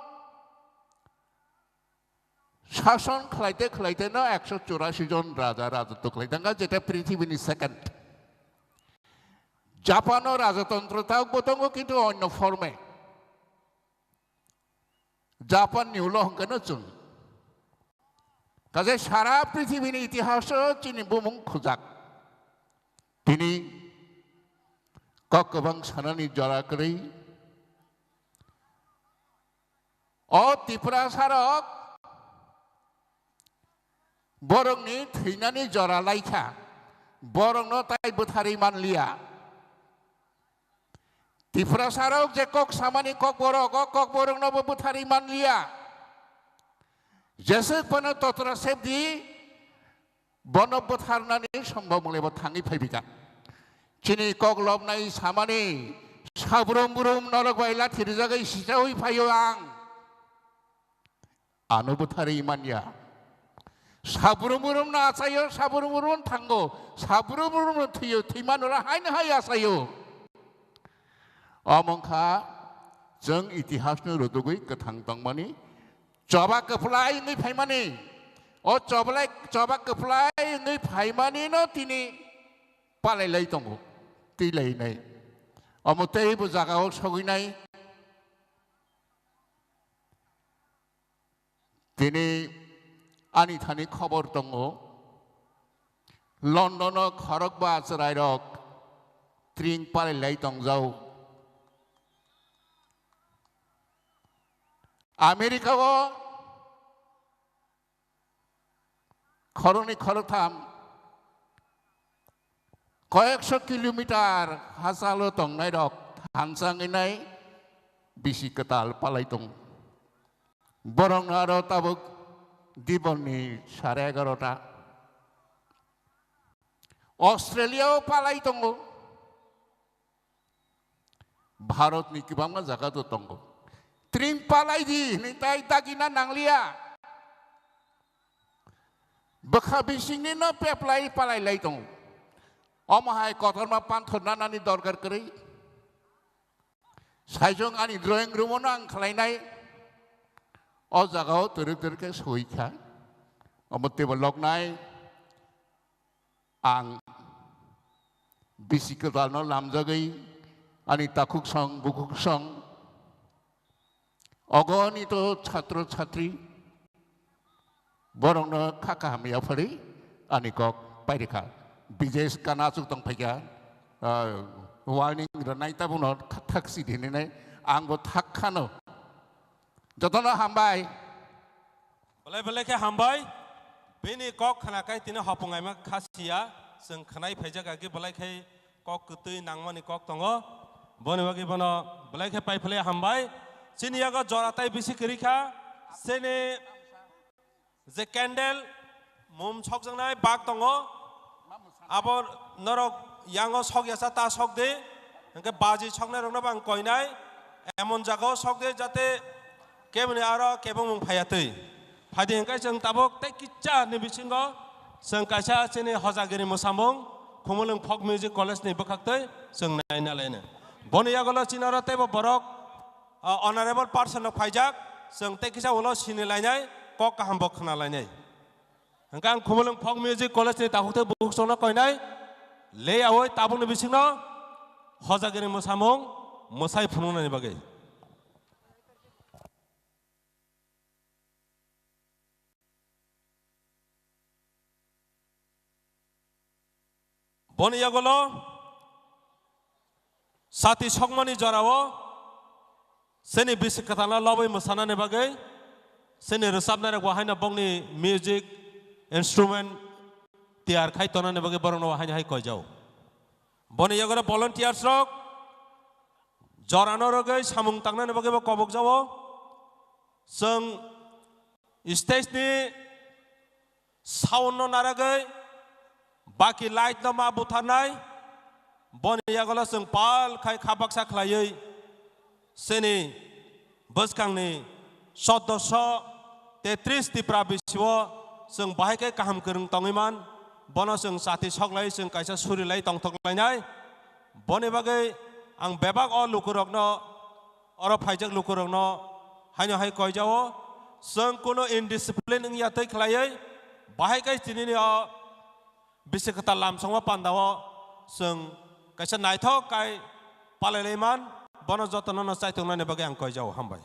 Sason khlaite khlaite no ekso churasi jon raja rajotw khlai tangkha, jeta prithibini second. Japano rajotontro ta bo tongo, kintu onno forme. Japanni ulo hwnkhe no chwng. Kaje sara prithibini itihaso chini bumung khujak. Tini kok kwbang sanani jora kwrwi. O Tiprasarok borokni thwinani jora laikha, borokno tai bwtharwi manliya. Tiprasarok je kok samani kokborok, o kokboroknobo bwtharwi manliya. Jeswk phano totra sebdi, bono bwtharnani sombok mwnglaibo thangwi phaibikha. Chini kok lobnai samani sabrum brum norok bai lathi rijagwi sichaui phaio ang. Ano bwtharwi manya. Sabrum brum no achaio, sabrum brum thango, sabrum brum no thwio, thwimano ra haino hai achaio. Omo wngkha chwng itihasno rutugwi kwthang tongmani choba kwplai wngwi phaimani. O choblai, choba kwplai wngwi phaimani no tini palai lai tongo, twi lai nai. Omo teibo jagao sogwi nai. Tini ani thani khobor tongo, London-o khorokba chwrairok tring palai lai tongjao. America-o khoroknwi khoroktham koyekso kilometer hachalo tongnairok thansa wngwi nai bisi kwtal palai tongo. Borokno aro tabuk dibonni sare egarota. Australia-o palai tongo. Bharatni kwbangma jaga do tongo. Tring palai di hwnwi tai dagina nangliya. Bwkha bisingni no peplai palai lai tongo. Omo hai kotorma panthor nanani dorkar kwrwi. Saijong ani drawing room-o no ang khlainai. O jagao twrwk twrwk khe soi kha. Omo teibo loknai. Ang bisi kwtalno lamjagwi ani takhuk song bukhuk song, ogonito chhatro chhatri borokno kha kaham yapharwi ani kok pairikha. Bijesh kana achuk tong phaikha, ah, warning rwnai tabukno thak si dininai angbo thak khano. Jotono hambai. Belai belai khe hambai. Bini kok khna kai tini hopung aima kha siya. Chwng khnai phaijak agi belai khe kok kwtwi nangmani kok tongo. Boni bagwi bono belai khe pai phlai hambai. Chini yago jora tai bisi kwrwi kha. Chini je candle mum sokjaknai bak tongo. Abo norok yango sok yasa ta sok di. Hwnkhe baji soknai rokno bo ang koinai. Emon jagao sok di jate keboni aro kebengmung phaiya twi. Phaidi hwnkhe chwng tabuk tei kicha ni bisingo chwng kaisa chini Hojagiri mwsamung Khumulwng Folk Music College ni bwkhak twi chwng naina laino. Boni yagulo chini oro teibo borok, ah, honorable person rok phaijak, chwng tei kisa ulo sini lainai, kok kaham bo khna lainai. Hwnkhe ang Khumulwng Folk Music College ni takhuk tei bukhuk chwngno koinai, le yaui tabukni bisingno Hojagiri mwsamung mwsai phunuknani bagwi. Boni yagulo sati sokmani jorao chini bisi kwtalno lobwi mwsanani bagwi chini rwchapnai rok bo haino bongni music instrument tiyar khai tonani bagwi borokno haino hai koijao. Boni yagulo volunteers rok jorano rwgwi samung tangnani bagwi bo kobokjao. Chwng stage ni sound no naragwi baki light no ma butharnai, boni yagulo chwng pal khai kha baksa khlaiwi chini bwskangni sodosyo tetris Tipra bisio chwng bahai khe kaham kwrwng tongwi man, bono chwng chati soklai chwng kaisa suri lai tongthok lainai. Boni bagwi ang bebak o lukurokno, oro phaijak lukurokno haino hai koijao, chwng kuno indiscipline wngya twi khlaiwi bahai khe tinini o bisi kwtal lamsongma pandao chwng kaisa naithok kai palailaimani, bono jotono no chaitongnani bagwi ang koijao. Hambai.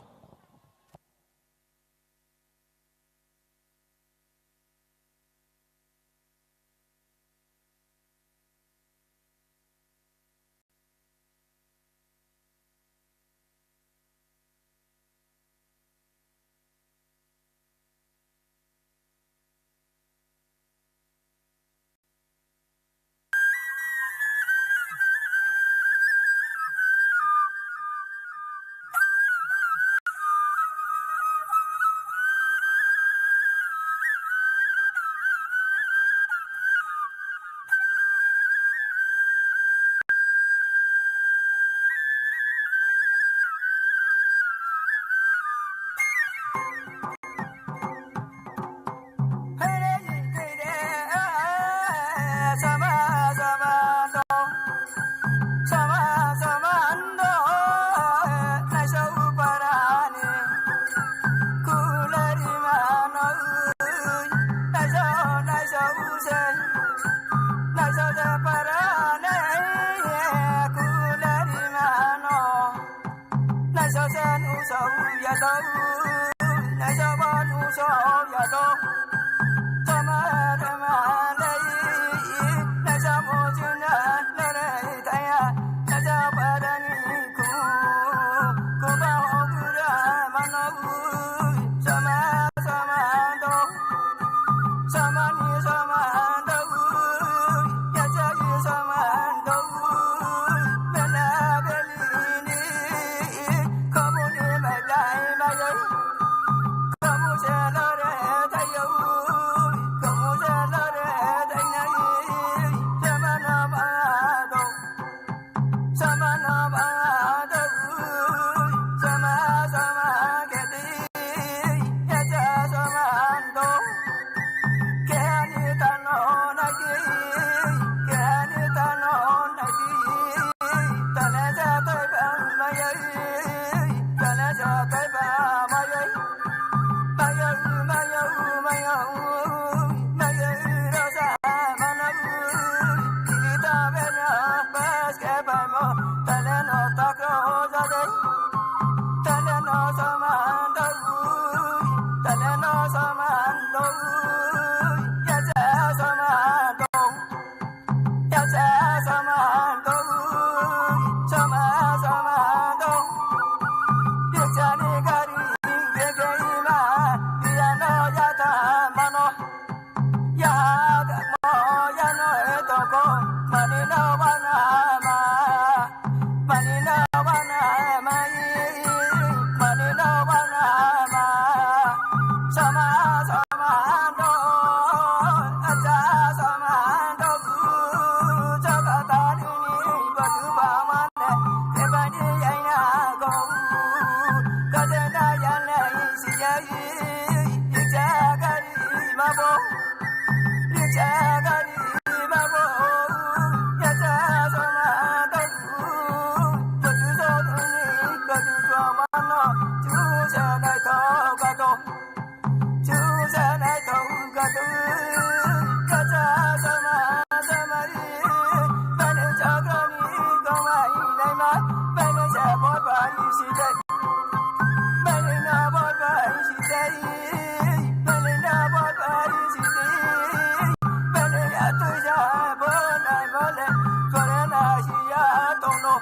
ya tongno.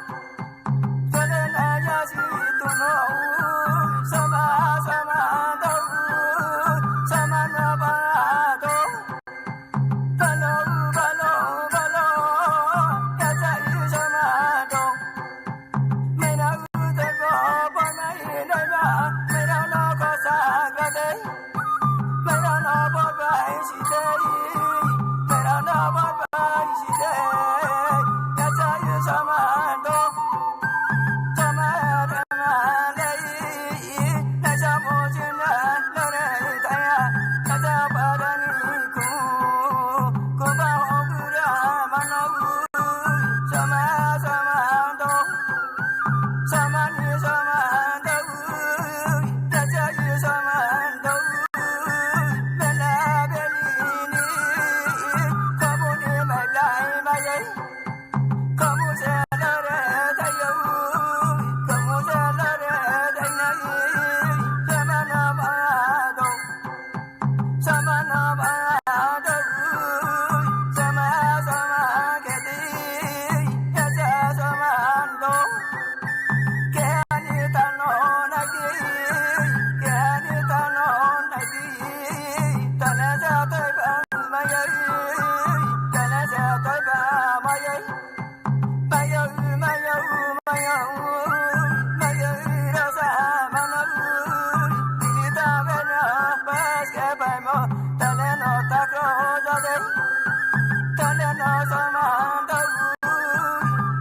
Sole na ya si tongno. Sama sama do. Sama na ba do. Balo balo balo. Ya sa i sama do. Mera u te ko banai dai ba. Mera no ko sa ga dai. Samani samando, yachayi samando, bela belini, kabuni mailai mayai, kamu selare tayo, kamu selare tainai, samana mado. Samana bado, sama sama kedi, yacha samando. Kehani tano nagi, kehani tano nagi, tana jatoi bang mayai, tana jatoi bang mayai. Mayo, mayo, mayo, mayo, rasa mano, kita bena pas ke paimo, taleno takro jade, taleno samando,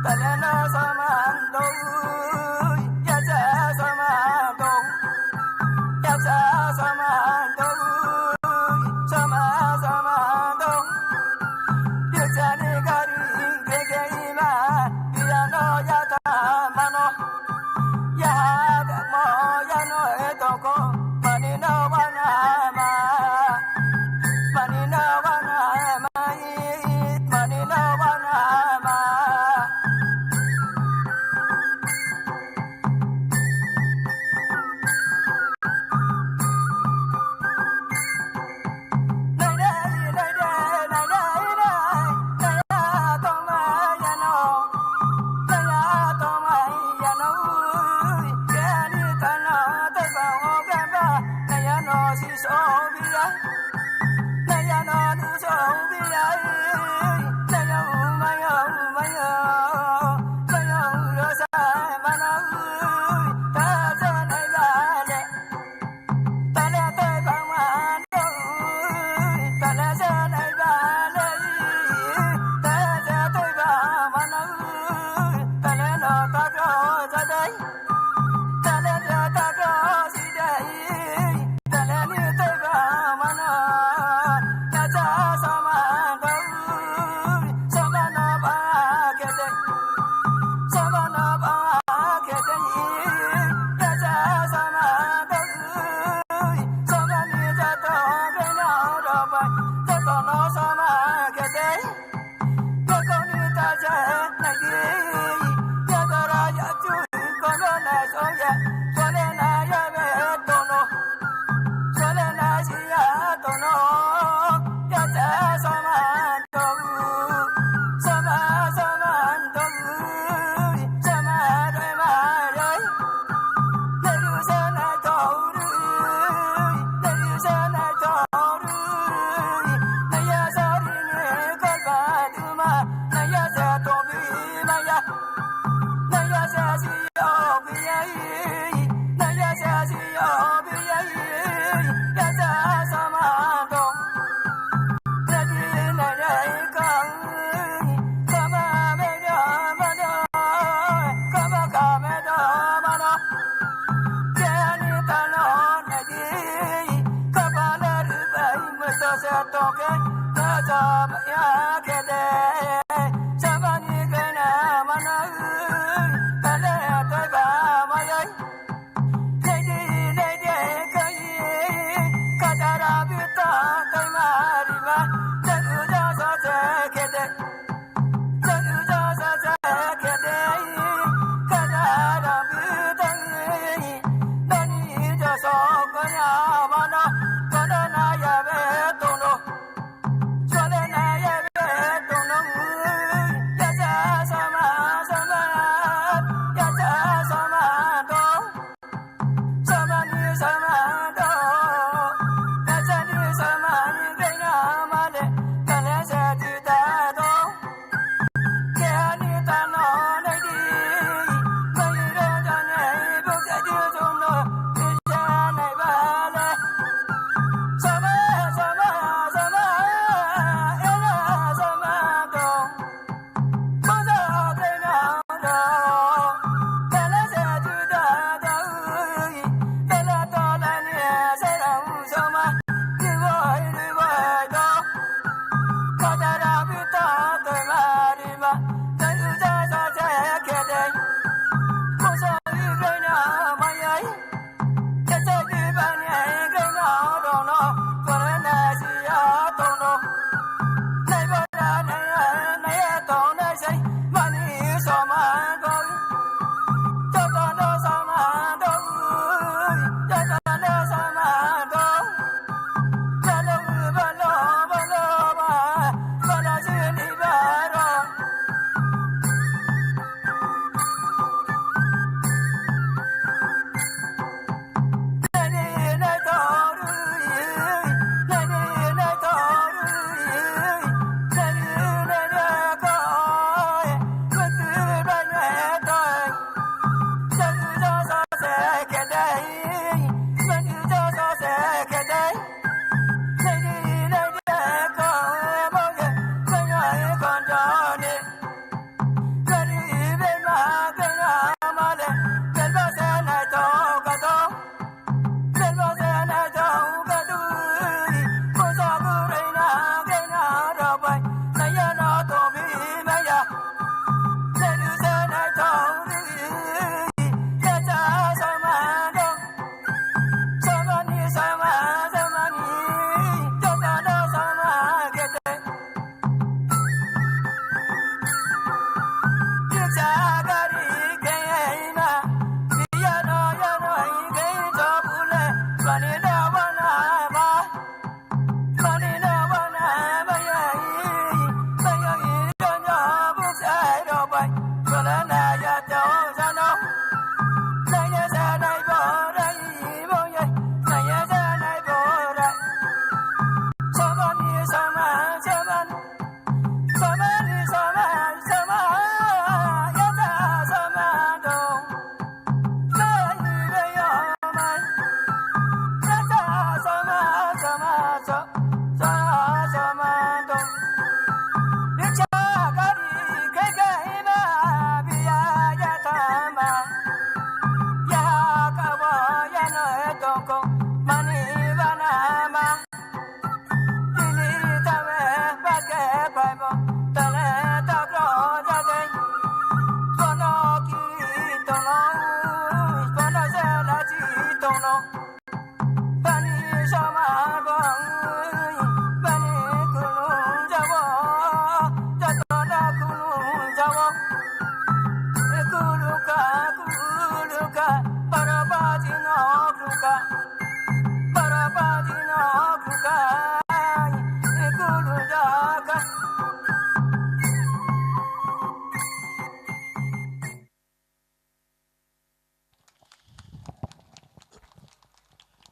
taleno samando, yacha samando. Yacha samando, sama samando. Yachani gari gege ima, yano yata mano. Yadamo yano etoko, manino wanama. Manino wanama, manino wanama.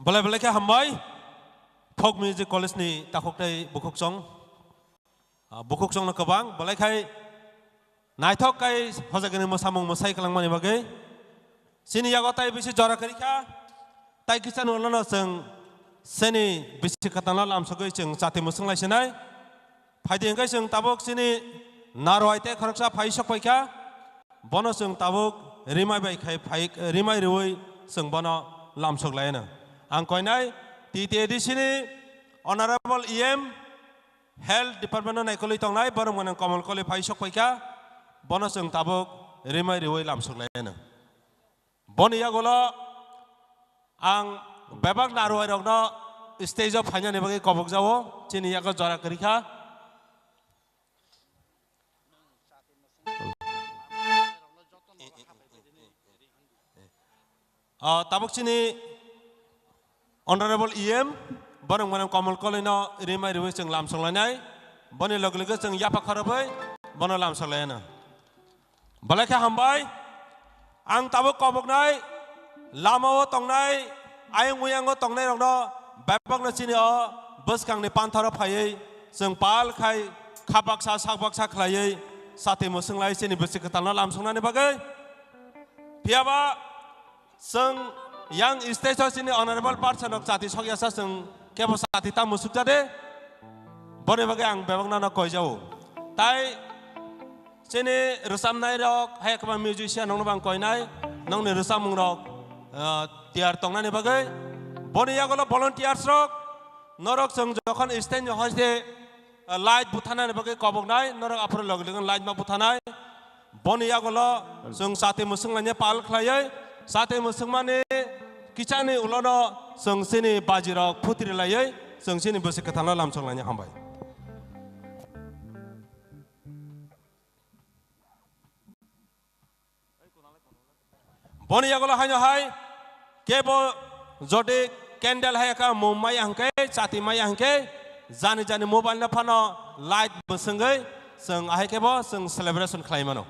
Belai belai khe hambai. Folk Music College ni takhuk tei bukhuk chwng. Ah, bukhuk chwngno kwbang. Belai khai naithok khai hojagini mwsamung mwsai kwlangmani bagwi. Chini yago tai bisi jora kwrwi kha. Tai kisa nulano chwng chini bisi kwtalno lamsogwi chwng chati mwswng lai sinai. Phaidi hwnkhe chwng tabuk chini narwai tei khoroksa phai sok pai kha. Bono chwng tabuk rimai bai khai phai, rimai riwi chwng bono lamsok lai ano. Ang koinai T T A D C ni Honorable E M Health Department no naikolwi tongnai, borok mwnang Komol Koli phai sok pai kha. Bono chwng tabuk rimai riwi lamsok lai ano. Boni yagulo ang bebak narwai rokno stage o phainani bagwi kobok jago, chini yago jora kwrwi kha. Ah, tabuk chini Honorable E M, borok mwnang Komol Koli no rimai riwi chwng lamsok lainai, boni loge loge chwng yapha khorobwi bono lamsok lai ano. Belai khe hambai. Ang tabuk koboknai, lama o tongnai, ayang uyang o tongnai rokno bebakno chini o bwskang ni panthor o phaiwi chwng pal khai kha baksa sak baksa khlaiwi chati mwswng lai chini bwswi kwtal no lamsok nani bagwi. Phiya ba chwng yang stage o chini honorable person rok chati sok ya sa chwng kebo chati ta mwswk ja de. Boni bagwi ang bebakno no koi jago. Tai Chini rwchapnai rok, hai kwbang musician rokno bang koinai, nokni rwchapmung rok, ah, tiyar tongnani bagwi. Boni yagulo volunteers rok, norok chwng jokhon stage ni hoste, ah, light buthanani bagwi koboknai, norok aphuru logi logi light ma buthanai. Boni yagulo chwng chati mwswng laina pal khlaiwi, chati mwswngmani kichani ulono chwng chini baji rok phutri laiwi, chwng chini bwswk kwthalno lamsok laina hambai. Boni yagulo haino hai, kebo jodi candle hai ka mum maya hwnkhe, chati maya hwnkhe, jani jani mobile no phano light bwswngwi chwng ahai kebo chwng celebration khlai mano.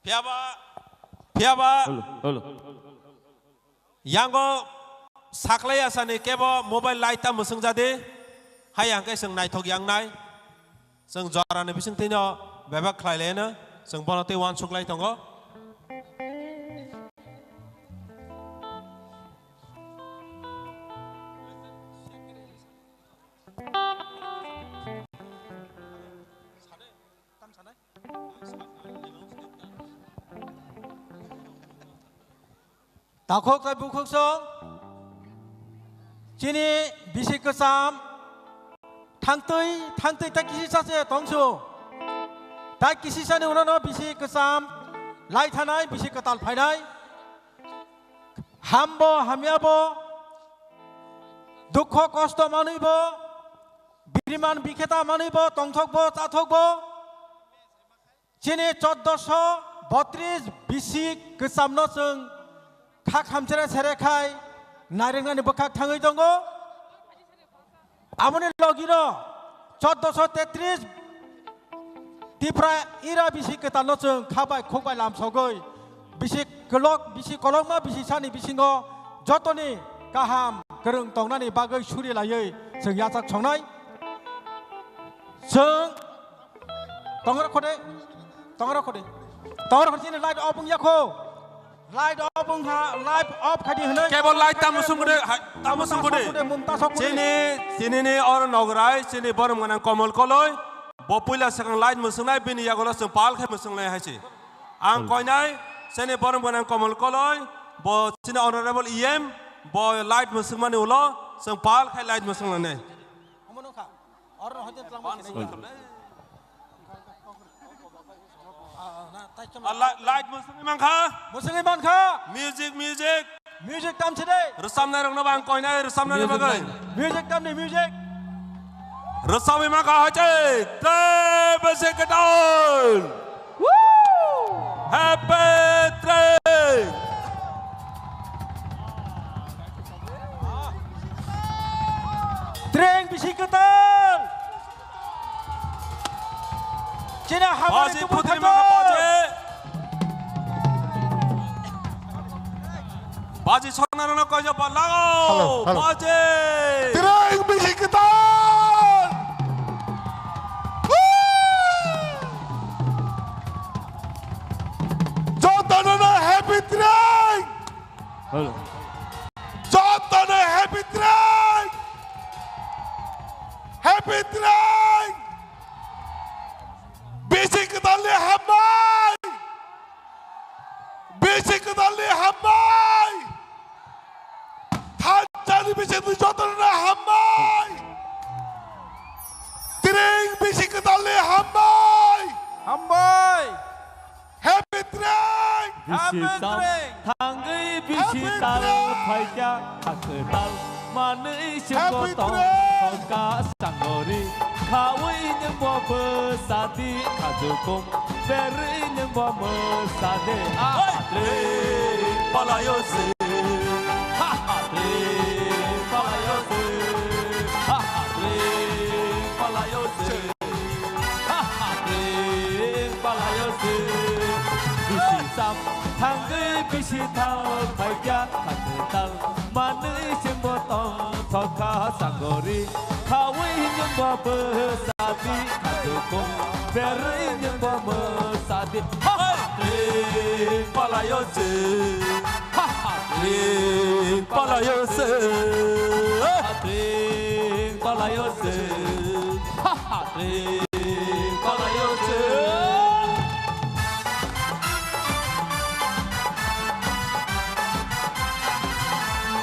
Phiyaba, phiyaba. Hello, hello. Yango saklai asani kebo mobile light ta mwswng jadi, hai hwnkhe chwng naithok yangnai, chwng jorani bisingtwino bebak khlai laino, chwng bono tei uansuk lai tongo. Takhuk tei bukhuk song, chini bisi kwcham, thangtwi, thangtwi tei kisisa se tongsu. Tai kisisani unono bisi kwcham lai thanai, bisi kwtal phainai. Hambo, hamyabo, dukho, kosto manwibo, biriman, bikheta manwibo, tongthokbo, chathokbo. Chini choddoso botris bisi kwchamno chwng kha khamchere sere khai nairwknani bwkhak thangwi tongo. Aboni logino choddoso tetris Tipra ira bisi kwtalno chwng kha bai khuk bai lamsogwi bisi kwlok, bisi kolokma bisi sani bisingo jotoni kaham kwrwng tongnani bagwi suri laiwi chwng yachak songnai. Chwng Tongra khode, tongra khode, tongra khode, chini light off wngya kho. Light off wngkha, light off khadi hwnwi. Kebo light tamo sungkude, hai, tamo sungkude. Mumta sokkude. Chini, chini ni oro nograi, chini borom gwnang Komol Koloi. Bo puila swkang light mwswngnai, bini yagulo chwng pal khe mwswngnai hai se. Ang koinai, chini borom gwnang Komol Koloi, bo chini honorable E M, bo light mwswngmani ulo, chwng pal khe light mwswngnai. Omo nokha. Oro no hoite twlangma sinai. Ah, na, tai khe ma. Ah, li-, light mwswngwi mankha. Mwswngwi mankha. Music, music. Music tamsi de. Rwchapnai rokno bang koinai rwchapnani bagwi. Music tamni music. Rwchapwi mankha hoite. Tei bese kwtal. Woo! Happy train! Train bisi kwtal! Chini hamari baji tubui putri khato! Mangkha baji. Baji songnarokno koijo palago. Hello, hello. Baji. Train bisi kwtal! Woo! Jotono no happy train! Hello. Jotono happy train! Happy train! Bisi kwtalni hambai! Bisi kwtalni hambai! Thansa ni bisingtwi jotono hambai! Train bisi kwtalni hambai! Hambai! Happy train! Bisi tam thangwi bisi tal phaikha, kha kwtal manwi se botong thongkha sangori. Khawi nwng bo bwsadi khajukung berwi nwng bo mwsadi. Hey! Train palayo se. Ha ha train palayo se. Ha ha train palayo se. Ha ha train palayo se. Bisi sam thangwi bisi thal phaikya kha kwtal manwi se botong thokha sangori. Khawi nwng bo bwsadi khajukung berwi nwng bo mwsadi. Ha ha train palayo se. Ha ha train palayo se. Ha train palayo se. Ha ha Hatri palayo se.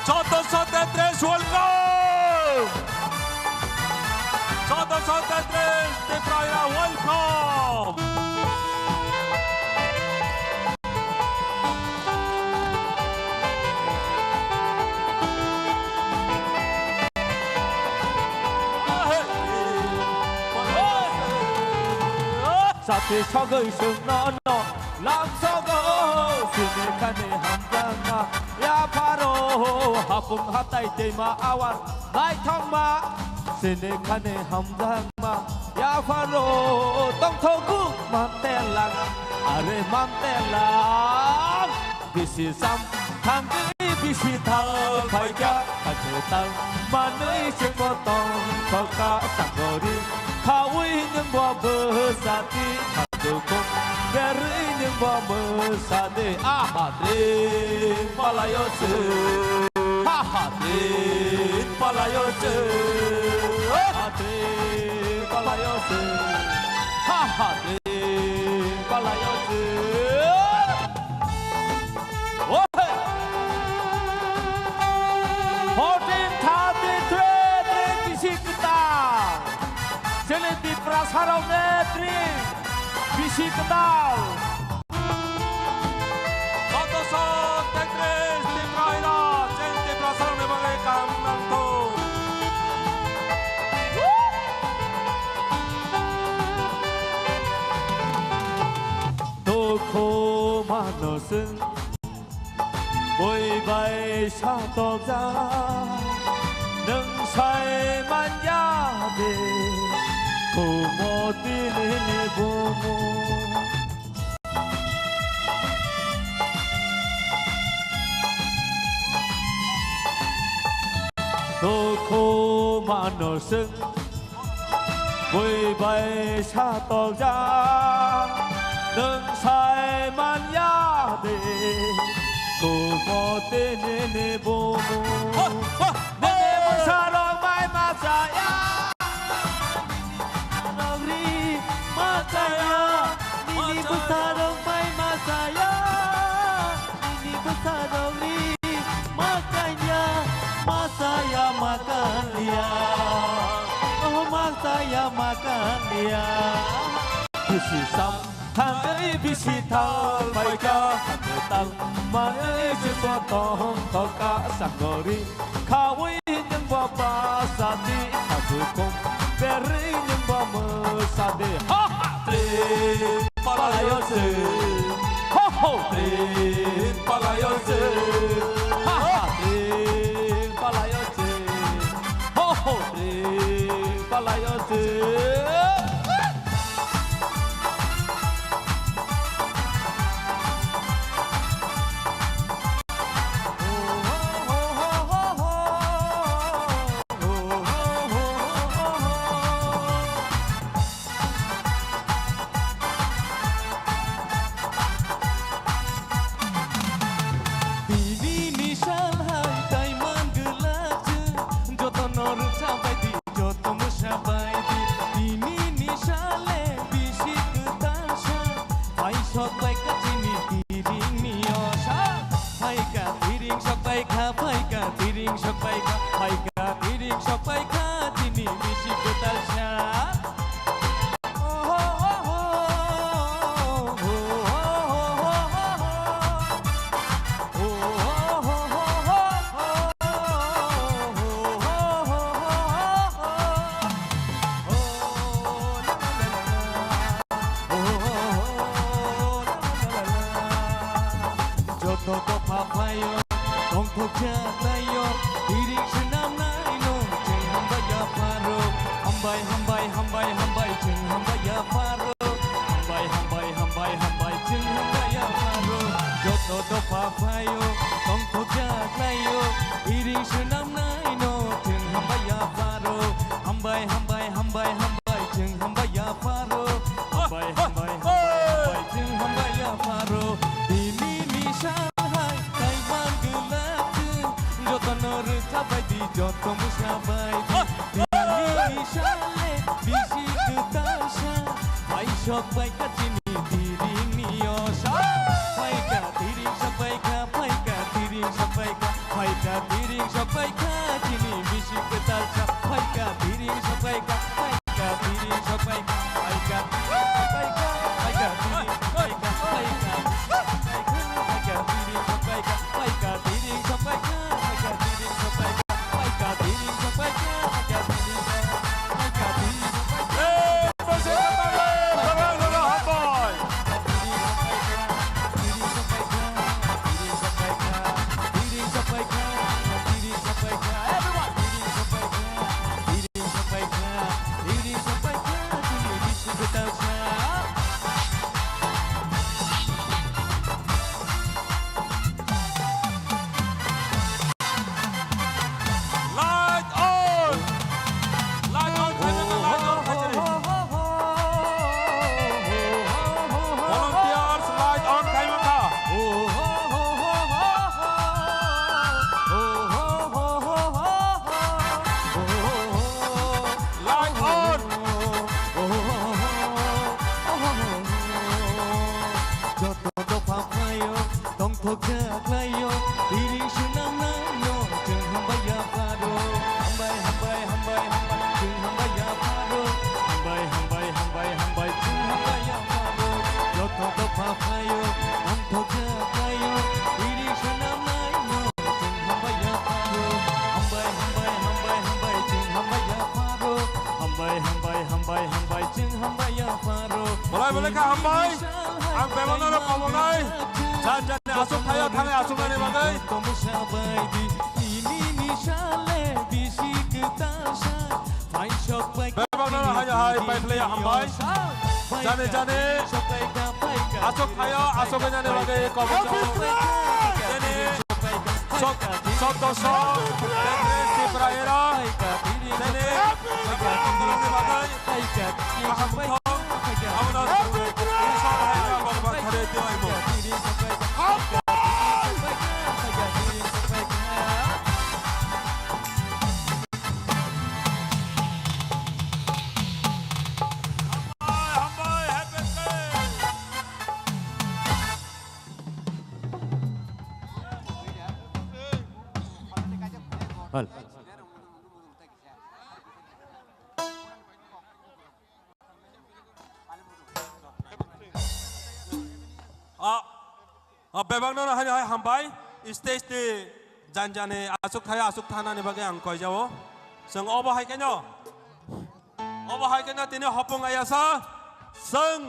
Joto sote tres welcome. Joto sote tres Tipraira welcome. Sati sagwi sungno no lam sogo sini kani hamjakma yapharo hapung hatai teima awar naithokma sini kani hamjakma yapharo tongthogu mantelang are mantelang. Bisi sam thangwi bisi thal phaikha, hakhe tal manwi chwngbo tong thokha, sakori khawi nwngbo bwsadi, khadukum berwi nwngbo mwsadi. Aha, tring palayo se. Ha, ha, tring palayo se. Ha, tring palayo se. Ha, ha, tring palayo se. Fourteen thirty-three, three bisi kwtal. Chini Tiprasarokni three bisi kwtal. Jotoso tetris Tipraino, chini Tiprasarokni bagwi kaham nangthok. Dukhu mano chwng bui bai satokjak, nwng sai manya de, Kumoti nini bumu. Dukhu mano chwng bui bai satokjak, nwng sai manya de, Kumoti nini bumu. Nini bwsarok bai machaya, nini bwsarok ri machaya, nini bwsarok bai machaya, nini bwsarok ri makanya, machaya makanya, oh machaya makanya. Bisi sam thangwi bisi thal phaikha, hakhe tal manwi se botong thokha, sakori khawi nwngbo bwsadi, khadukum berwi nwngbo mwsadi. Ha ha! Tring palayo se. Ho ho! Tring palayo se. Ha ha! Tring palayo se. Ho ho! Tring palayo se. Tini ni sal hai tai man gwlak chwng, joto no rwksa bai di. Joto mwsa bai di, tini ni sale bisi kwtal sa. Phai sok bai kha chini tiring ni osa. Phai kha tiring sok bai kha, phai kha tiring sok bai kha, phai kha tiring sok bai kha, tini bisi kwtal sa. Joto dopha phaio, tongthokjak laio, tiring swnamnai no, chwng hambai yapharo. Hambai, hambai, hambai, hambai, chwng hambai yapharo. Hambai, hambai, hambai, hambai, chwng hambai yapharo. Joto dopha phaio, tongthokjak laio, tiring swnamnai no, chwng hambai yapharo. Hambai, hambai, hambai, hambai, chwng hambai yapharo. Hambai, hambai, hambai, hambai, chwng hambai yapharo. Tini ni sal hai, tai man gwlak chwng, joto no rwkha bai di, joto mwsa bai di. Tini ni sale, bisi Sok paikha chini tiring ni osa. Paikha tiring sok paikha, paikha tiring sok paikha, paikha tiring sok paikha chini bisi kwtal sa. Paikha tiring sok paikha, paikha tiring sok paikha, paikha tiring sok paikha, paikha tiring sok paikha, paikha tiring sok paikha, paikha tiring sok paikha, paikha tiring sok paikha, paikha tiring sok paikha. Light on! Light on khaimangkha, light on khaijani. Volunteers, light on khaimangkha. Light on! Joto dopha phaio, tongthok jak laio, tiring swnam naino, chwng hambai ya pharo. Hambai, hambai, hambai, hambai, chwng hambai ya pharo. Hambai, hambai, hambai, hambai, chwng hambai ya pharo. Joto dopha phaio, tongthok jak laio, tiring swnam naino, chwng hambai ya pharo. Hambai, hambai, hambai, hambai, chwng hambai ya pharo. Hambai, hambai, hambai, hambai, chwng hambai ya pharo. Bolai, bolai kha hambai. Ang bebakno no kobolnai. Jan jan ni aswk thaio thangwi aswknani bagwi. Bebakno no hai hai paiphlaiya hambai. Jani jani aswk thaio aswknani bagwi kobolnai. Jani sok sok dosok Tipra era. Jani bagwi. Ah, ah, bebakno no hai hai hambai, stage ni jan jani aswk thaya aswk thanani bagwi ang koijao. Chwng obo hai khe no, obo hai khe no tini hopung ayasa, chwng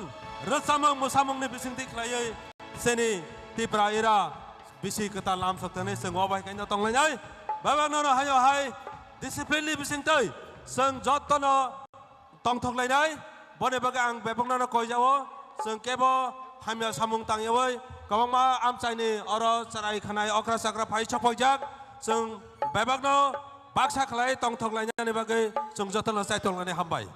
rwchapmung mwsamung ni bisingtwi khlaiwi chini Tipra era bisi kwtal lamsok thani chwng obo hai khe no tonglainai. Bebakno no hai hai discipline ni bisingtwi chwng jotono tongthok lainai, boni bagwi ang bebakno no koijao, chwng kebo hamya samung tangyawi, kwbangma amchaini oro chwrai khanai okra chakra phai chophoijak, chwng bebakno baksa khlai tongthok lainani bagwi chwng jotono chaitok lainai hambai.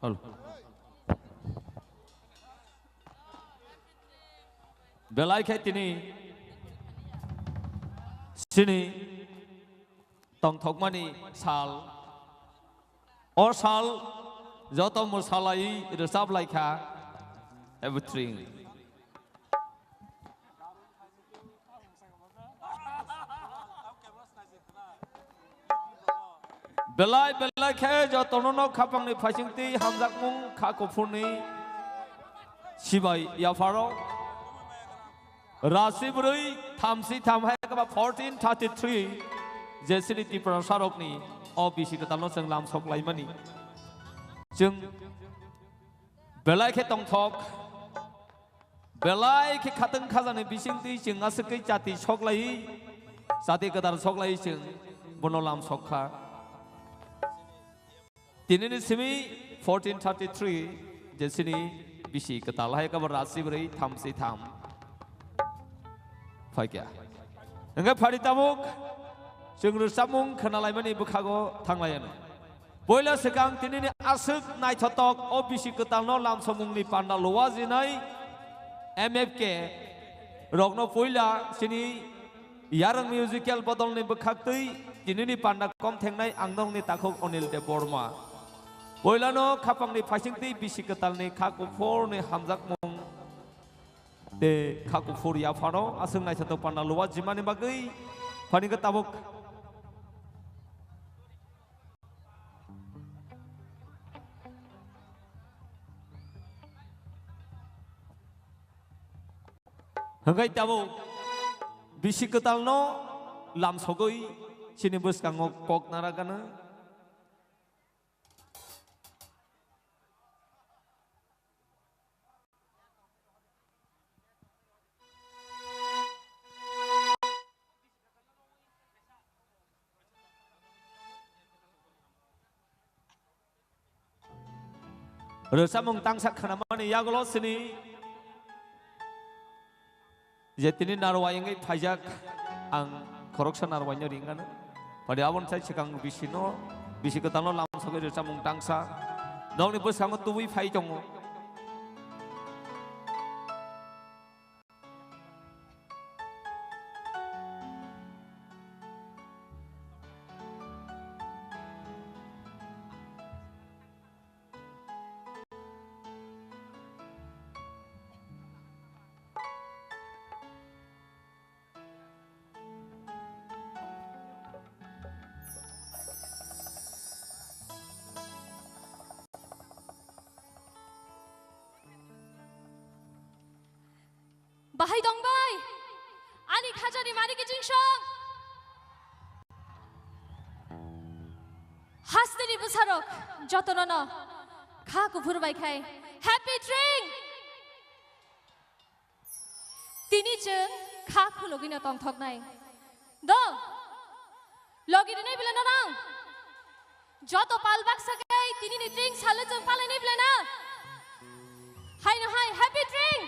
Halo. Belai khe tini chini tongthokmani sal. O sal joto mwsalai rwchap lai kha. Everything. Belai belai khe jotono no khapangni phaisingtwi hamjakmung kha kuphurni sibai yapharo. Rasi bwrwi thamsi tham hai khe ba fourteen thirty-three je chini Tiprasarokni o bisi kwtalno chwng lamsok laimani. Chwng belai khe tongthok, belai khe khatang khajani bisingtwi chwng aswk khe chati sok lai, chati kwdar sok lai chwng bono lamsok kha. Tinini simi fourteen thirty-three je chini bisi kwtal hai khe bo rasi bwrwi thamsi tham. Phaikha. Hwnkhe phari tabuk chwng rwchapmung khwnalaimani bwkhago thanglaianw. Puila swkang tinini aswk naithotok o bisi kwtalno lamsokmungni panda luwa jinai M F K rokno puila chini Yarwng Musical bodolni bwkhaktwi tinini panda kom thengnai ang nokni takhuk Onil Debbarma. Poilano khapangni phaisingtwi bisi kwtalni kha kuphurni hamjakmung tei kha kuphur yaphano aswk naithotok panda luwa jimani bagwi phainwkha tabuk. Hwnkhe tabuk bisi kwtalno lamsogwi chini bwskango kok nara gana. Rwchapmung tangsa khnamani yagulo sini je tini narwai wngwi phaijak, ang khoroksa narwaino ringano. Padi aboni sai swkang bisino, bisi kwtalno lamsogwi rwchapmung tangsa nokni bwskango tubui phai tongo. Bahai tong bai, ani khajani mani kiching song. Hasteni bwsarok jotono no kha kuphur bai khai happy drink. Tini chwng kha khulugwino tongthoknai. Do, logi rinai bwlano nang. Joto pal baksa kai tini ni drink salo chwng palainai bwlano. Haino hai happy drink.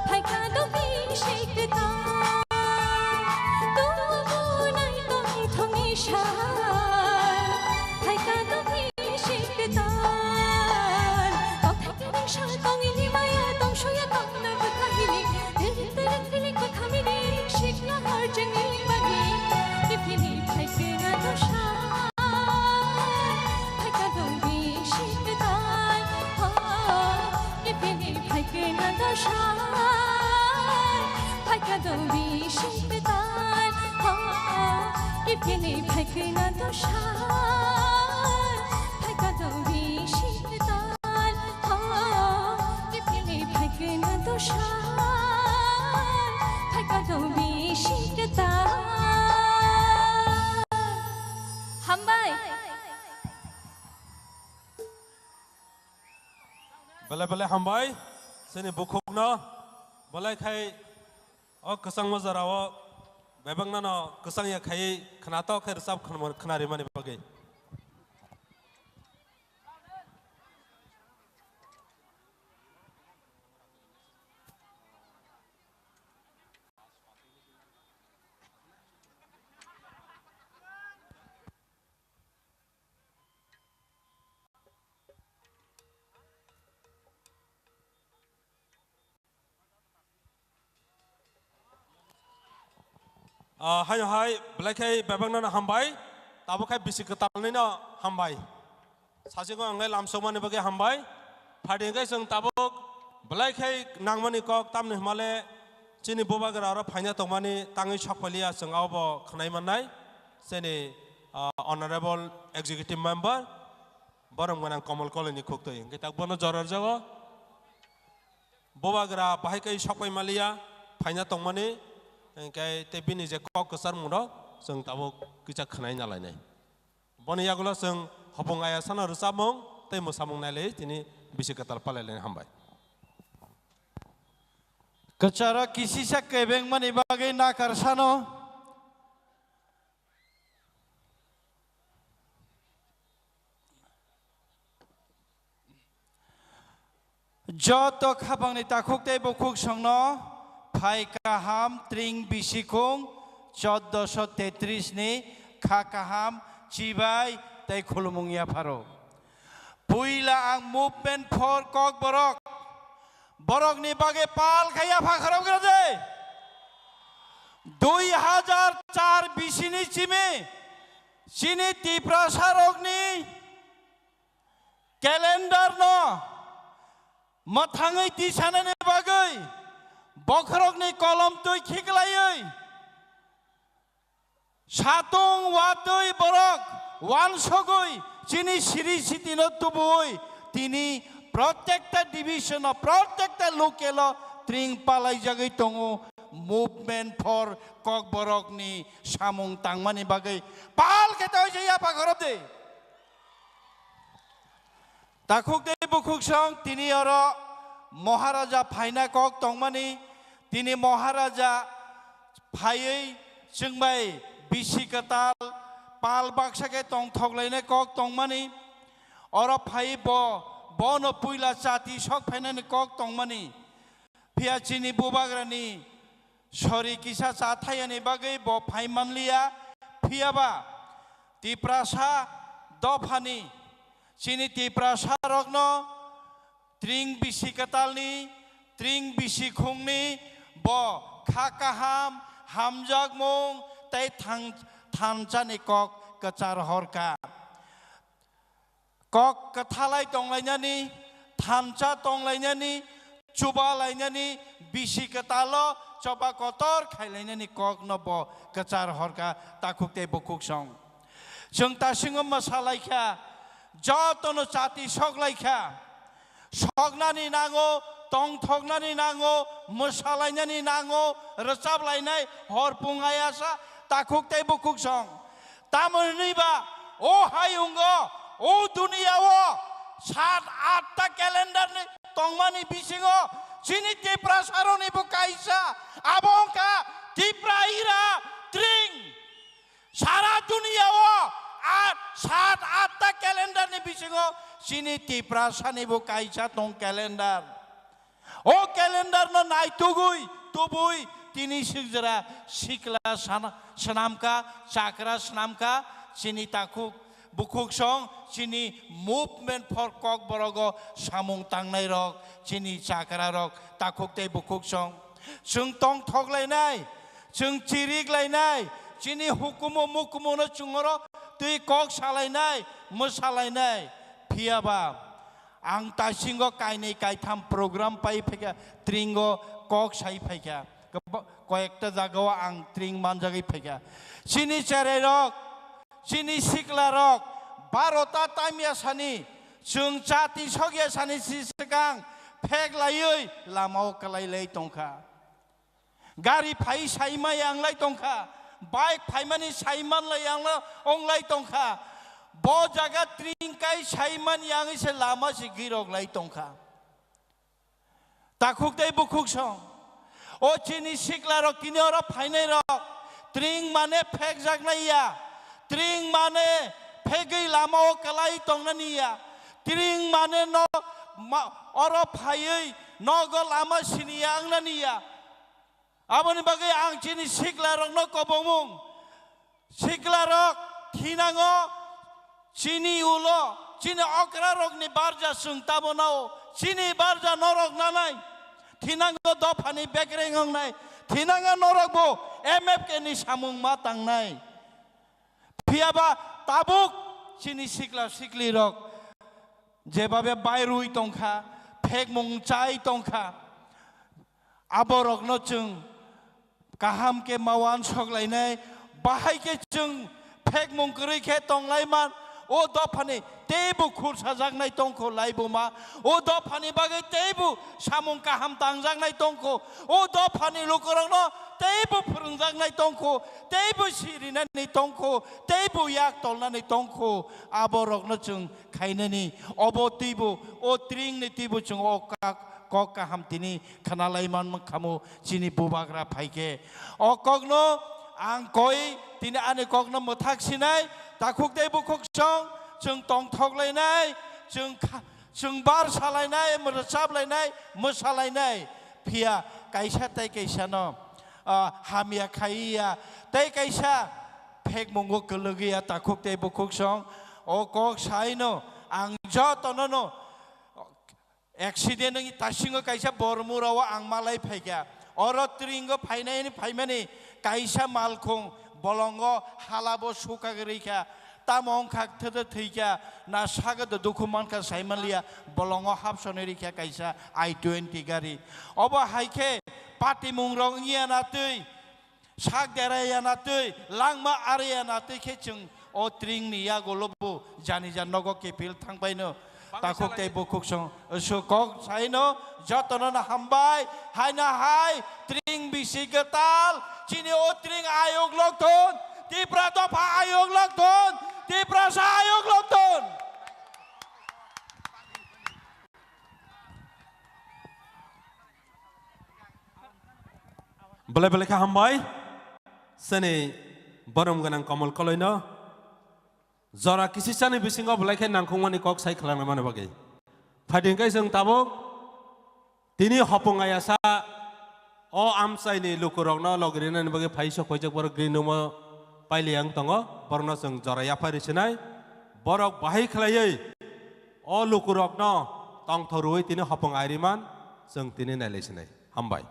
Phaikha do bisi kwtal, tubu nai tongthokni sal. Phaikha do bisi kwtal, kokthai kwrwi sal tongini maya tongsuya tongna bwkha hili. Twrwk twrwk hili kwkhamini sikla harjangni bagwi. Kiphilwi phaikha do sal, phaikha do bisi kwtal, oh. Kiphilwi phaikha do sal, phaikha do bisi kwtal, oh. Kiphilwi phaikha do sal, phaikha do bisi kwtal, oh. Kiphilwi phaikha do sal, phaikha do bisi kwtal. Hambai. Belai belai hambai, chini bukhukno belai khai o kwchangma jorao bebaknano kwchang ya khai khwnatok khai rwchap khwna-, khwnarimani bagwi. Ah, haino hai, belai khai bebakno no hambai, tabuk khai bisi kwtalnino hambai. Sasingo ang lai lamsokmani bagwi hambai. Phaidi hwnkhe chwng tabuk belai khai nangmani kok tamni hwnmale chini bubagra oro phaina tongmani tangwi sokphalia chwng abobo khwnai mannai. Chini, ah, Honorable Executive Member, borok mwnang Komol Kolini khuktwi. Hwnkhe tak bono joror jago. Bubagra bahai khe sokpai maliya, phaina tongmani, hwnkhe tei bini je kok kwcharmungrok chwng tabuk kisa khwnai nalainai. Boni yagulo chwng hopung ayasano rwchapmung tei mwsamung nailai tini bisi kwtal palailaini hambai. Kwcharo kisisa kebengmani bagwi nakar sano. Joto khapangni takhuk tei bukhuk songno phai kaham tring bisikhung choddoso tetris ni kha kaham chibai tei khulumung yapharo. Puila ang Movement for Kokborok borokni bagwi pal khai yapha khorok gra de. Dui hajar char bisini simi chini Tiprasa rokni calendar no mwthangwi tisanani bagwi bokhorokni kolom twi khiklaiwi satung watwi borok wansogwi chini siri sitino tubuwi tini protekta division o, protekta local o tring palaijagwi tongo Movement for Kokborokni samung tangmani bagwi pal khe tei oise yapha khorop de. Takhuk tei bukhuk song tini oro Maharaja phaina kok tongmani, tini Maharaja phaiwi chwngbai bisi kwtal pal baksa khe tongthoklainai kok tongmani, oro phaiwi bo, bono puila chati sok phainani kok tongmani. Phiya chini bubagrani sori kisa cha thayani bagwi bo phai manliya, phiyaba Tiprasa dophani chini Tiprasa rokno tring bisi kwtalni, tring bisi khungni bo kha kaham, hamjakmung tei thang-, thanchani kok kwchar horkha. Kok kwthalai tonglainani, thansa tonglainani, chubalainani, bisi kwtalo choba kotor khailainani kokno bo kwchar horkha takhuk tei bukhuk song. Chwng tasingo mwsalaikha, jotono chati soklaikha. Soknani nango, tongthoknani nango, mwsalainani nango, rwchap lainai hor pung ayasa takhuk tei bukhuk song. Tamo hwnwi ba o hayungo, o duniya-o sat atta calendar ni tongmani bisingo chini Tiprasa rokni bo kaisa, abo wngkha Tipra Ira Tring. Sara duniya-o a sat atta calendar ni bisingo chini Tiprasa ni bo kaisa tong calendar. O calendar no naitugwi tubui tini sikjra sikla sana-, swnamkha, chakra swnamkha, chini takhuk bukhuk song, chini movement for Kokborogo samung tangnai rok, chini chakra rok, takhuk tei bukhuk song. Chwng tongthok lainai, chwng chirik lainai, chini hukumu mukumu no chwng oro twi kok salainai, mwsalainai. Phiyaba ang tasingo kainwi kaitham program pai phaikha, tringo kok sai phaikha. Kebo-, koyekta jagao ang tring manjagwi phaikha. Chini cherai rok, chini sikla rok, barota tamya sani, chwng chati sokya sani si swkang phek laiwi lamao kwlai lai tongkha. Gari phai saimai ang lai tongkha, bike phaimani saiman lai ang la-, ong lai tongkha. Bo jaga tring kai saiman yang se lama se girok lai tongkha. Takhuk tei bukhuk song. O chini sikla rok tini oro phainai rok. Tring mane phek jaknai ya. Tring mane phegwi lama o kwlai tongnani ya. Tring mane no ma-, oro phaiwi nogo lama sini ya wngnani ya. Aboni bagwi ang chini sikla rokno kobongmung. Siklarok thinango chini ulo, chini okrarokni barja chwng tamo nao, chini barja norok nanai. Thinango dophani bekreng wngnai, thinango norokbo M F K ni samung ma tangnai. Phiyaba tabuk chini sikla siklirok jebabe bairwi tongkha, phekmung chai tongkha, aborokno chwng kaham khe ma uansuk lainai, bahai khe chwng phekmung kwrwi khe tong lai man. O dophani teibo khursajaknai tongkho laibuma, o dophani bagwi teibo samung kaham tangjaknai tongkho, o dophani lukurokno teibo phwrwngjaknai tongkho, teibo sirinani tongkho, teibo yak tolnani tongkho, aborokno chwng khainani. Obo twibo, o tringni twibo chwng o kak-, kok kaham tini khna lai man khamu chini bubagra phaikhe. O kokno ang koi tini ani kokno mwthak sinai, takhuk tei bukhuk song, chwng tongthok lainai, chwng kha-, chwng bar salainai, rwchap lainai, mwsalainai. Phiya kaisa tei kaisano, ah, hamya khaiya, tei kaisa phekmungo kwlwgwi ya takhuk tei bukhuk song. O kok saino ang jotono no accident wngwi tasingo kaisa bormurao ang malai phaikha. Oro tringo phainai hwnwi phaimani kaisa malkhung bolongo halabo sukagwi rwikha. Tamo wngkha thwda thwikha, na sagado dukhu mankha saimanliya, bolongo hapsonwi rikha kaisa I twenty gari. Obo hai khe patimungrok wngya na twi, sak deraya na twi, langma araya na twi khe chwng o tringni yagulo bo jani jan nogo kepil thangbaino. Takhuk tei bukhuk song, su kok saino jotono no hambai, haina hai tring bisi kwtal, chini o tring ayuk lokthon, Tipra dopha ayuk lokthon, Tiprasa ayuk lokthon. Belai belai khe hambai, chini borom gwnang Komol Koloino. Jora kisisani bisingo belai khe nangkukmani kok sai khlangna mani bagwi. Phaidi hwnkhe chwng tabuk tini hopung ayasa o amchaini lukurokno logrinani bagwi phaisok phaijak borok green room-o pailiyang tongo, borokno chwng jora yaphai rwsinai. Borok bahai khlaiwi o lukurokno tongthok rwui tini hopung airiman chwng tini nailaisinai. Hambai.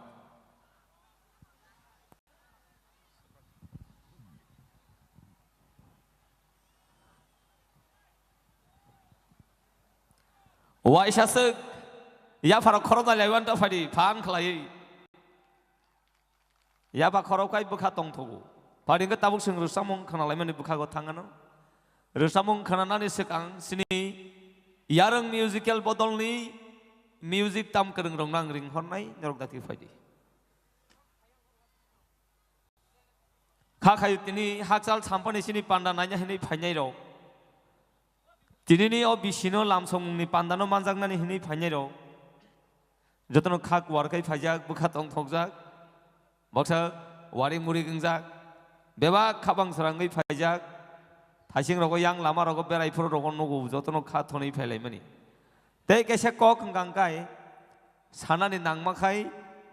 Waisa swk, yapharo khoroknwi laiwi wanta phadi phan khlaiwi. Yapha khorok kai bwkha tongthogo. Phadi hwnkhe tabuk chwng rwchapmung khna laimani bwkhago thang anw. Rwchapmung khnanani swkang chini Yarwng Musical Bodolni music tam kwrwngrokno ang ring hornai, norok dakti phaidi. Kha khai tini hakchal sampani chini panda naina hinwi phainai rok. Tinini o bisino lamsongmungni pandano manjaknani hinwi phainai rok. Jotono kha kuar khai phaijak, bwkha tongthokjak. Baksa waring muring wngjak. Bebak khabang srangwi phaijak. Thaising rogo yang lama rogo berai phuru rogo nugo jotono kha thonwi phailaimani. Tei kaisa kok hwnkha hwnkhe Sanani nangma khai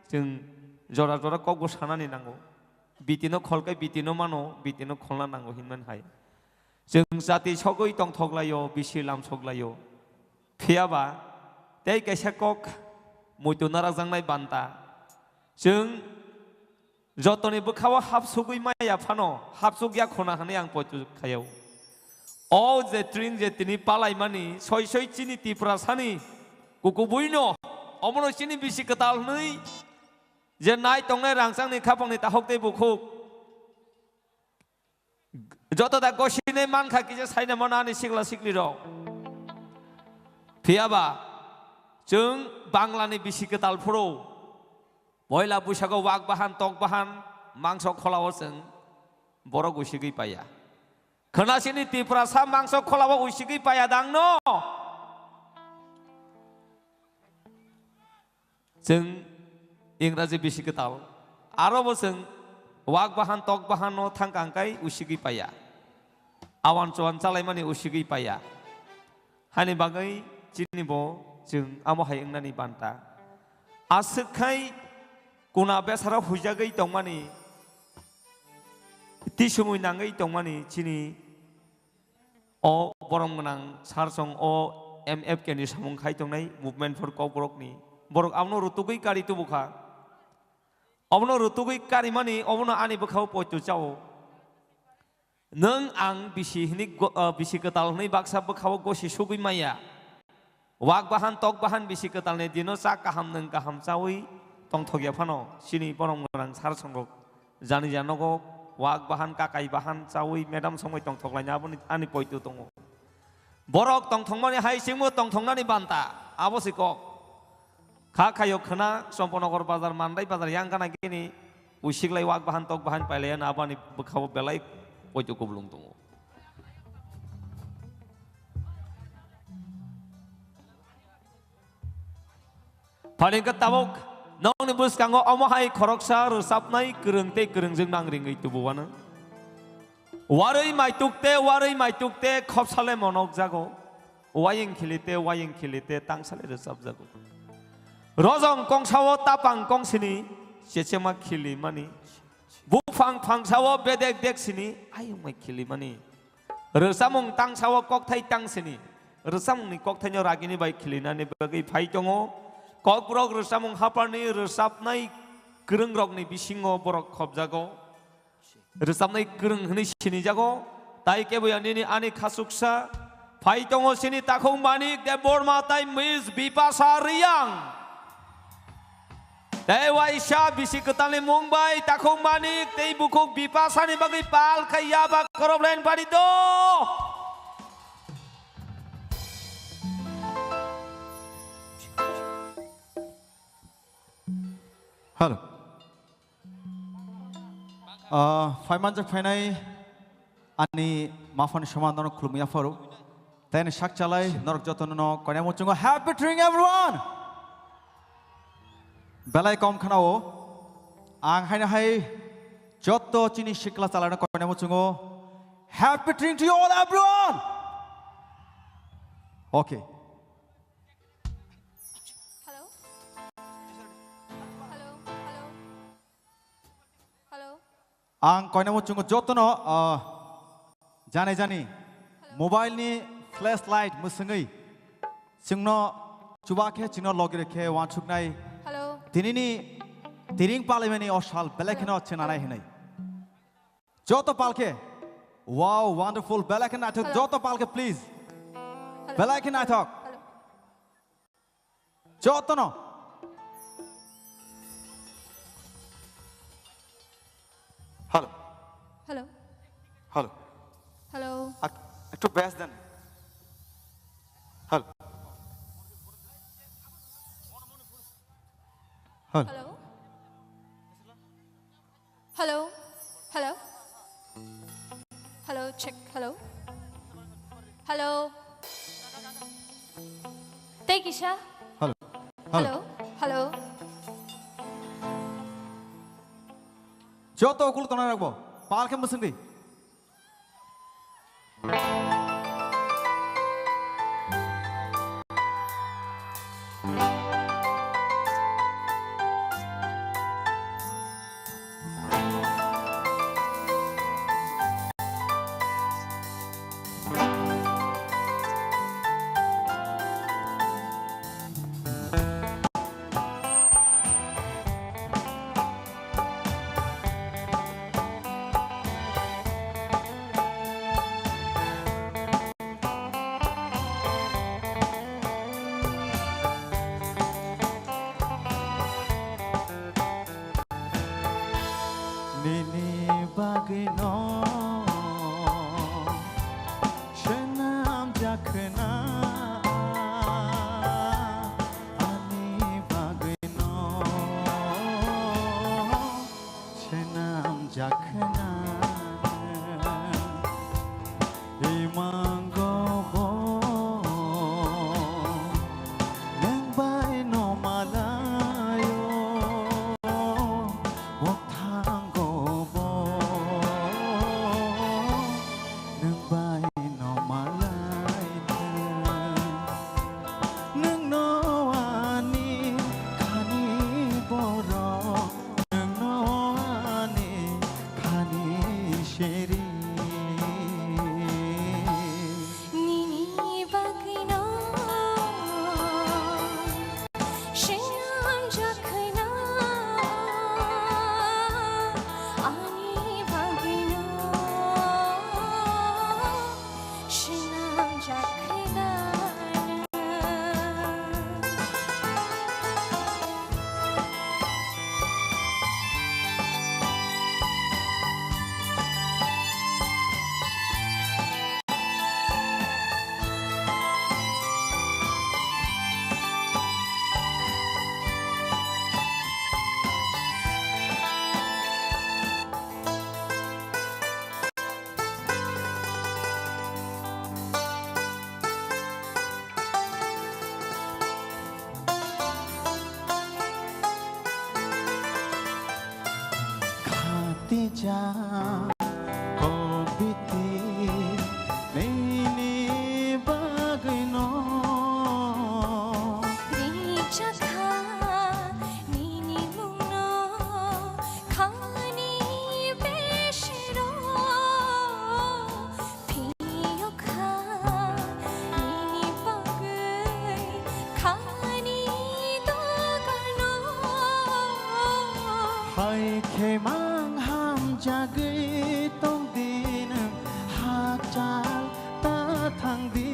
chwng jora jora kokbo sanani nango. Bitino kholkai bitino mano, bitino kholna nango hinmani hai. Chwng jati sogwi tongthoklaio, bisi lamsoklaio. Phiyaba tei kaisa kok muitu narakjaknai banta. Chwng jotoni bwkhao hapsugwi maya phano hapsukya khuna hwnwi ang poito khaio. O je tring je tini palaimani soi soi chini Tiprasani kukubuino omono chini bisi kwtal hwnwi je nai tongnai rangchakni khapangni tahok tei bukhuk. Joto da gosinai mankha kisa saina mano ani sikla siklirok. Phiyaba chwng Banglani bisi kwtal phuru poila buisago wak bahan, tok bahan, mangso kholao chwng borok usigwi paiya. Khwnasini Tiprasa mangso kholao usigwi paiya dangno. Chwng Ingraji bisi kwtal. Aro bo chwng wak bahan, tok bahan no thang kang kai usigwi paiya. Awan chuan chalaimani usigwi paiya. Hani bagwi chini bo chwng amo hai wngnani banta. Aswk khai kuna besaro huijagwi tongmani, tisumui nangwi tongmani chini o borom gwnang sar song o M F K ni samung khai tongnai Movement for Kokborok ni. Borok abono rutugwi kari tubu kha. Obono rutugwi karimani obono ani bwkhao poito chao. Nwng ang bisi hwnwi go-, ah, bisi kwtal hwnwi baksa bwkhao gosi sugwi maya. Wak bahan tok bahan bisi kwtalni dino chak kaham nwng kaham chawi tongthokya phano chini borom gwnang sar songrok jani janogo wak bahan kakai bahan chawi madam songwi tongthoklaina aboni ani poito tongo. Borok tongthokmani hai chwngbo tongthoknani banta abo se kok. Kha khayo khwna Chomponogor bazar, Mandai bazar yang gana gini usiklai wak bahan tok bahan pailaiya na abani bwkhao belai poito kublung tongo. Phaningkha tabuk nokni bwskango omo hai khoroksa rwchapnai kwrwng tei kwrwngjwk nang ringwi tubuwano. Warwi maituk te, warwi maituk te khopsale monok jago. Wayeng khili te, wayeng khili te tangsale rwchapjago. Rojong kongsao tapang kongsini chechema khilimani. Buphang phangsao bedek dek sini ayungmai khilimani. Rwchapmung tangsao kokthai tangsini. Rwchapmungni kokthaino ragini bai khilinani bagwi phai tongo. Kokborok rwchapmung haparni rwchapnai kwrwngrokni bisingo borok khopjago. Rwchapnai kwrwng hwnwi sinijago. Tai kebo ya nini ani khasuksa. Phai tongo sini takhuk Manik Debbarma tai Miss Bipasa Riyang. Tei waisa bisi kwtalni mung bai takhuk Manik tei bukhuk Bipasani bagwi pal khai yaba koroblen pari do. Hello. Ah, phaimanjak phainai ani maphani soman norok khulumya pharo. Tei ani sak chalai norok jotono no koinai muchungo happy Tring everyone. Belai kom khanao. Ang haino hai joto chini sikla chalai no koinai muchungo happy Tring to you all everyone. Okay. Hello? Hello? Hello? Hello? Ang koinai muchungo jotono, ah, jani jani mobile ni flashlight mwswngwi chwngno chuba khe chwngno logi rw khe wansuknai. Hello? Tinini tiring palaimani o sal belai kheno chenanai hinwi. Joto palkhe. Wow, wonderful. Belai khe naithok. Hello. Joto palkhe, please. Hello. Belai khe naithok. Hello. Jotono. Hello. Hello. Hello. Hello. Ak-, ekটু bass দেন. Hello. Hello. Hello. Hello. Hello. Hello, check. Hello. Hello. Tei kisa? Hello. Hello. Hello. Hello. Joto ukul tona rakbo. Pal khe mwswng di. Jakna imango bo nwng bai no malayo, mothango bo nwng bai no malai. Nwng no ani khani borok, nwng no ani khani seri. Nini bagwino swnam jakhaina, ani bagwino swnam jakhaina. Khatijak kobiti nini bagwino rijak kha, nini mungno khani besero. Phiyo kha nini bagwi khani dogano. Hai khe mang hamjagwi tong di nwng, hakchal ta thang di.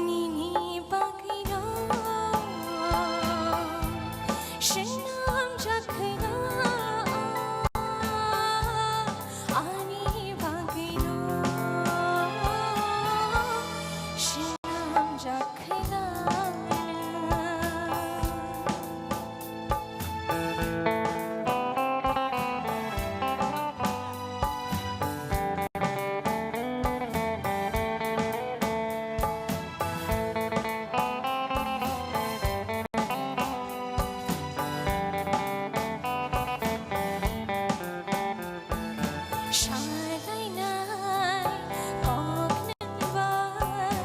Nini bagwino swnam jakhaina, ani bagwino swnam jakhaina. Salainai kok nang bai,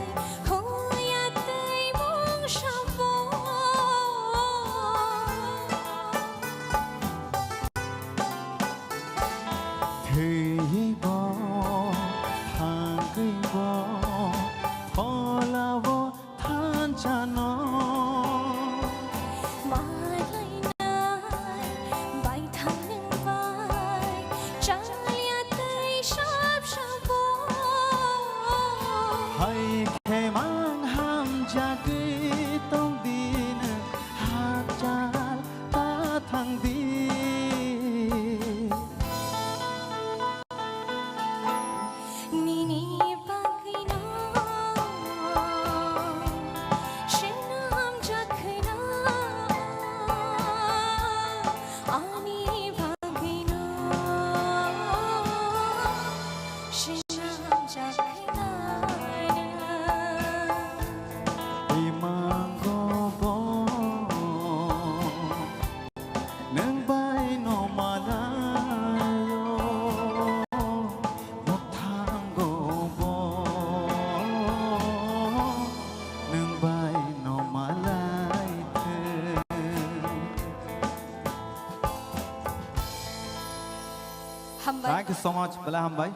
huya tei mung sabo. Thwiwi bo, thangwi bo, phola bo thansa no. Malainai bai thang nang bai, chaliya tei sap sabo. Hai khe mang hamjagwi tong di nwng, hakchal ta thang di. Nini bagwino swnam jakhaina, ani bagwino swnam jakhaina. Imango bo nwng bai no malaio, mothango bo nwng bai no malai thwng. Hambai. Thank you so much, belai hambai.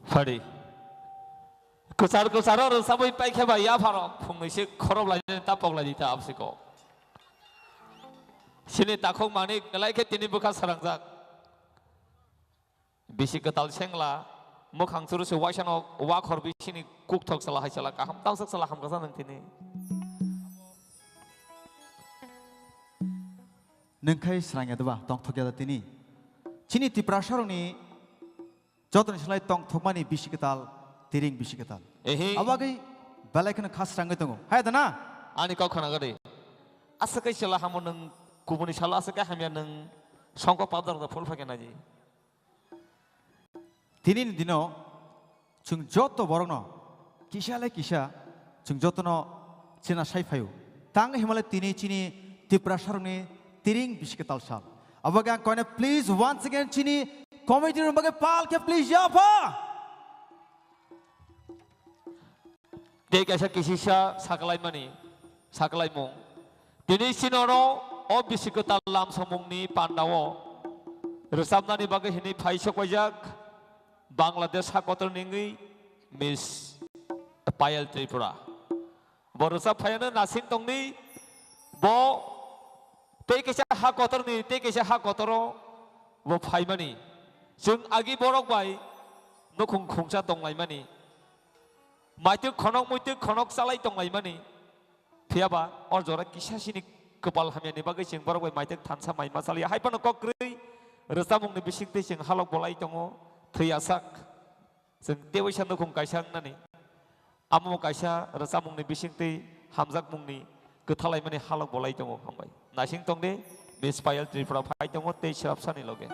Phadi. Kwchar kwcharo rwchabwi paikhe ba yapharo phungnwi se khorok lainani ta pok lai di ta absiko. Chini takhuk manik kwlai khe tini bwkha srangjak. Bisi kwtal sengla, mwkhang churu se waisano wakhor bisini kukthok sala hai sala kaham tangsak sala hamkasa nang tini. Nwng khai srang ya doba, tongthok ya da tini. Chini Tiprasarokni Jotoni slai tongthokmani bisi kwtal, tiring bisi kwtal. Ehe. Abo bagwi belai kheno khasrangwi tongo. Hai da na? Ani kok khna gadi. Asa kai sela hamo nwng kubuni salo asa kai hamya nwng songkok padar da phul phakya naji. Tini ni dino chwng joto borokno kisa le kisa chwng jotono chena sai phaio. Tang himale tini chini Tiprasarokni tiring bisi kwtal sal. Abo bagwi ang koine please once again chini committee rok bagwi pal khe please yapha. Tei kaisa kisisa sakalaimani, sakalaimung. Tini sinoro o bisi kwtal lamsongmungni pandao rwchapnani bagwi hwnwi phai sokpaijak Bangladesh hakotor ningwi Miss Payal Tripura. Bo rwchap phaiano nasing tongni, bo tei kaisa ha kotorni, tei kaisa ha kotoro bo phaimani. Chwng agi borok bai nukhung khungsa tonglaimani. Maitwk khonok muitwk khonok chalai tonglaimani. Phiyaba o jora kisa sini kwpal hamyani bagwi chwng borok bai maitwk thansa mai ma chaliya. Hai phano kok kwrwi rwchapmungni bisingtwi chwng halok bolai tongo, thwi asak. Chwng tei waisa nukhung kaisa wngnani. Amo kaisa rwchapmungni bisingtwi hamjakmungni kwthalaimani halok bolai tongo, hambai. Naising tongdi, Miss Payal Tripura phai tongo tei swrapsani loge.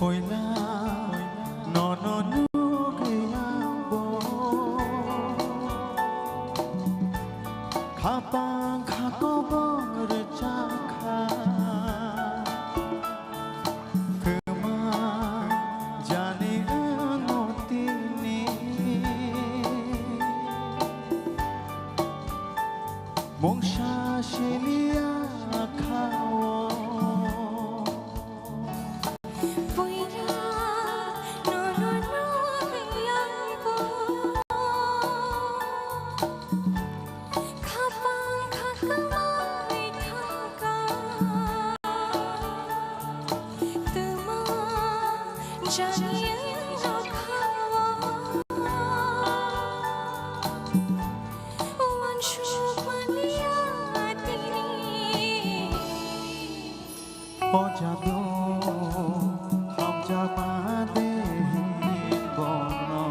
Puila nono nugwi ang bo khapang kha kobor rwchapkha. Kwma jani wngmo tini mungsa siliya kha-o. Puila nono nugwi ang bo khapang kha kwmai thangkha. Twma jani ang nokha-o. Uansuk manya tini. O jadu hamjakma de hin bono.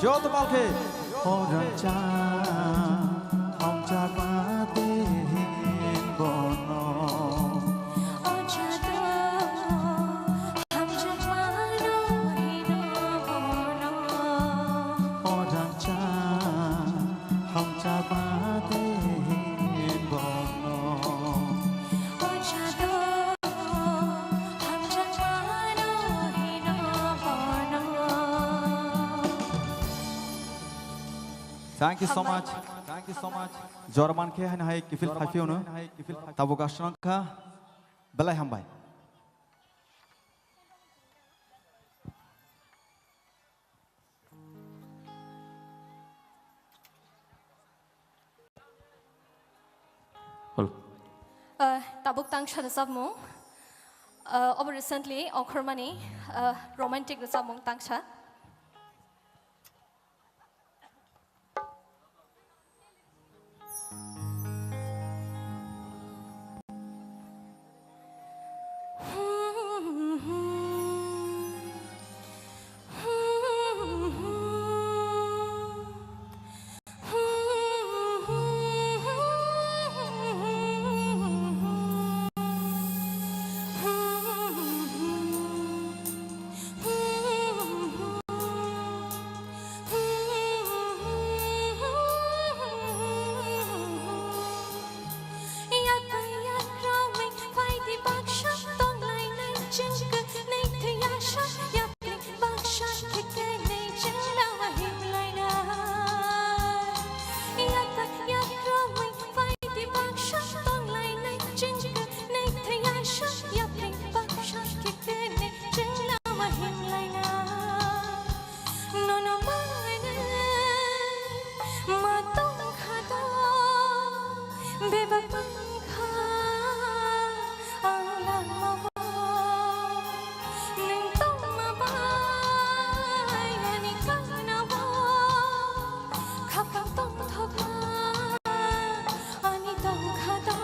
Joto palkhe. O rangchak, hamjakma tei hin bono. O jado, hamjakma no hino bono. O rangchak, hamjakma tei hin bono. O jado, hamjakma no hino bono. Thank you so much. Thank you so much. Jorman khe haino hai kiphil phaiphiyano. Tabuk aswk kha. Belai hambai. Hello. Uh, tabuk tangsa rwchapmung. Uh, obo recently ongkhormani, uh, romantic rwchapmung tangsa. Yak bai yak romwi phaidi baksa tonglainai chwng kwnwi thwi asa yapri baksa khe kwnwi chwng lama himlainai. Yak bai yak romwi phaidi baksa tonglainai chwng kwnwi thwi asa yapri baksa khe kwnwi chwng lama himlainai. Nono mane ma tongkha do, bebak tongkha ang langmao. Nwng tongma bai ani kanao khapang tongthokma. Ani tongkha do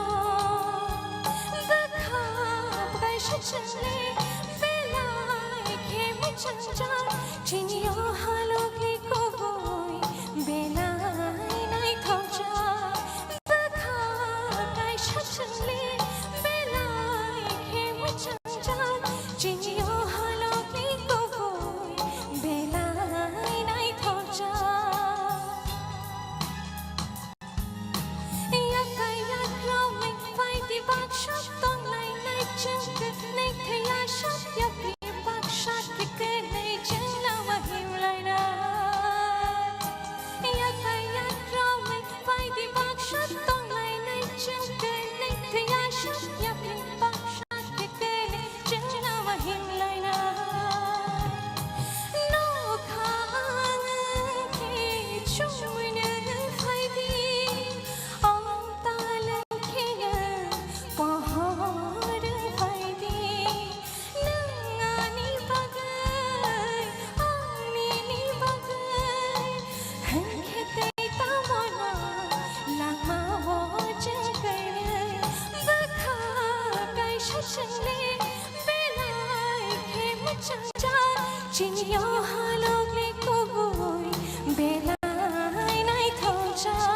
bwkha kaisa chwngni belai khe mwchangjak. Chini o halokni kubui belai naithokjak. Bwkha kaisa chwngni belai khe mwchangjak. Chini o halokni kubui belai naithokjak. Yakai yakromwi phaidi baksa tonglainai chwng kwnwi thwi aswk yapri baksa khe kwnwi chwng lama himlainai. Yakai yakromwi phaidi baksa tonglainai chwng kwnwi thwi aswk yapri baksa khe kwnwi chwng lama himlainai. Nokha ang khe chumui nwng phaidi, o talwng khe nwng pohor wng phaidi. Nwng ani bagwi, ang nini bagwi, hwn khe tei tamo no langmao chwng kaiwi bwkha kaisa chwngni belai khe mwchangjak. Chini o halokni kubui belai naithokjak.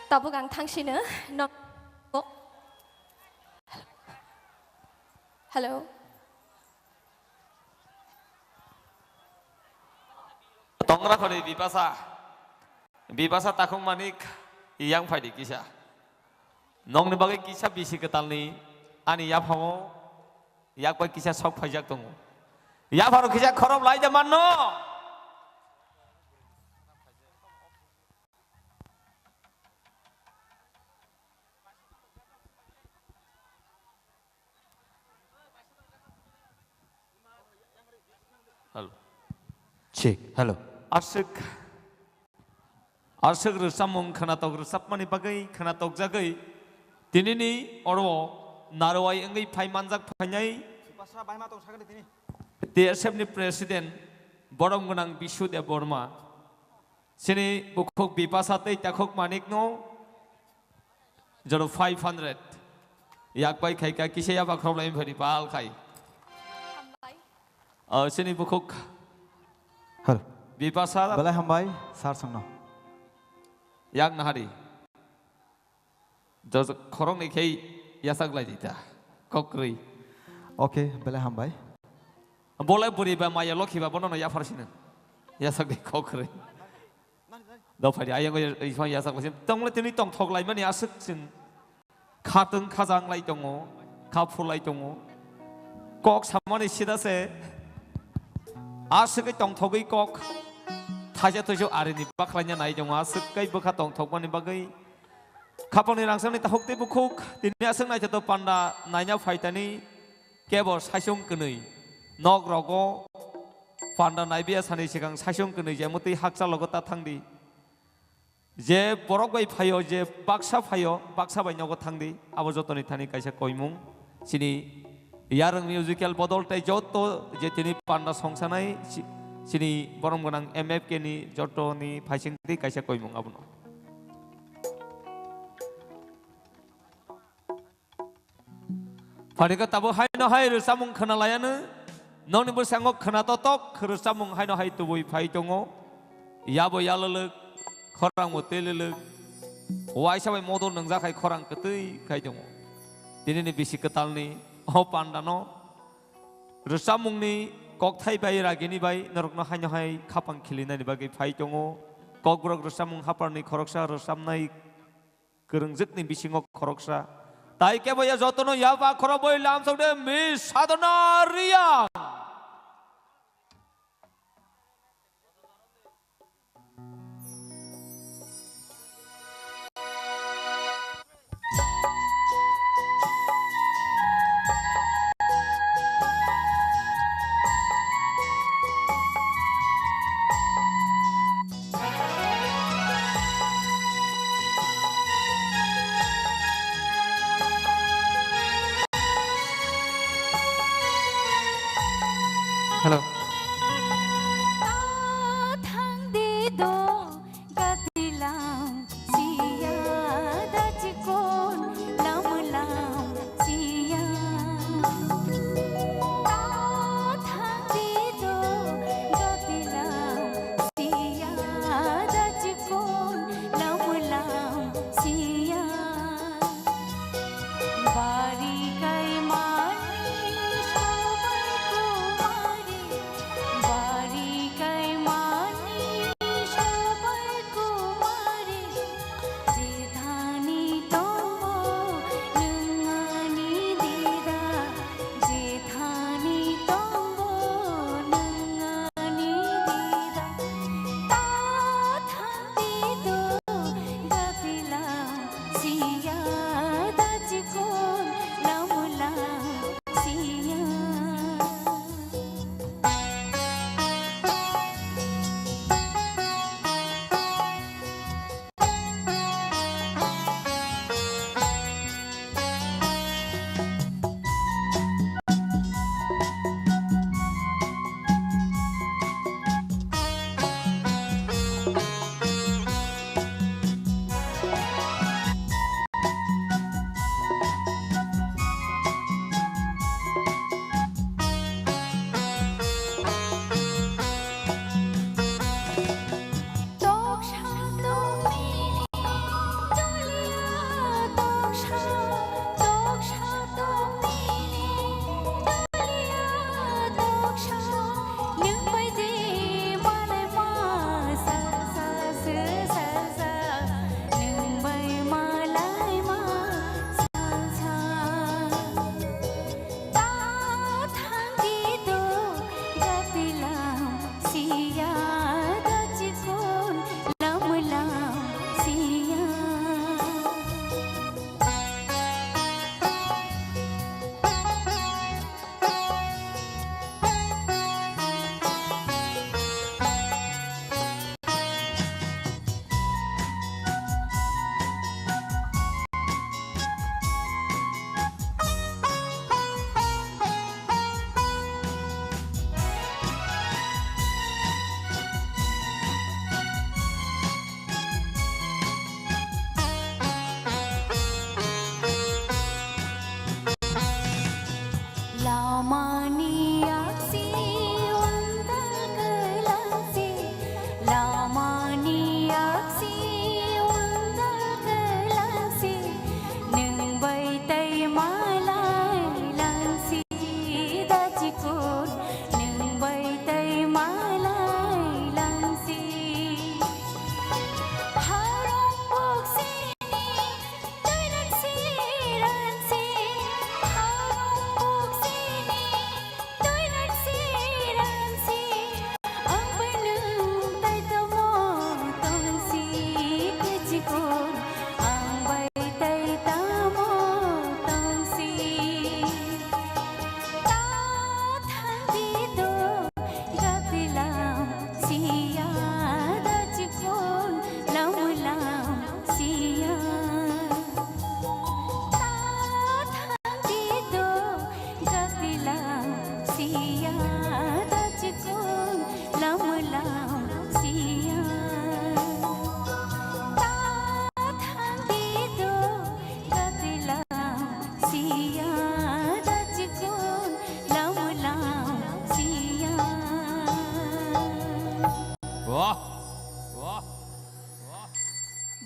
Tabuk ang thangsino, no-, hello. Tongra khori Bipasa. Bipasa takhuk manik yang phaidi kisa. Nongni bagwi kisa bisi kwtalni ani yaphao yak bai kisa sok phaijak tongo. Yapharo kisa khorop lai de manno. Hello. Check. Hello. Aswk, aswk rwchapmung khwnatok rwchapmani bagwi khwnatok jagwi tinini oro narwai wngwi phai manjak phainai T S F ni president borom gwnang Bishu Debbarma. Chini bukhuk Bipasa tei takhuk manikno joro five hundred. Yak bai khai ka kisa yaba khorok lai phani pal khai. Hambai. O, chini bukhuk Hal. Bipasa. Belai hambai, sir songno. Yak nahari. Joj-, khoroknwi khe yachak lai di ta. Kokrwi. Okay, belai hambai. Bolai bwrwi ba maya lokhi ba bono no yaphar sino. Yachak di kokrwi. Do phai di, ayang isma yachak lai sino. Tongla tini tongthok lai mani aswk chwng. Khatwng khajang lai tongo, kha phulai tongo. Kok samani sida se. Aswk tongthogwi kok. Thaisa thaisa arini bakhlaina nai tongo. Aswk kai bwkha tongthokmani bagwi. Khapangni rangchakni takhuk tei bukhuk, tini aswk naithotok panda naina phaitani kebo saichung kwnwi. Nok rogo panda naibiya sani swkang saichung kwnwi je mwtwi hakchal logo ta thangdi. Je borok bai phaio, je baksa phaio, baksa bai nogo thangdi, abo jotoni thani kaisa koimung. Chini Yarwng Musical bodol tei joto je tini panda songsanai, chi-, chini borom gwnang M F K ni jotoni phaising tei kaisa koimung abono. Pharikhe tabuk haino hai rwchapmung khwna laiano, nokni bwskango khwna totok rwchapmung haino hai tubui phai tongo. Yabo yalwlwk, khorangbo twilwlwk, waisa bai modo nwngjak hai khorang kwtwi khai tongo. Tinini bisi kwtalni o pandano rwchapmungni kokthai bai ragini bai norokno haino hai khapang khilinani bagwi phai tongo. Kokborok rwchapmung haphar ni khoroksa rwchapnai kwrwngjwkni bisingo khoroksa. Tai kebo ya jotono yaba khorok bai lamsok de Miss Sadhana Riya. Hello. Bari kai mani sobai kumari.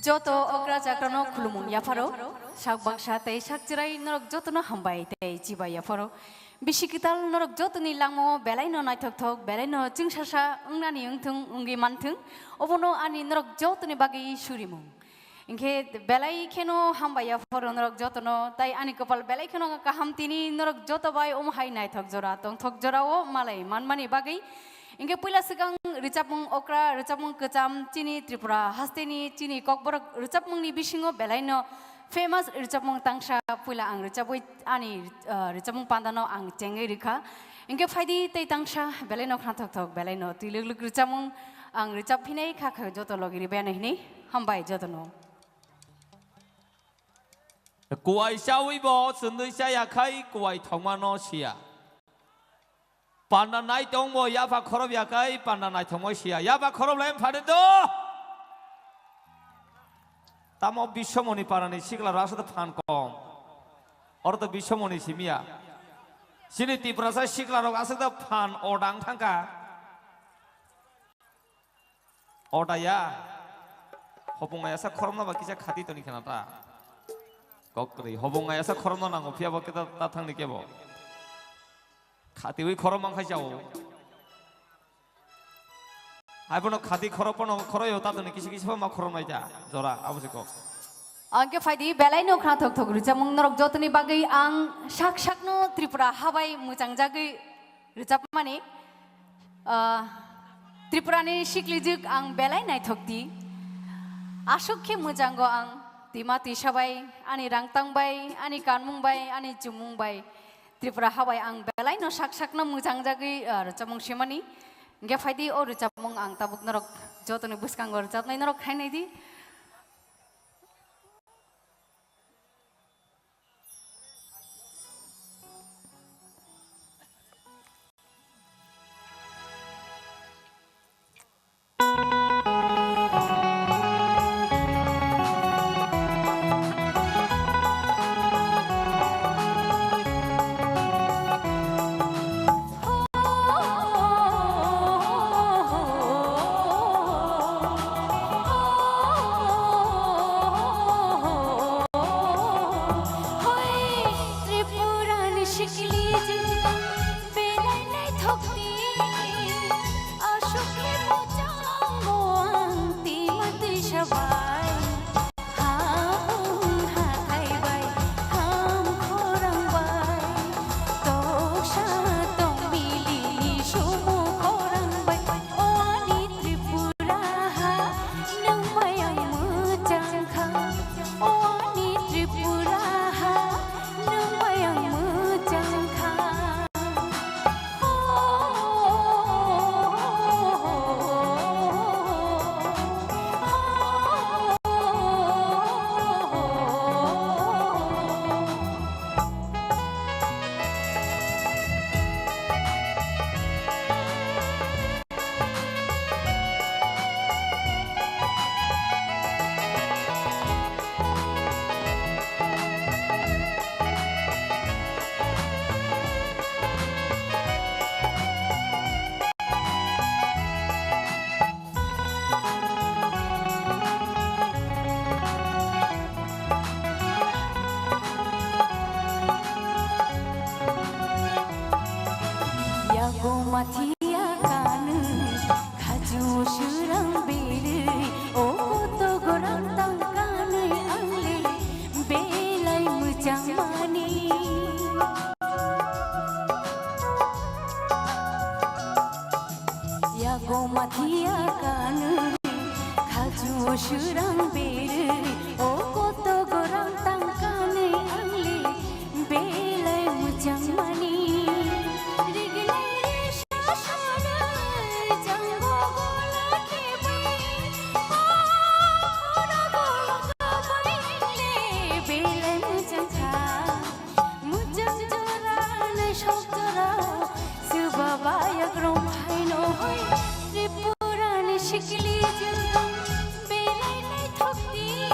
Joto okra chakrano khulumung yapharo, sak baksa tei sak chwrai norok jotono hambai tei chibai yapharo. Bisi kwtal norok jotoni langmao belaino naithok thok, belaino chwngsasa wngnani wngthung, wngwi manthung, obono ani norok jotoni bagwi surimung. Hinkhe belai kheno hambai yapharo norok jotono, tai ani kopal belai kheno kaham tini norok joto bai omo hai naithok jora, tongthok jorao malai manmani bagwi. Hinkhe puila swkang rwchapmung okra, rwchapmung kwcham, chini Tripura hasteni, chini Kokborok rwchapmungni bisingo belaino famous rwchapmung tangsa puila ang rwchabwi ani, ah, rwchapmung pandano ang chengwi rwkha. Hinkhe phaidi tei tangsa belaino khnathok thok, belaino twi lwk lwk rwchapmung ang rwchap phinai kha kha joto logi rwbaino hinwi hambai jotono. Kuwai chawi bo chwndwi chaya khai kuwai thongmano siya. Panda naitongmo yapha khorob ya khai panda naithokmo siya. Yapha khorob lai phade do. Tamo Biswamoni parani sikla rok aswk phan kom. Oro to Biswamoni simiya. Chini Tiprasa sikla rok aswk da phan odang thangka. Odaya. Hobong ayasa khoromno ba kisa khati toni khana ta. Kokri. Hobong ayasa khoromno nango phiya bo kita ta thangni kebo. Khatiwi khorom mang khai jao. Hai bono khati khoro pono khoro yo ta toni kisi kisi ma khorom nai ta. Jora abo se kok. Angke phaidi belai no khna thok thok rwchapmung norok jotoni bagwi ang sak sakno Tripura habai mwchang jagwi rwchapmani, ah, Tripurani siklijwk ang belai naithok di. Aswk khe mwchango ang twima twisa bai, ani rangtang bai, ani kanmung bai, ani chumung bai. Tripura habai ang belai no sak sakno mwchang jagwi, ah, rwchapmung simani. Hinkhe phaidi o rwchapmung ang tabuk norok jotoni bwskango rwchapnai norok khainai di. Tripurani sikli jingkang belai naithok di, aswk khe mwchango ang twima twisa bai. Ha hung hathai bai, ham khorang bai, toksa tongmili ni sumu khorang bai. O ani Tripura ha, nwng bai ang mwchang kha. O ani Tripura ha, nwng bai ang mwchang kha. Yago mathiya kanwi, khaju srang berwi, o koto gorang tang kanwi angle belai mwchang mani. Yago mathiya kanwi, khaju srang berwi, o koto gorang tang kanwi angle belai mwchang mani. Riglai risa sorwi, jango gola khebwi, o khora gola khebwi le belai mwchang kha. Mwchang jora naisok jora, swba bayak rong phaino hoi, Tripurani sikli jwng belai naithok di.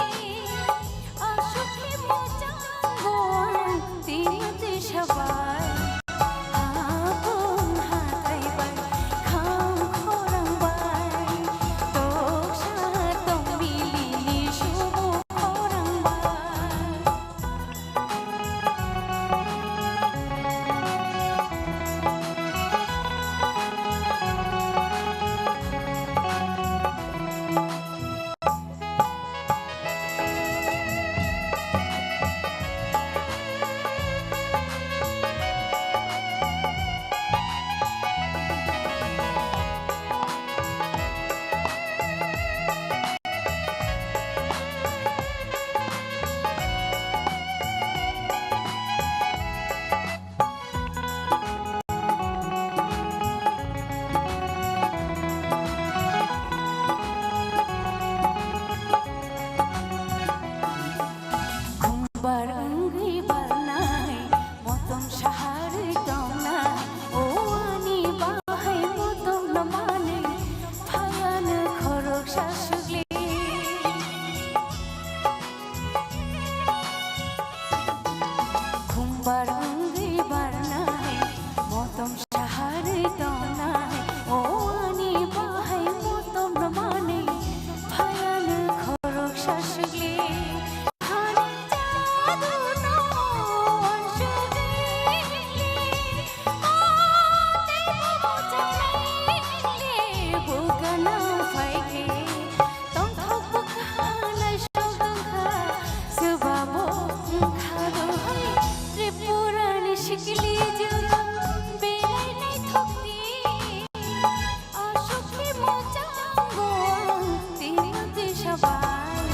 bai,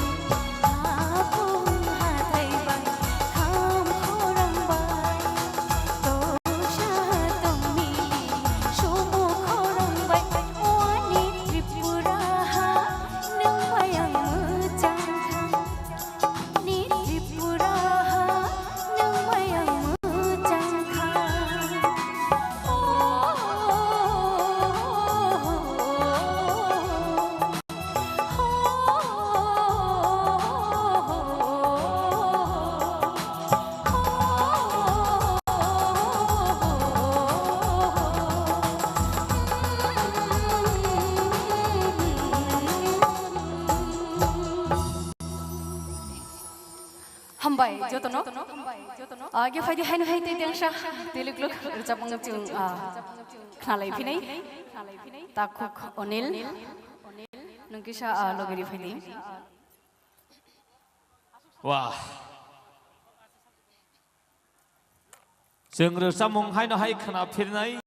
habung hathai bai, kham khorang bai, tosa tongmili, sumu khorang bai, wani Tripura ha, nwng bai ang mwchang kha. Ni Tripura ha, nwng bai ang mwchang kha. Hambai jotono. Age phaidi haino hai tei tengsa tei luk luk rwchapmung chwng, ah, khnalai phinai. Takhuk Onil. Nwng kisa, ah, logi ri phaidi. Wah. Chwng rwchapmung haino hai khna phirnai.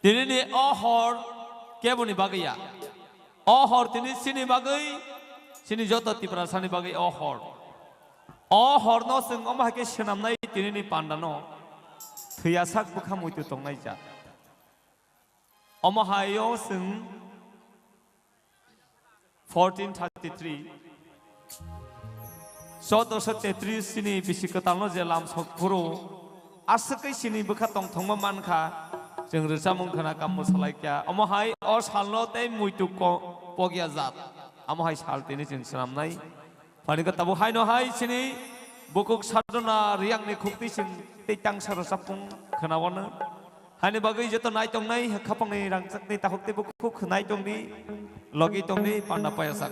Tinini o hor keboni bagwi ya. O hor tini chini bagwi, chini joto Tiprasani bagwi o hor. O horno chwng omo hai khe swnamnai tinini pandano. Thwiyasak bwkha muitu tongnai jat. Omo hai o chwng fourteen thirty-three, chaudoso tetris chini bisi kwtalno je lam sok phuru, aswk khe chini bwkha tongthokma mankha, chwng rwchapmung khna kammo salaikya. Omo hai o salno tei muitu ko-, pogya jat. Omo hai sal tini chwng swnamnai. Phani khe tabuk haino hai chini bukhuk sadona riyangni khukti chwng tei tangsa rwchapmung khna wano. Haini bagwi joto nai tongnai, khapangni rangchakni takhuk tei bukhuk nai tongdi, logi tongdi, panda payasak.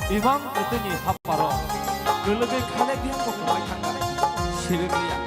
Imang kwtwini haparo kwlwgwi khalek yang bo kwbai thangkha, sirikliya.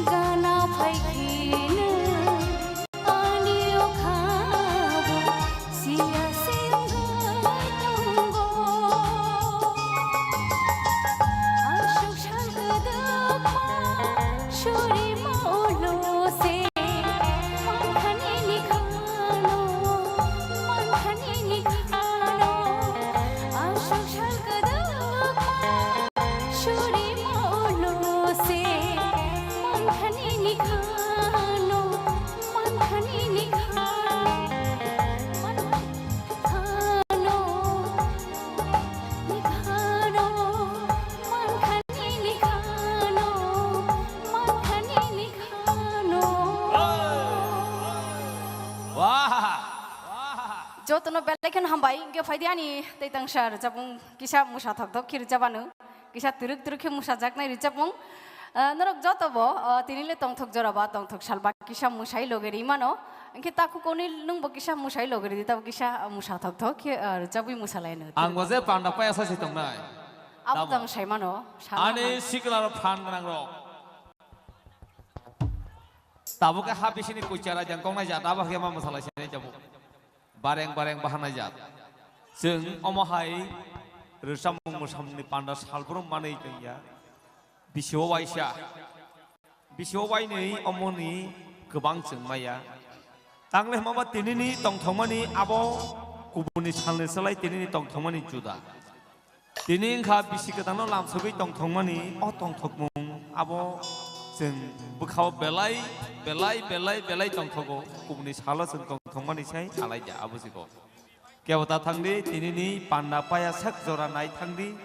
Gana phaikhe nwng ani o khabo siya se wngwi tongo. Aswk sal kwdwkma surima ulo se mankhani ni khano, mankhani ni khano. Aswk sal kwdwkma surima ulo se mankhani ni khano, mankhani ni khano, mankhani ni khano, ni khano, mankhani ni khano, mankhani ni khano. Wah! Jotono belai kheno hambai, hwnkhe phaidi ani tei tangsa rwchapmung kisa mwsa thok thok khe rwchapano. Kisa twrwk twrwk khe mwsajaknai rwchapmung. Ah, norok joto bo, ah, tini le tongthok jora ba, tongthok sal ba kisa mwsai loge ri mano. Hwnkhe takhuk oni nwng bo kisa mwsai loge ri di, tabo kisa, ah, mwsa thok thok khe, ah, rwchapwi mwsalaino. Ang bo je panda paya sa se tongnai. Abo tamo? Tang sai mano, sana ani hambai. Sikla rok phan gwnang rok. Tabuk khe ha bisini kuchara jang koknai jat, abo khe ma mwsalai sinai tabuk. Bareng bareng bahanai jat. Chwng omo hai rwchapmung mwsamungni panda salbrum manwi tongya. Bisio waisa. Bisio wainwi omoni kwbang chwng maya. Tangle hwnba tinini tongthokmani abo kubuni salni slai tinini tongthokmani juda. Tini wngkha bisi kwtangno lamsogwi tongthokmani o tongthokmung, abo chwng bwkhao belai, belai, belai, belai tongthogo, kubuni salo chwng tongthokmani sai alaida abo jikao. Kebo ta thangdi, tinini panda paya sak jora nai thangdi.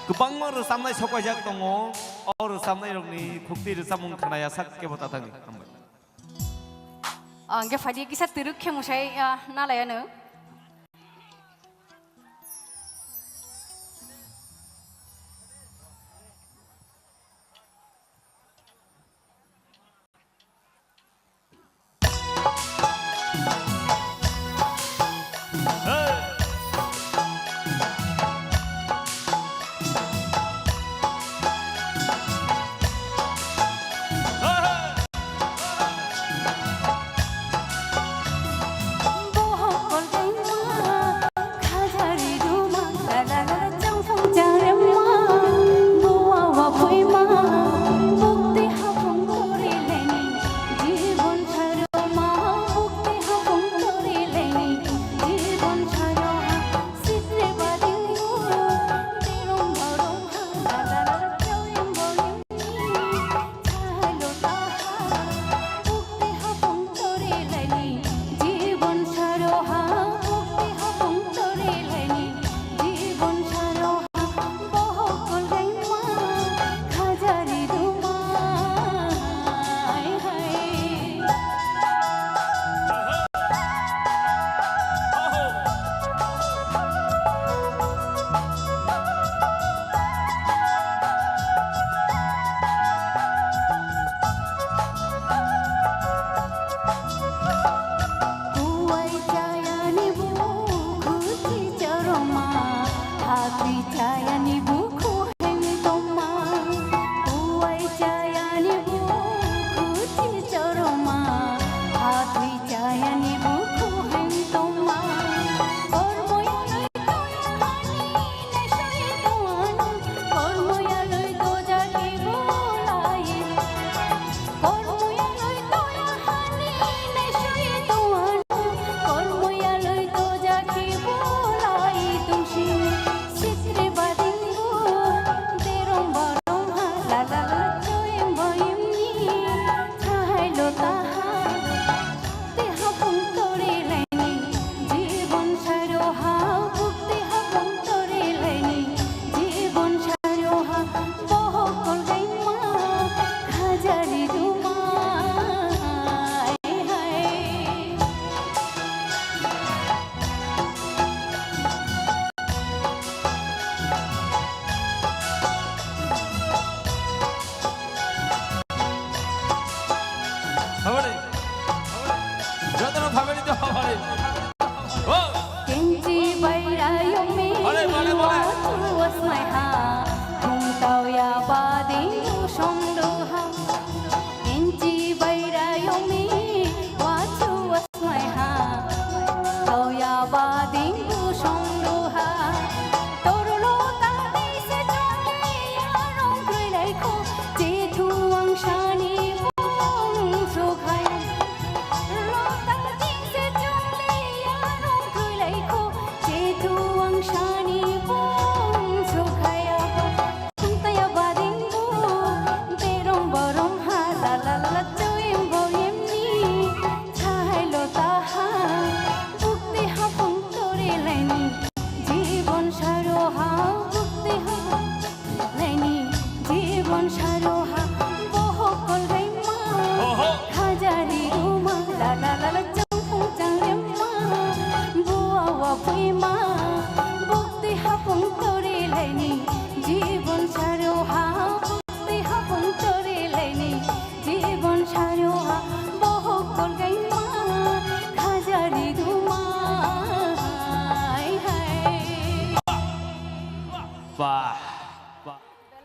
Kwbangma rwchapnai sokaijak tongo, o rwchapnairokni khukti rwchapmung khnaya sak kebo ta thangdi. Hambai. Ang khe phaidi kisa twrwk khe mwsai, ah, nalai ano. Saroha bohok kolgaima, Oho. Khajari ruma, la la la la, chongphung changrema, bua wa phuima, bukti hapung tori laini, jibon saroha, bukti hapung tori laini, jibon saroha bohok kolgaima, khajari ruma, hai hai. Bah.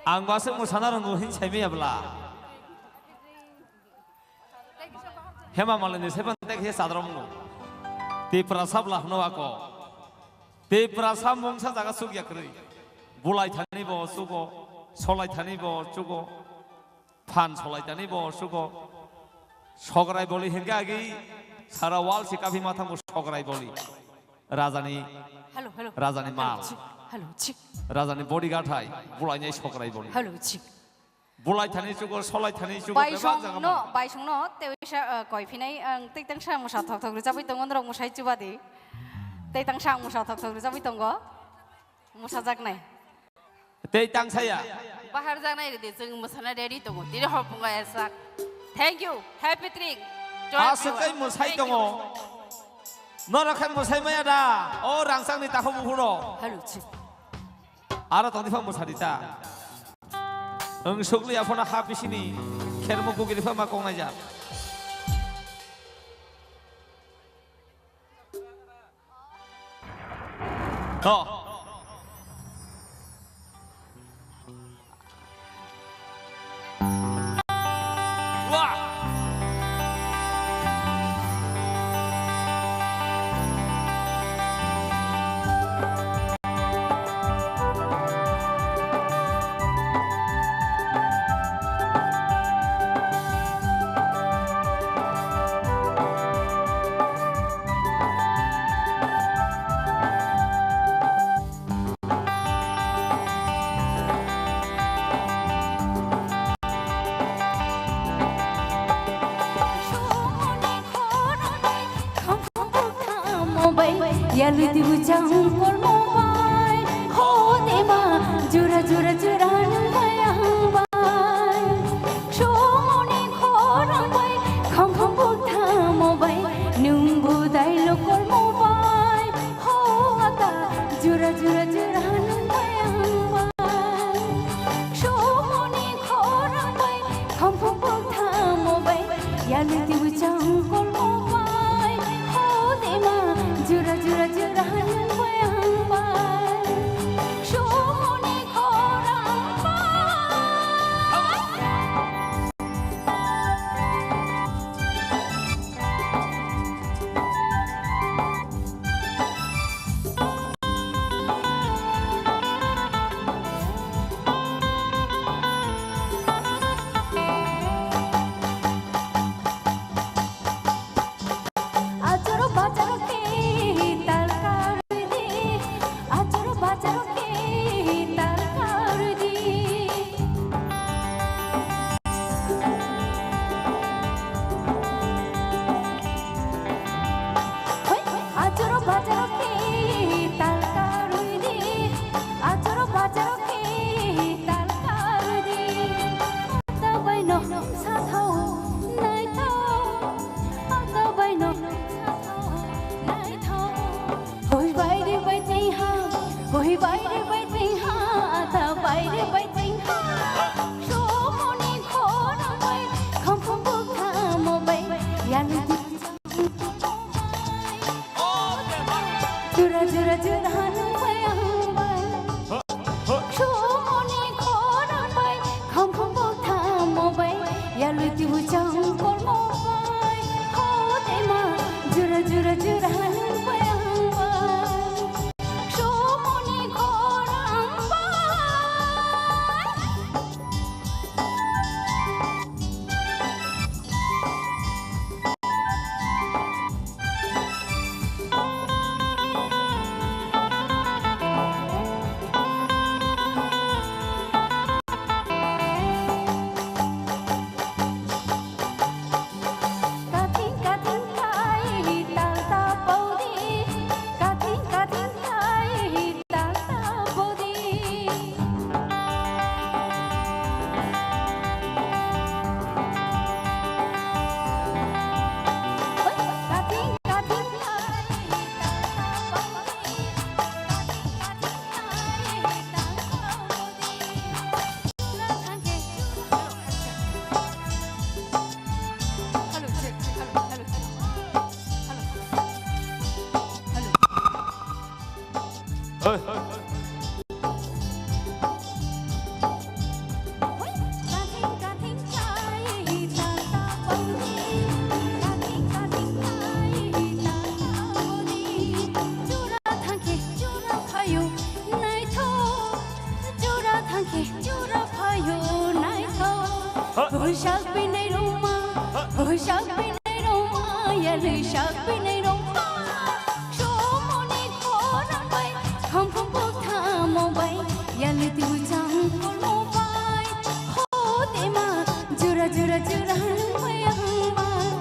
Ang baswk mwsana rwngo hin saimaya bwla. Hema malini saipan tek he sadrom ngo. Tipra sabla hwno ako. Tipra sa mungsa jaga sukya kwrwi. Bulai thani bo sugo, solai thani bo sugo, phan solai thani bo sugo. Sograi boli hinkhe agi sara wal si kaphima thango sograi boli. Rajani, Hello, hello. Rajani Hello, mal. Chik. Hello, chik. Rajani bodyguard hai, bulainai sokrai boli. Hello, chik. Bulai thani chugo, solai thani chugo, bebak jaga Baisongno, mano. Baisongno, tei sa, uh, koi phinai, ang tei tang sa musa thok thok rwchapwi tongo, norok musai chubadi. Tei tang sa musa thok thok rwchapwi tongo. Musa jaknai. Tei tang saya. Bahar jaknai rwdi, chwng mwsana ready tongo. Tini hor pungo esak. Thank you. Happy trick. Aswk kai mwsai tongo. Norok khai mwsai maya da? O rangchakni takhuk buphuro. Hello, chik. Aro tongdi pha mwsadi ta. Ang sukli aphano ha pisini khermo gugri pha ma kongnai jak. To. Wah. Yalwi twi bwchang kolmo bai, ho dema, jura jura jura nung bai ang bai. Songoni khorang bai, kham kham bwthamo bai, nung budai lokolmo bai, ho ata, jura jura jura nung bai ang bai. Songoni khorang bai, kham kham bwthamo bai, yalwi twi bwchang kolmo bai, ho dema, jura jura jura nung bai ang bai. Songoni khorang bai. Hoisak pinai roma, hoisak pinai roma, yalwi sak pinai roma. Somoni khorang bai, khamkham bukthamo bai, yalwi tu chang kolmo bai. Ho tema, jura jura jura hanung bai ang bai.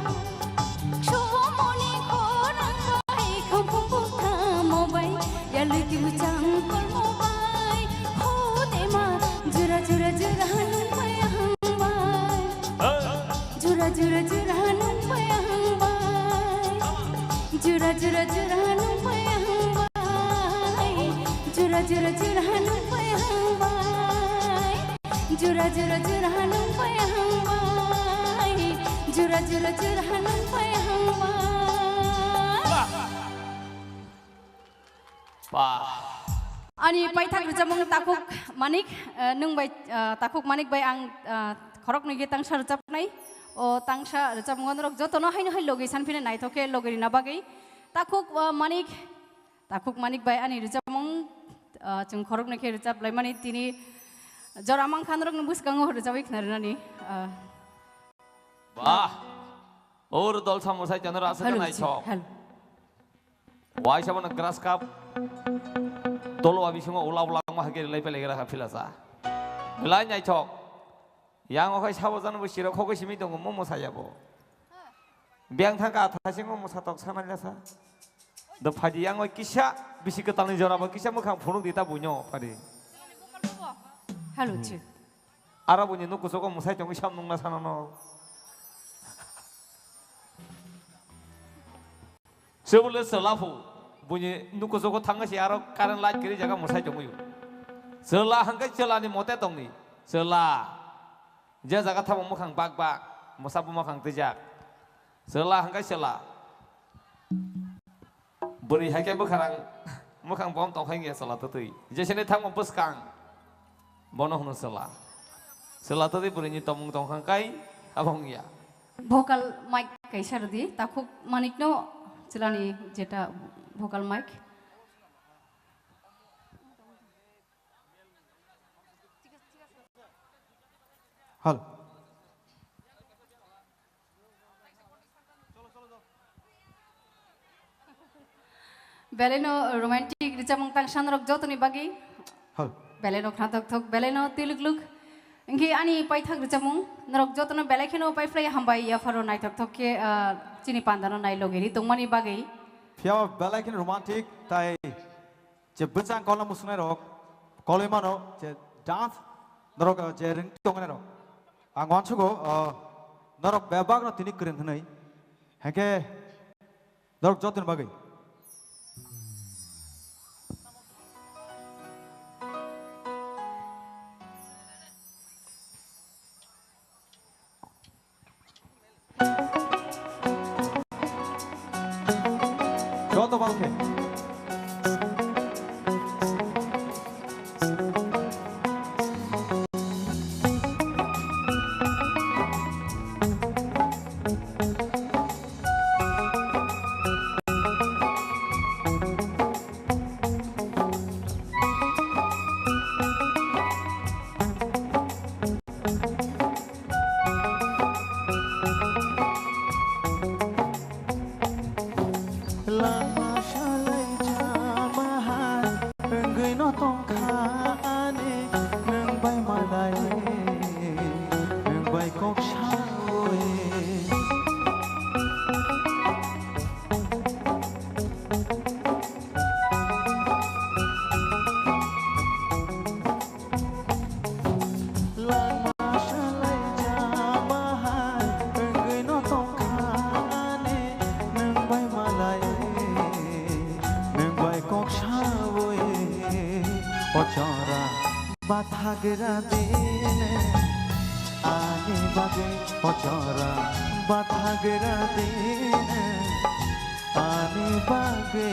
Somoni khorang bai, khamkham bukthamo bai, yalwi tu chang kolmo bai. Ho tema, jura jura jura hanung bai ang bai. Jura jura jura hanung bai ang bai. Jura jura jura hanung bai ang bai. Jura jura jura hanung bai ang bai. Jura jura jura hanung bai ang bai. Jura jura jura hanung bai ang bai. Ba. Ani paithak rwchapmung Takhuk Manik, eh, nwng bai, eh, Takhuk Manik bai ang, eh, khoroknwi khe tangsa rwchapnai. O tangsa rwchapmungo norok jotono haino hai logi sanphino naithok khe logi rina bagwi. Takhuk, eh, Manik, Takhuk Manik bai ani rwchapmung, eh, chwng khoroknwi khe rwchap laimani tini jora mankha norokni bwskango rwchapwi khna rwnani, eh. Ba. Or dol samung sai chano rasa Hello, naithok. Hello. Waisa bono grass cup. Tolo wa bisingo ula ula ma hage lai pele gra phila sa. Belai naithok. Yang okhai sabo jano bo siro khogoi simi tongo mo mosa yabo. Biang thangka atha singo mosa tok sana jasa. Do phaji yang oi kisa bisi ketalni jora bo kisa mukhang phunuk di ta buino pari. Hello, Hmm. Chi. Aro buini nukusogo musai tongwi sam nungna sanano. Sebule sela phu, buini nukusogo thangwi si aro current light kiri jaga musai tongwi. Sela hangkai selani mote tongni. Sela. Je jaga thabo mukhang bak bak, musa bo mukhang twijak. Sela hangkai sela. Bwrwi hai khe bwkharang mukhang bom tong hai wngya chwla twtwi. Jeseni thangma bwskang bono hwno chwla. Chwla twtwi bwrwini tongmung tong kha kai abo wngya. Vocal mic kaisa rwdi, Takhuk Manikno chwlani jeta vocal mic. Hal. Beleno romantic rwchapmung tangsa norok jotoni bagwi. Hal. Beleno khnathok thok, beleno twilukluk. Hinkhe ani paithak rwchapmung norok jotono belai kheno paiphlai hambai yapharo naithok thok khe, ah, chini pandano nai logiri tongmani bagwi. Phiya belai kheno romantic tai. Je bwchang kola musungnai rok, koloi mano, je dance, norok, je ring tongnai rok. Ang wansugo, ah, norok bebak no tini kwrwng hwnwi. Hake, norok jotoni bagwi. Joto bal khe. Lama salai jama hai, wngwi no tongkha ani, nwng bai malai, nwng bai kok sawi. Langma salai jama hai, wngwi no tongkha ani, nwng bai malai, nwng bai kok sawi. O chora bathagra din, ani bagwi, o chora bathagra din, ani bagwi.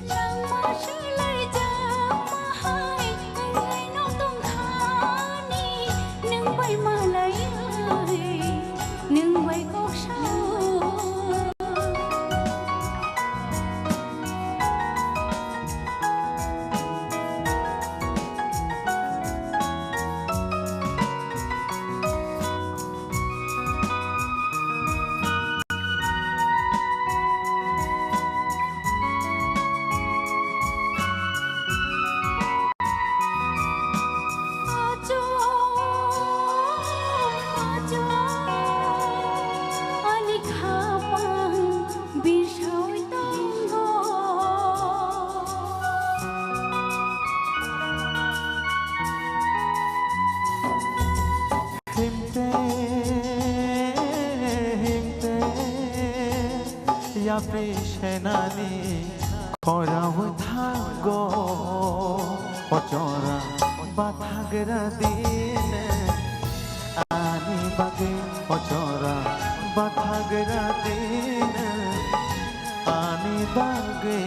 Langma salai jama hai, wngwi no tongkha ani, nwng bai malai, nwng bai kok sao. Senani khorao thango, o jora bathagra din ani bagwi, o jora bathagra din ani bagwi.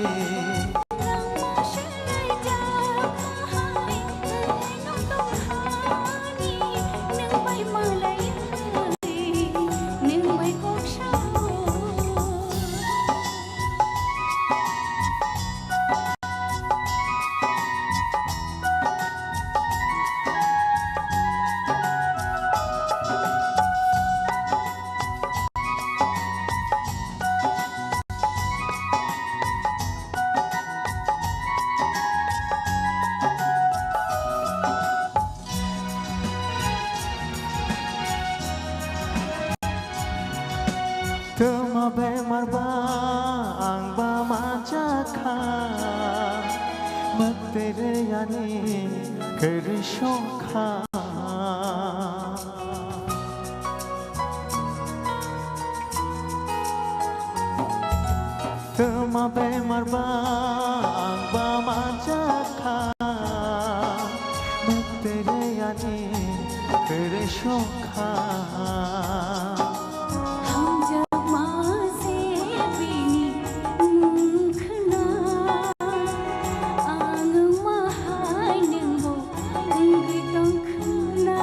Twma bemar ba ang ba manjakha, mwktwi rwiyani kwrwi songkha. Twma bemar ba ang ba manjakha, mwktwi rwiyani kwrwi songkha. Hamjakma se bini wngkhwna, ang wngma hai nwngbo wngwi tongkhwna.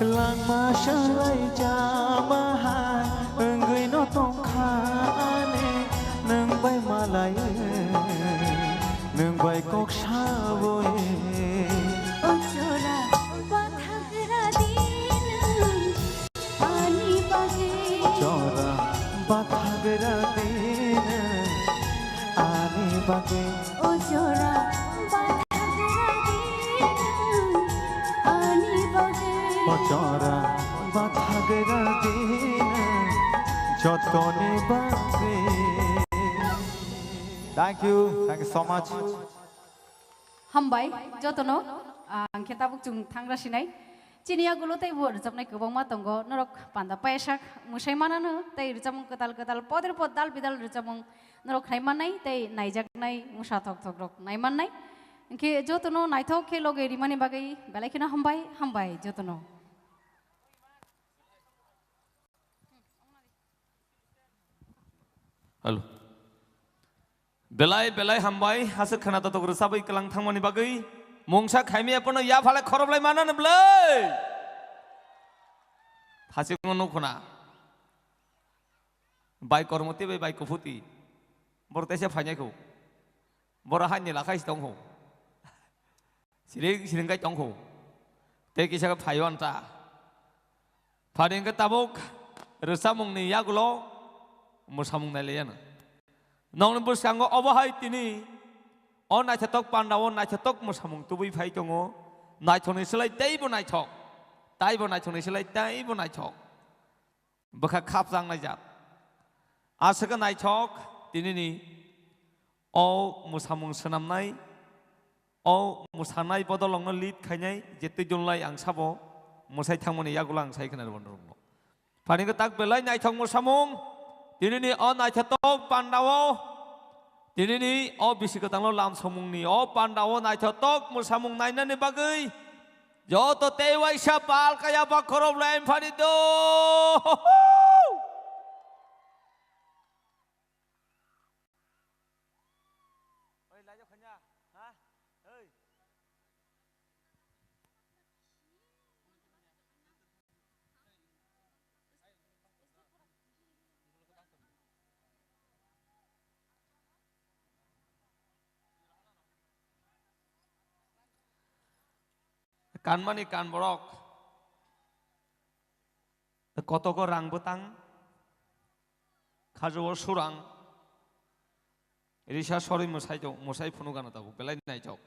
Langma swlai jama hai wngwi no tongkha ani, nwng bai malai, nwng bai kok sawi. O jora bathagra din ani bagwi. O jora bathagra din ani bagwi. O jora bathagra din ani bagwi. O jora bathagra din jotoni bagwi. Thank you, thank you so much. Hambai jotono, ah, hwnkhe tabuk chwng thangra sinai. Chini yagulo teibo rwchapnai kwbangma tongo, norok panda payasak mwsai manano, tei rwchapmung kwtal kwtal, poder pod dal bidal rwchapmung norok khnai mannai, tei naijaknai mwsa thok thok rok nai mannai. Hwnkhe jotono naithok khe loge rimani bagwi belai kheno hambai, hambai jotono. Hello. Belai belai hambai, aswk khwna totok rwchabwi kwlang thangmani bagwi. Mungsa khaimya phano yaphale khoroplai manano bwlai. Thachikno nukhuna. Bai kormoti bai, bai kuphuti. Borok teisa phainai kho. Borok haini lakhai si tongkho. Siring siring kai tongkho. Tei kisa khe phaio anta. Phani hwnkhe tabuk rwchapmungni yagulo mwsamung nailaiyano. Nokni bwskango obo hai tini o naithotok pandao naithotok mwsamung tubui phai tongo. Naithokni slai teibo naithok. Taibo naithokni slai teibo naithok. Bwkha khapchang naijak. Aswk naithok tinini o mwsamung swnamnai, o mwsanai bodolrokno lead khainai je twi dunlai ang sabo mwsai thangmani yagulo ang sai khna rwno rwngno. Phani kwtak belai naithok mwsamung, tinini o naithotok pandao, tinini o bisi kwtangno lamsongmungni o pandao naithotok mwsamung nainani bagwi joto tei waisa pal kaya ba khorok lai phani do. Oi, lai jok khanya, ha? Oi. Kanmani kan borok. Kotogo rang bwtang, khajo o surang, risa sorwi mwsai tong, mwsai phunuk gana tabuk belai naithok.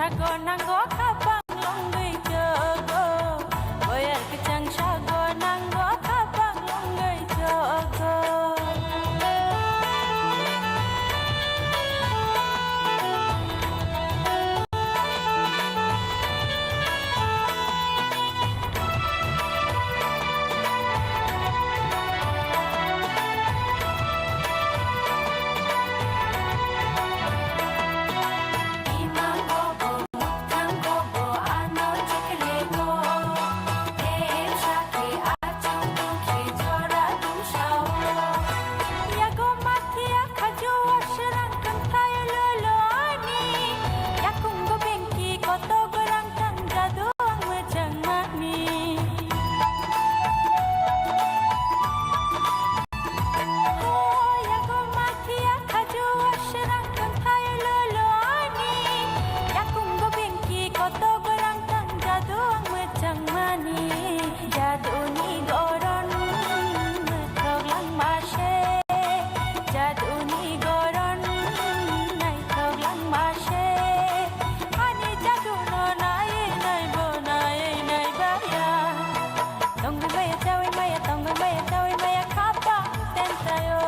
sago nango khapang longwi jogo. Boyar kwchang sago nango khapang longwi jogo. Jaduni goron mwthok langma se, jaduni goron naithok langma se. Ani jadu no nai nai bo nai nai baya. Tongwi maya chawi maya, tongwi maya chawi maya khapang tentayo.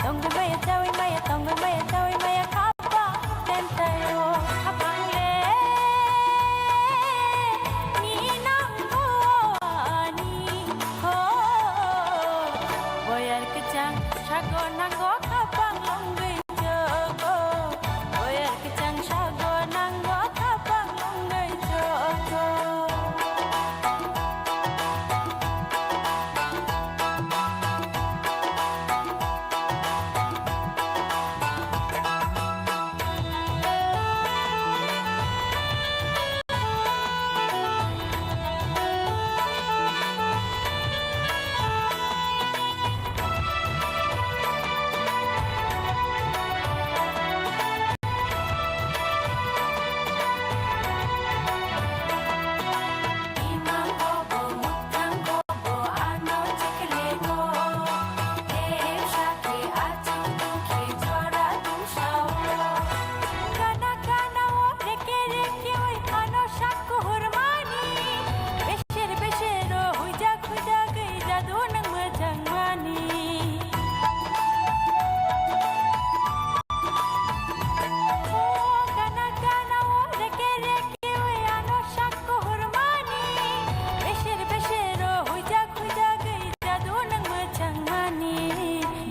Tongwi maya chawi maya, tongwi maya chawi maya khapang tentayo. Khapang le ni nango ani ho. Boyar kwchang sago nango khapang longwi jogo. Boyar kwchang sago nango khapang longwi jogo.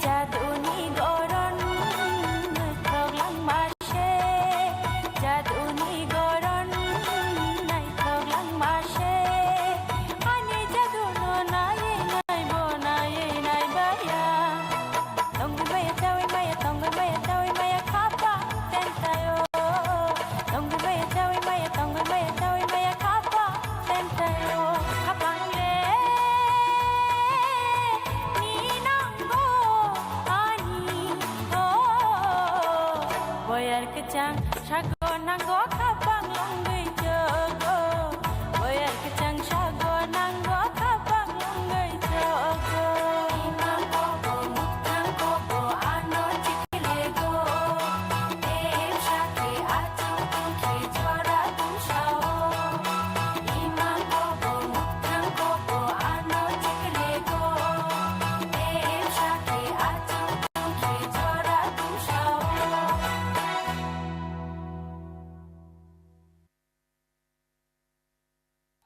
Jaduni goron mwthok langma se, jaduni goron naithok langma se. Ani jadu no nai nai bo nai nai baya. Tongwi maya chawi maya, tongwi maya chawi maya khapang tentayo. Tongwi maya chawi maya, tongwi maya chawi maya khapang tentayo. Khapang le ni nango ani ho. Boyar kwchang sago nango khapang longwi jogo. Boyar kwchang sago nango khapang longwi jogo.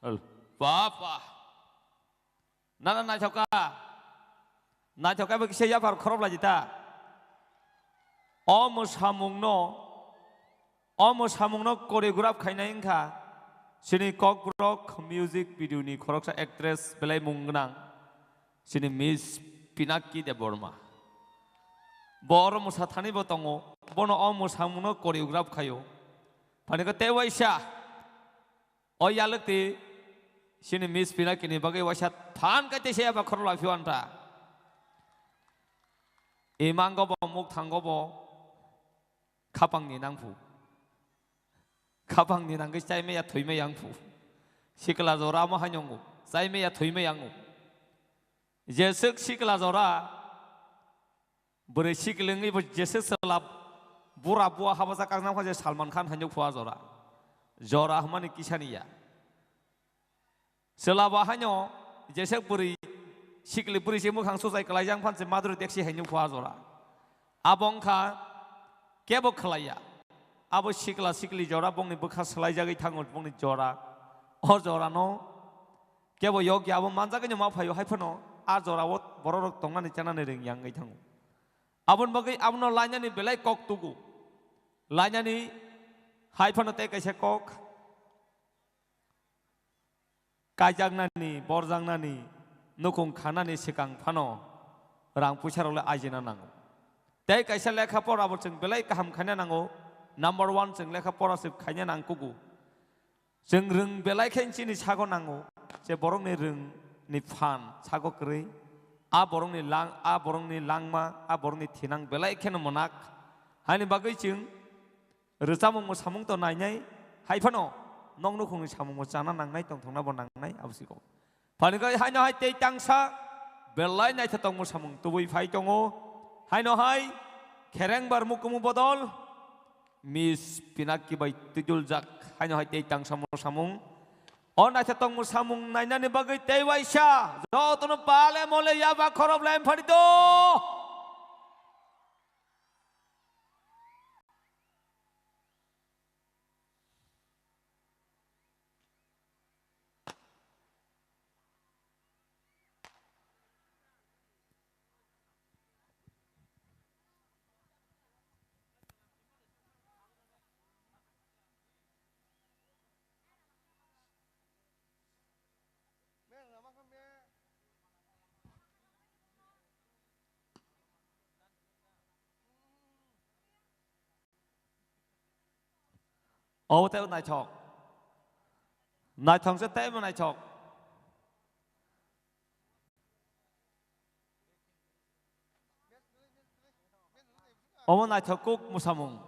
Hel. Ba, ba. Nana naithok kha. Naithok khe bo kisa yaphar khorop lai di ta. O mwsamungno, o mwsamungno choreograph khainai wngkha chini Kokborok music video ni khoroksa actress belai mung gwnang chini Miss Pinaki Debbarma. Bo oro mwsa thani bo tongo, bono o mwsamungno choreograph khaio. Phani khe tei waisa. O yalwk twi chini Miss Pinaki ni bagwi waisa than khe tei se eba khorok lai phio anta. Imango bo muk thango bo khapang ni nang phu. Khapang ni nangwi chai maya thwi maya wng phu. Sikla jora mo haino wng chai maya thwi maya wng. Jeswk sikla jora Bwrwi sikilengwi bo jese chwla bura bua habajak kaknang kha je Salman Khan hai phua jora. Jora hwnmani kisani ya. Chwla bo haino jesek bwrwi, sikli bwrwi se mwkhang suchai kwlaijak phan se madrwi deksi hai nukho a jora. Abo wngkha kebo khlaiya. Abo sikla sikli jora bongni bwkha swlaijagwi thango bongni jora. O jorano kebo yokya abo manjagwino ma phaio hai phano a jorao bororok tongnani chanani rwngya wngwi thango. Aboni bagwi abono lainani belai kok tugo. Lainani hai phano tei kaisa kok. Kaijaknani, borjaknani, nukhung khanani swkang phano rang puisa rok le ajina nango. Tei kaisa lekha pora bo chwng belai kaham khaina nango. Number one chwng lekha pora se khaina nang kugo. Chwng rwng belai khe chini sago nango. Je borokni rwng ni phan sago kwrwi. A borokni lang, a borokni langma, a borokni thinang belai kheno mwnak. Haini bagwi chwng rwchapmung mwsamung to nainai, hai phano nok nukhungni samung bo chana nangnai, tongthokna bo nangnai, abo se kok. Phani khe haino hai tei tangsa belai naithotok mwsamung tubui phai tongo. Haino hai Kherengbar Mukumu Bodol Miss Pinaki bai twiduljak, haino hai tei tangsa mwsamung. O naithotok mwsamung nainani bagwi tei waisa jotono pale mole yaba khorop lem phari do. Obo tei naithok. Naithok se tei bo naithok. Omo naithok kuk mwsamung.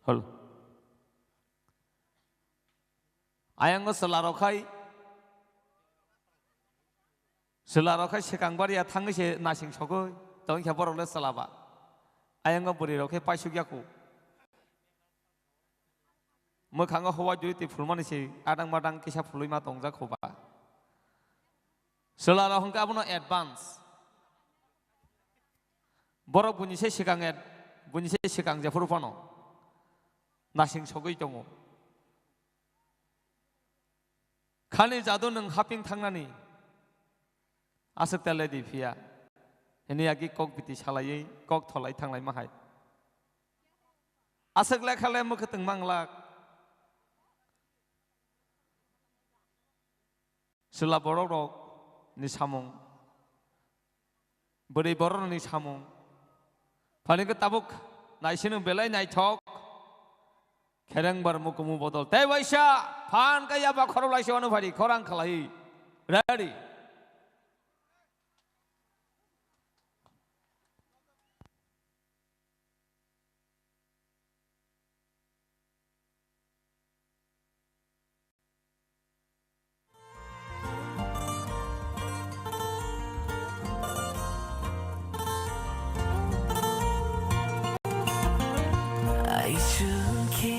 Hol. Ayang o chwla rok khai, chwla rok khai swkang bar ya thangwi se nasing sogwi tong khe borok le chwla ba. Ayang o bwrwi rok khe paisuk ya kho. Mwkhango huwa juri twi phulmani se adang madang kisa phulwi ma tongjak kho ba. Chwla rok hwnkhe abono advance. Borok buini se swkang ad-, buini se swkang jephuru phano nasing sogwi tongo. Khani jadu nwng haping thangnani aswk tele di phiya. Hini agi kok biti salaiwi kok tholai thanglai ma hai. Aswk lekha le mwkhwtwng manglak. Chwla borok rok ni samung, bwrwi borok ni samung. Phani khe tabuk naisino belai naithok. Kherengbar Mukumu Bodol tei waisa phan kaya ba khorok laisa wano phari khorang khalai. Ready. Aichung khe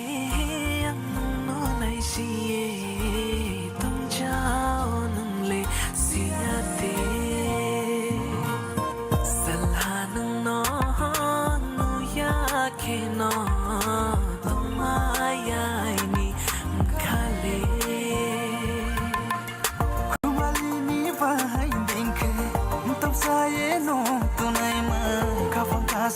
ang nungno naisiye tongchao nungle siyate. Salha nungno nuya kheno tongmaya ini khale. Khumali ni bahai dengkhe topsaye no tunai ma. Khapang ta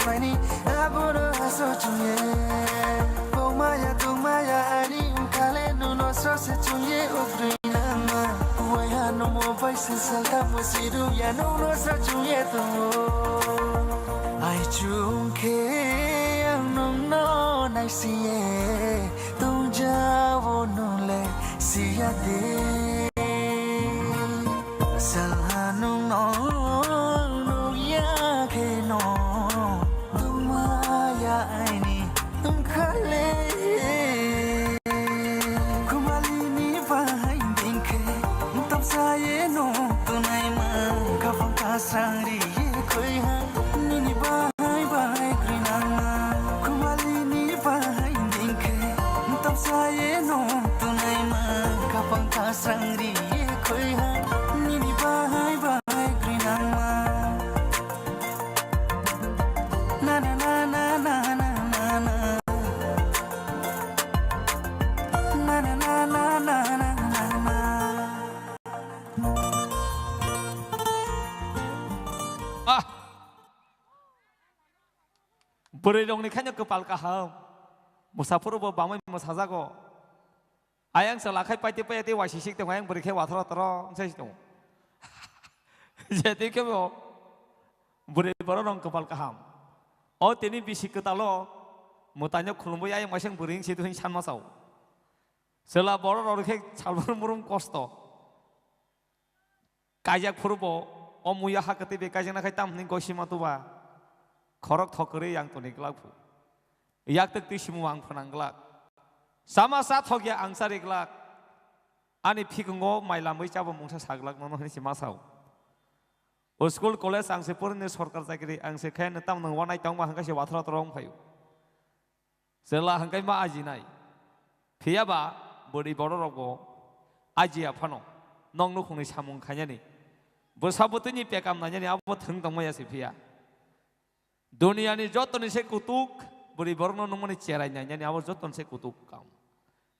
Mani abono aso chunge. Bomaya tungmaya ani unkale nuno sose chunge ukrui nangma. Waya nomo paisa salta musiru ya nuno sa chunge tu. Ai chungke ang nungno naisiye. Tungjawo nungle siyade. Salha nungno nukya kheno tungmaya aini tungkhale. Khumalini bahai dingkhe tamsaye no tunaima. Khapang kasang riye khoiha nini bahai bahai krinangma. Khumalini bahai dingkhe tamsaye no tunaima. Khapang kasang riye khoiha nini bahai bahai krinangma. Na na na na na na na na. Na na na na na na na na. Ah! Bwrwi rokni khaino kwpal kaham. Mwsaphuru bo bangwi mwsajago. Ayang chwla khai paite paite waisisik tongo, ayang bwrwi khe wathoro toro wngsa si tongo. Jeti khe bo bwrwi borok rok kwpal kaham. O tini bisi kwtalo mwtaino khulumwi ayang waising bwrwi wngsi twi sanma sao. Chwla borok rok khe salbrum brum kosto. Kaijak phuru bo o muiya ha kwtwi bai kaijakna khai tam hwnwi goi sima tuba. Khorok thok kwrwi ang toni glak phu. Yak twk twi simung ang phnang glak. Sama cha thok ya ang chari glak. Ani phikungo mai lamwi chabo mungsa sa glak nono hwnwi se ma sao. O school college ang se porine sorkar chakri ang se khe tam nang wanai tongma hwnkhe se wathra toro wng phaio. Chwla hwnkhe ma ajinai. Phiya ba bwrwi borok rokbo ajiya phano. Nokni nukhungni samung khainani. Bwsa bwtwini pekam nainani abo thwng tongma ya se phiya. Duniyani jotoni se kutuk, bwrwi borokno nungmani cherai nainani abo jotoni se kutuk kam.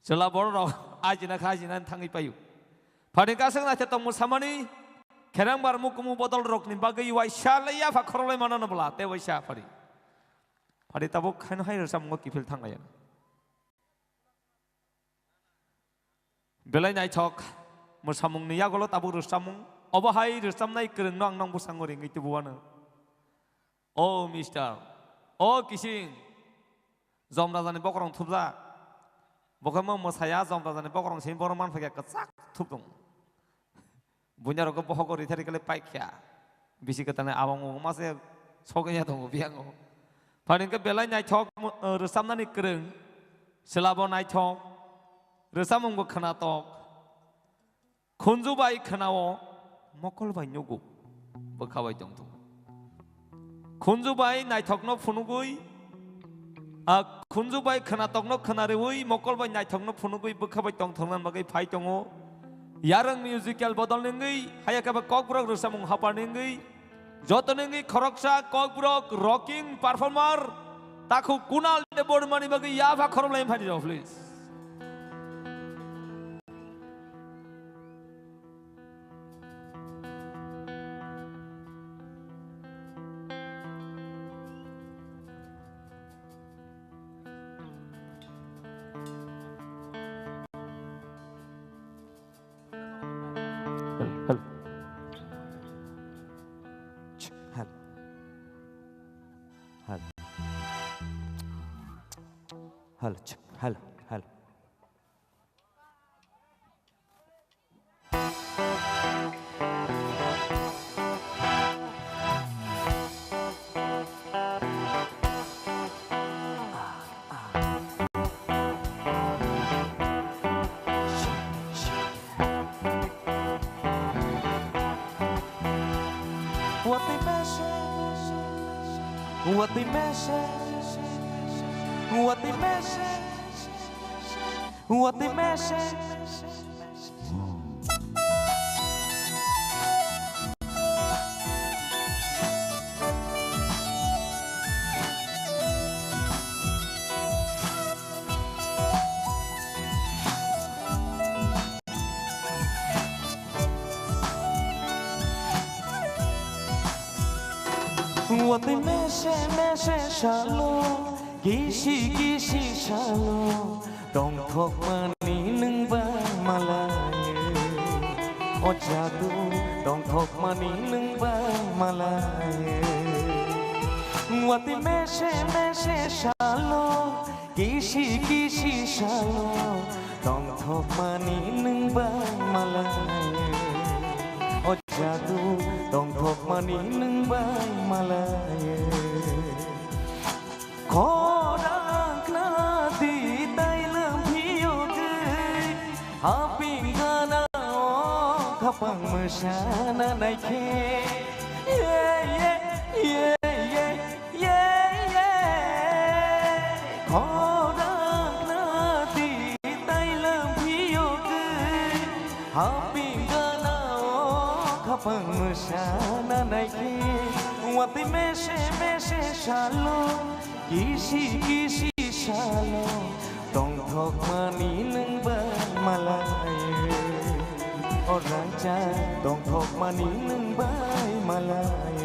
Chwla borok rok ajina kha ajinani thangwi paio. Phani kasang naithe tongmung samani, kherang bar mukumu bodol rokni bagwi waisa le yapha khorolai manano bwla, tei waisa phari. Phari tabuk khaino hai rwchapmungo kiphil thanglaiya. Belai naithok, mwsamungni yagulo tabuk rwchapmung. Obo hai rwchapnai kwrwngno ang nang bwskango ringwi tubuwano. O mister, o kising, Jom Rajani bokorong thupjak. Bo khe mo mwsaya Jom Rajani bokorong simi borok manphakya kwchak thup tongo. Buinarokgo bohogo rithari kale paikya. Bisi kwtalni abang bo mase sogwi ya tongo biyango. Phani hwnkhe belai naithok, uh, rwchapnani kwrwng, chwlabo naithok, rwchapmungbo khwnatok. Khunju bai khwnao, mokol bai nugo, bwkha bai tongthok. Khunju bai naithokno phunugwi, a, khunju bai khwnatokno khwnariwi, mokol bai naithokno phunugwi, bwkha bai tongthokna bagwi phai tongo. Yarwng musical bodol nungwi, haya khe ba kokborok rwchapmung hapar nungwi, joto nungwi khoroksa kokborok rocking performer, takhuk Kunal Debbarmani bagwi yapha khoroknai phai rw, please. Hello, hello. Ch-, hello. Hello. Hello, ch-, hello, hello. What a message. What a message. What a message. What a message. Watwi mese mese salo, kisi kisi salo, tongthokmani nwng bai malai. O jadu, tongthokmani nwng bai malai. Watwi mese mese salo, kisi kisi salo, tongthokmani nwng bai malai. O jadu, tongthokmani nwng bai malai. Khorang khna di tai lwmphi yogwi, haping gana o khapang mwsana naikhe. Ye, ye, ye, ye. Ye, ye, khorang khna di tai lwmphi yogwi, haping gana o khapang mwsana naikhe. Watwi mese mese salo, kisi kisi salo, tongthokmani nwng bai malai. O rangchak, tongthokmani nwng bai malai.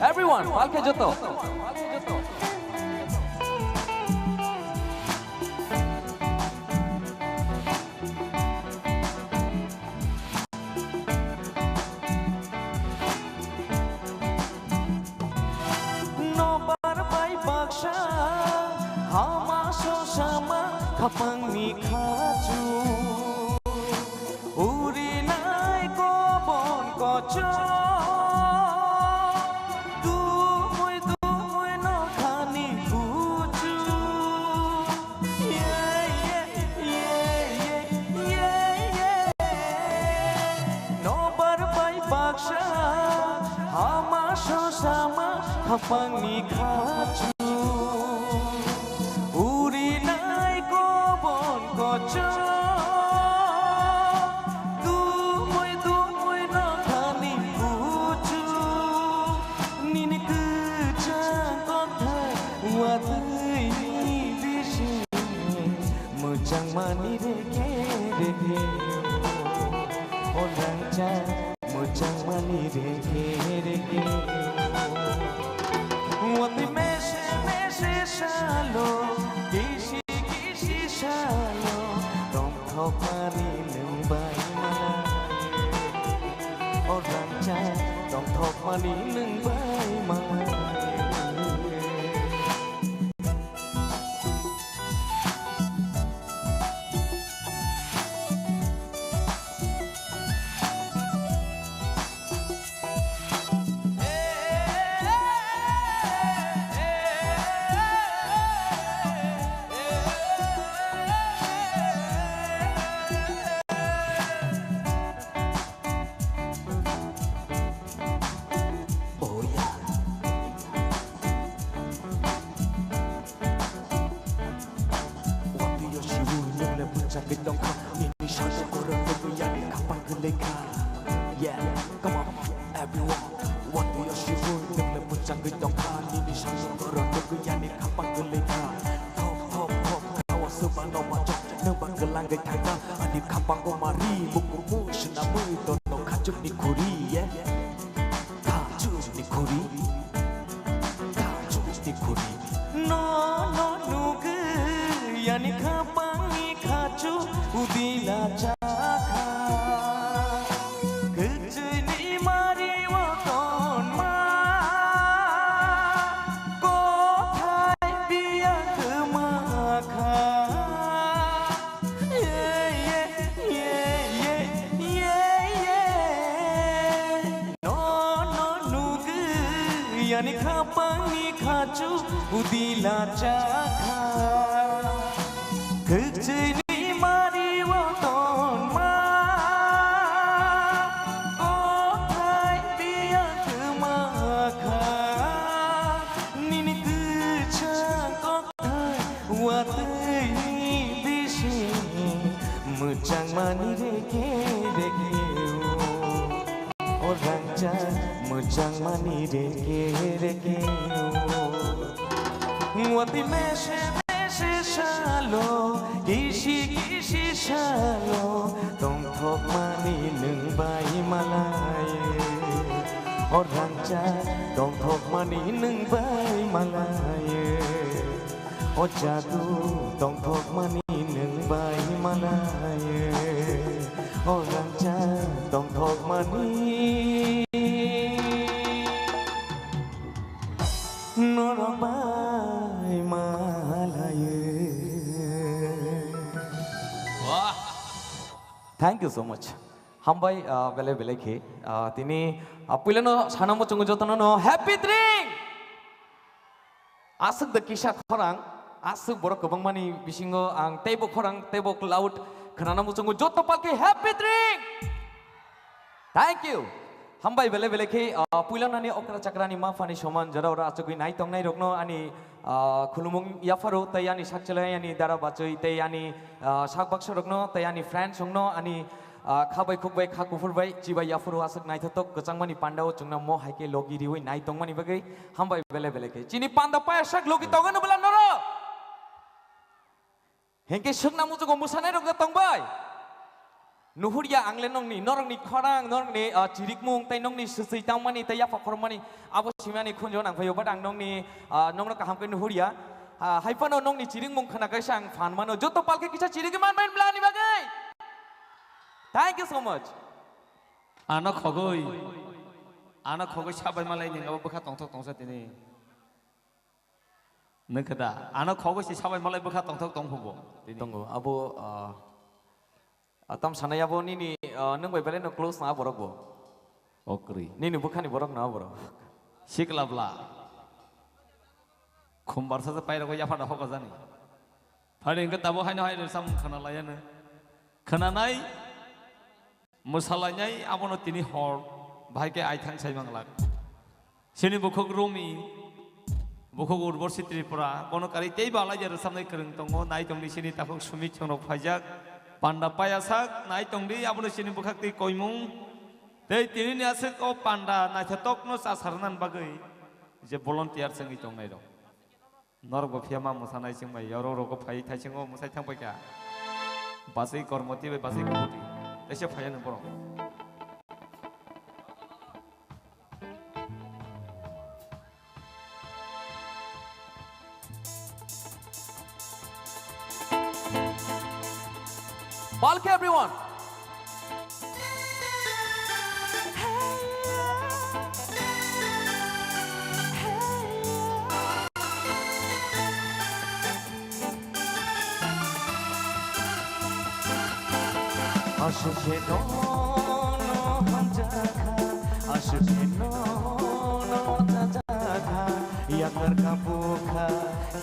Everyone, palke joto. Nobar bai baksa hama sosama khapangni khachu. Urinai kobon kocho, dumui dumui nokhani kuchu. Ye, ye, ye, ye, ye, ye. Nobar bai baksa, hama sosama, khapangni khachu. Urinai kobon kocho, dumui dumui nokhani kuchu. Nini kwchang kothai watwi ni bising, mwchangmani rege rege. O rangchak, mwchangmani rege rege. Watwi mese mese salo, kisi kisi salo, tongthokmani nwng bai malai. O rangchak, tongthokmani nwng bai malai. Oh yeah. Watwi o siwi nwng le bwchagwi tongkha, nini salo korok nugwi yani khapang kwlwi kha. Yeah, come on, everyone. Watwi o siwi nwng le bwchagwi tongkha, nini salo korok nugwi yani khapang kwlwi kha. Thok thok thok, kawa swbano machok, nwng ba kwlangwi thangkha, ani khapango mari, mukumu swnamwi tono khachukni khuri, yeah. Khachukni khuri, khachukni khuri. No, no, nugwi yani khapangni khachu udila chakha. Kwchwini mari o tonma, kothai biya kwma kha. Ye, ye, ye, ye, ye, ye. No, no, nugwi yani khapangni khachu udila chakha. Kwchwini mari o tonma, kothai biya kwma kha. Nini kwchang kok Watwi ni bising mwchangmani rege rege o. O rangchak mwchangmani rege rege o. Watwi mese mese salo, kisi kisi salo, tong mani nwng bai malai. O rangchak tongthokmani nwng bai malai. O jadu tongthokmani nwng bai malai. O rangchak tongthokmani norok bai malai. Wah. Thank you so much. Hambai, ah, belai belai khe. Ah, tini, ah, puilano sana muchungo jotono no happy drink. Aswk da kisa khorang, aswk borok kwbangmani bisingo ang teibo khorang, teibo loud khwnana muchungo joto palki happy drink. Thank you. Hambai belai belai khe, ah, puilanani okra chakrani ma phani soman jora ora achugwi nai tongnai rokno ani, ah, khulumung yapharo tei ani sakchelai ani dara bachwi tei ani, ah, sak baksa rokno tei ani friends rokno ani, ah, kha bai khuk bai kha kuphur bai chibai yapharo aswk naithotok kwchangmani pandao chwngno mo hai khe logi riwi nai tongmani bagwi hambai belai belai khe. Chini panda paya sak logi tongano bwla norok? Hinkhe swkna muchungo mwsanairok da tongbai? Nuhurya ang le nongni, norokni khorang, norokni, ah, chirikmung, tei nongni swchwi tangmani, tei yapha khorokmani, abo simani khunjo nang phaio, but ang nongni, ah, nongno kaham khe nuhurya. Ah, hai phano nongni chirikmung khna kaisa ang phan mano, joto palkhe kisa chirigwi manbai bwlani bagwi. Thank you so much. Ano khogwi, ano khogwi sabai malai ning abo bwkha tongthok tongsa tini. Nokhe da, ano khogwi si sabai malai bwkha tongthok tong phubo. Tini. Tongo, abo, ah, ah, tam sanai abo nini, ah, nwng bai belai no close na borok bo. Okri. Nini bwkhani borok na borok. Sikla bla. Khumbar sa pairok yapha da hoka jani. Phari hwnkhe tabo haino hai rwchapmung khna laiya no. Khna nai. Mwsalainai abono tini hor bahai khe aithang sai manglak. Chini bukhuk Rumi, bukhuk Urbosi Tripura, bono karwi tei balai je rwchapnai kwrwng tongo, nai tongdi chini takhuk Sumit chongrok phaijak, panda payasak, nai tongdi abono chini bwkhak twi koimung. Tei tinini aswk o panda naithotokno chasarnani bagwi je volunteer chengwi tongnairok. Norok bo phiya ma mwsanai chwng bai, oro rogo phai thaisingo mwsai thang paikha. Basai kormoti bai basai kubuti. Teisa phaiya nang borok. Palki everyone. Aswk khe nono hamjakha, aswk khe nono chajakha, yakar ka bukha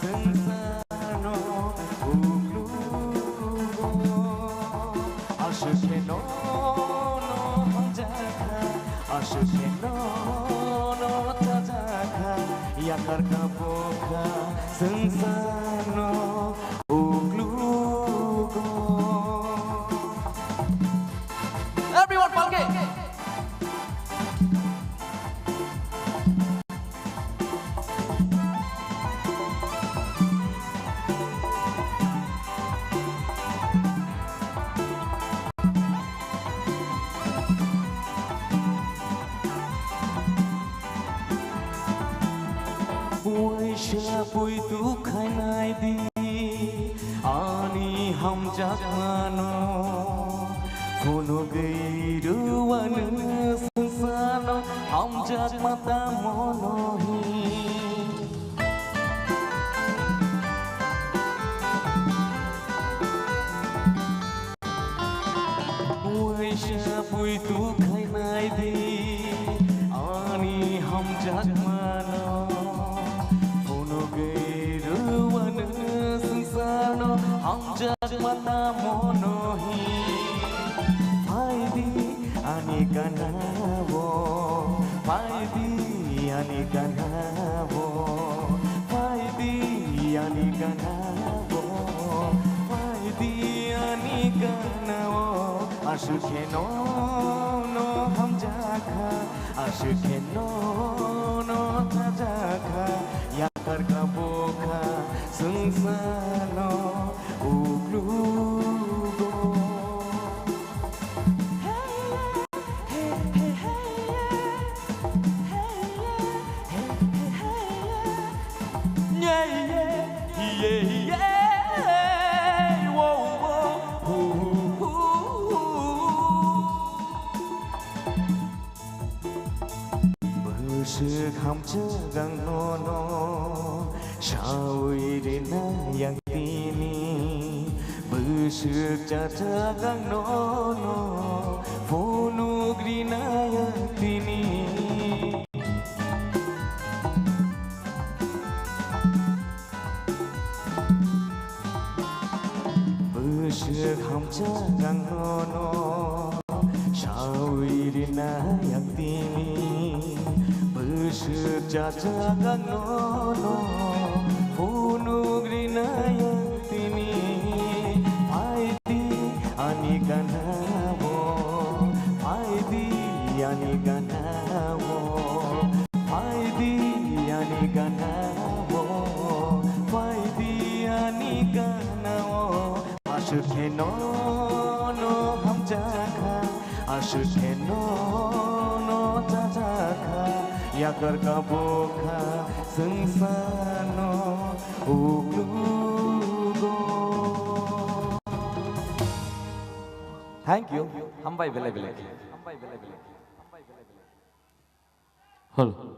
swngcharno uklugo. Aswk khe nono hamjakha, aswk khe nono chajakha, yakar ka bukha swngcharno uklugo. Everyone, palki. Waisa poito khainai di ani hamjakmano, phunugwi rwano swngcharno hamjakma tamo no hi. Waisa poito khainai di ani hamjakmano, phunugwi rwano swngcharno hamjakma tamo no hi. Phaidi ani kanao, phaidi ani kanao, phaidi ani kanao, phaidi ani kanao. Aswk khe nono hamjakha, aswk khe nono chajakha, yakar ka bukha swngcharno uklugo. Yeah, yeah, whoa, whoa, ooh, ooh, ooh. Bwswk hamjak ang nono sawi rina yang tini. Bwswk chajak ang nono phunuk rina yang tini. Bwswk hamjak ang nono sawi rina yang tini. Bwswk chajak ang nono phunuk rina yang tini. Phaidi ani ganao, phaidi ani ganao. Phaidi ani ganao, phaidi ani ganao. Aswk khe nono hamjakha, aswk khe nono chajakha. Yakar ka bokha swngsano uklugo. Thank you. Hambai belai belai. Hello.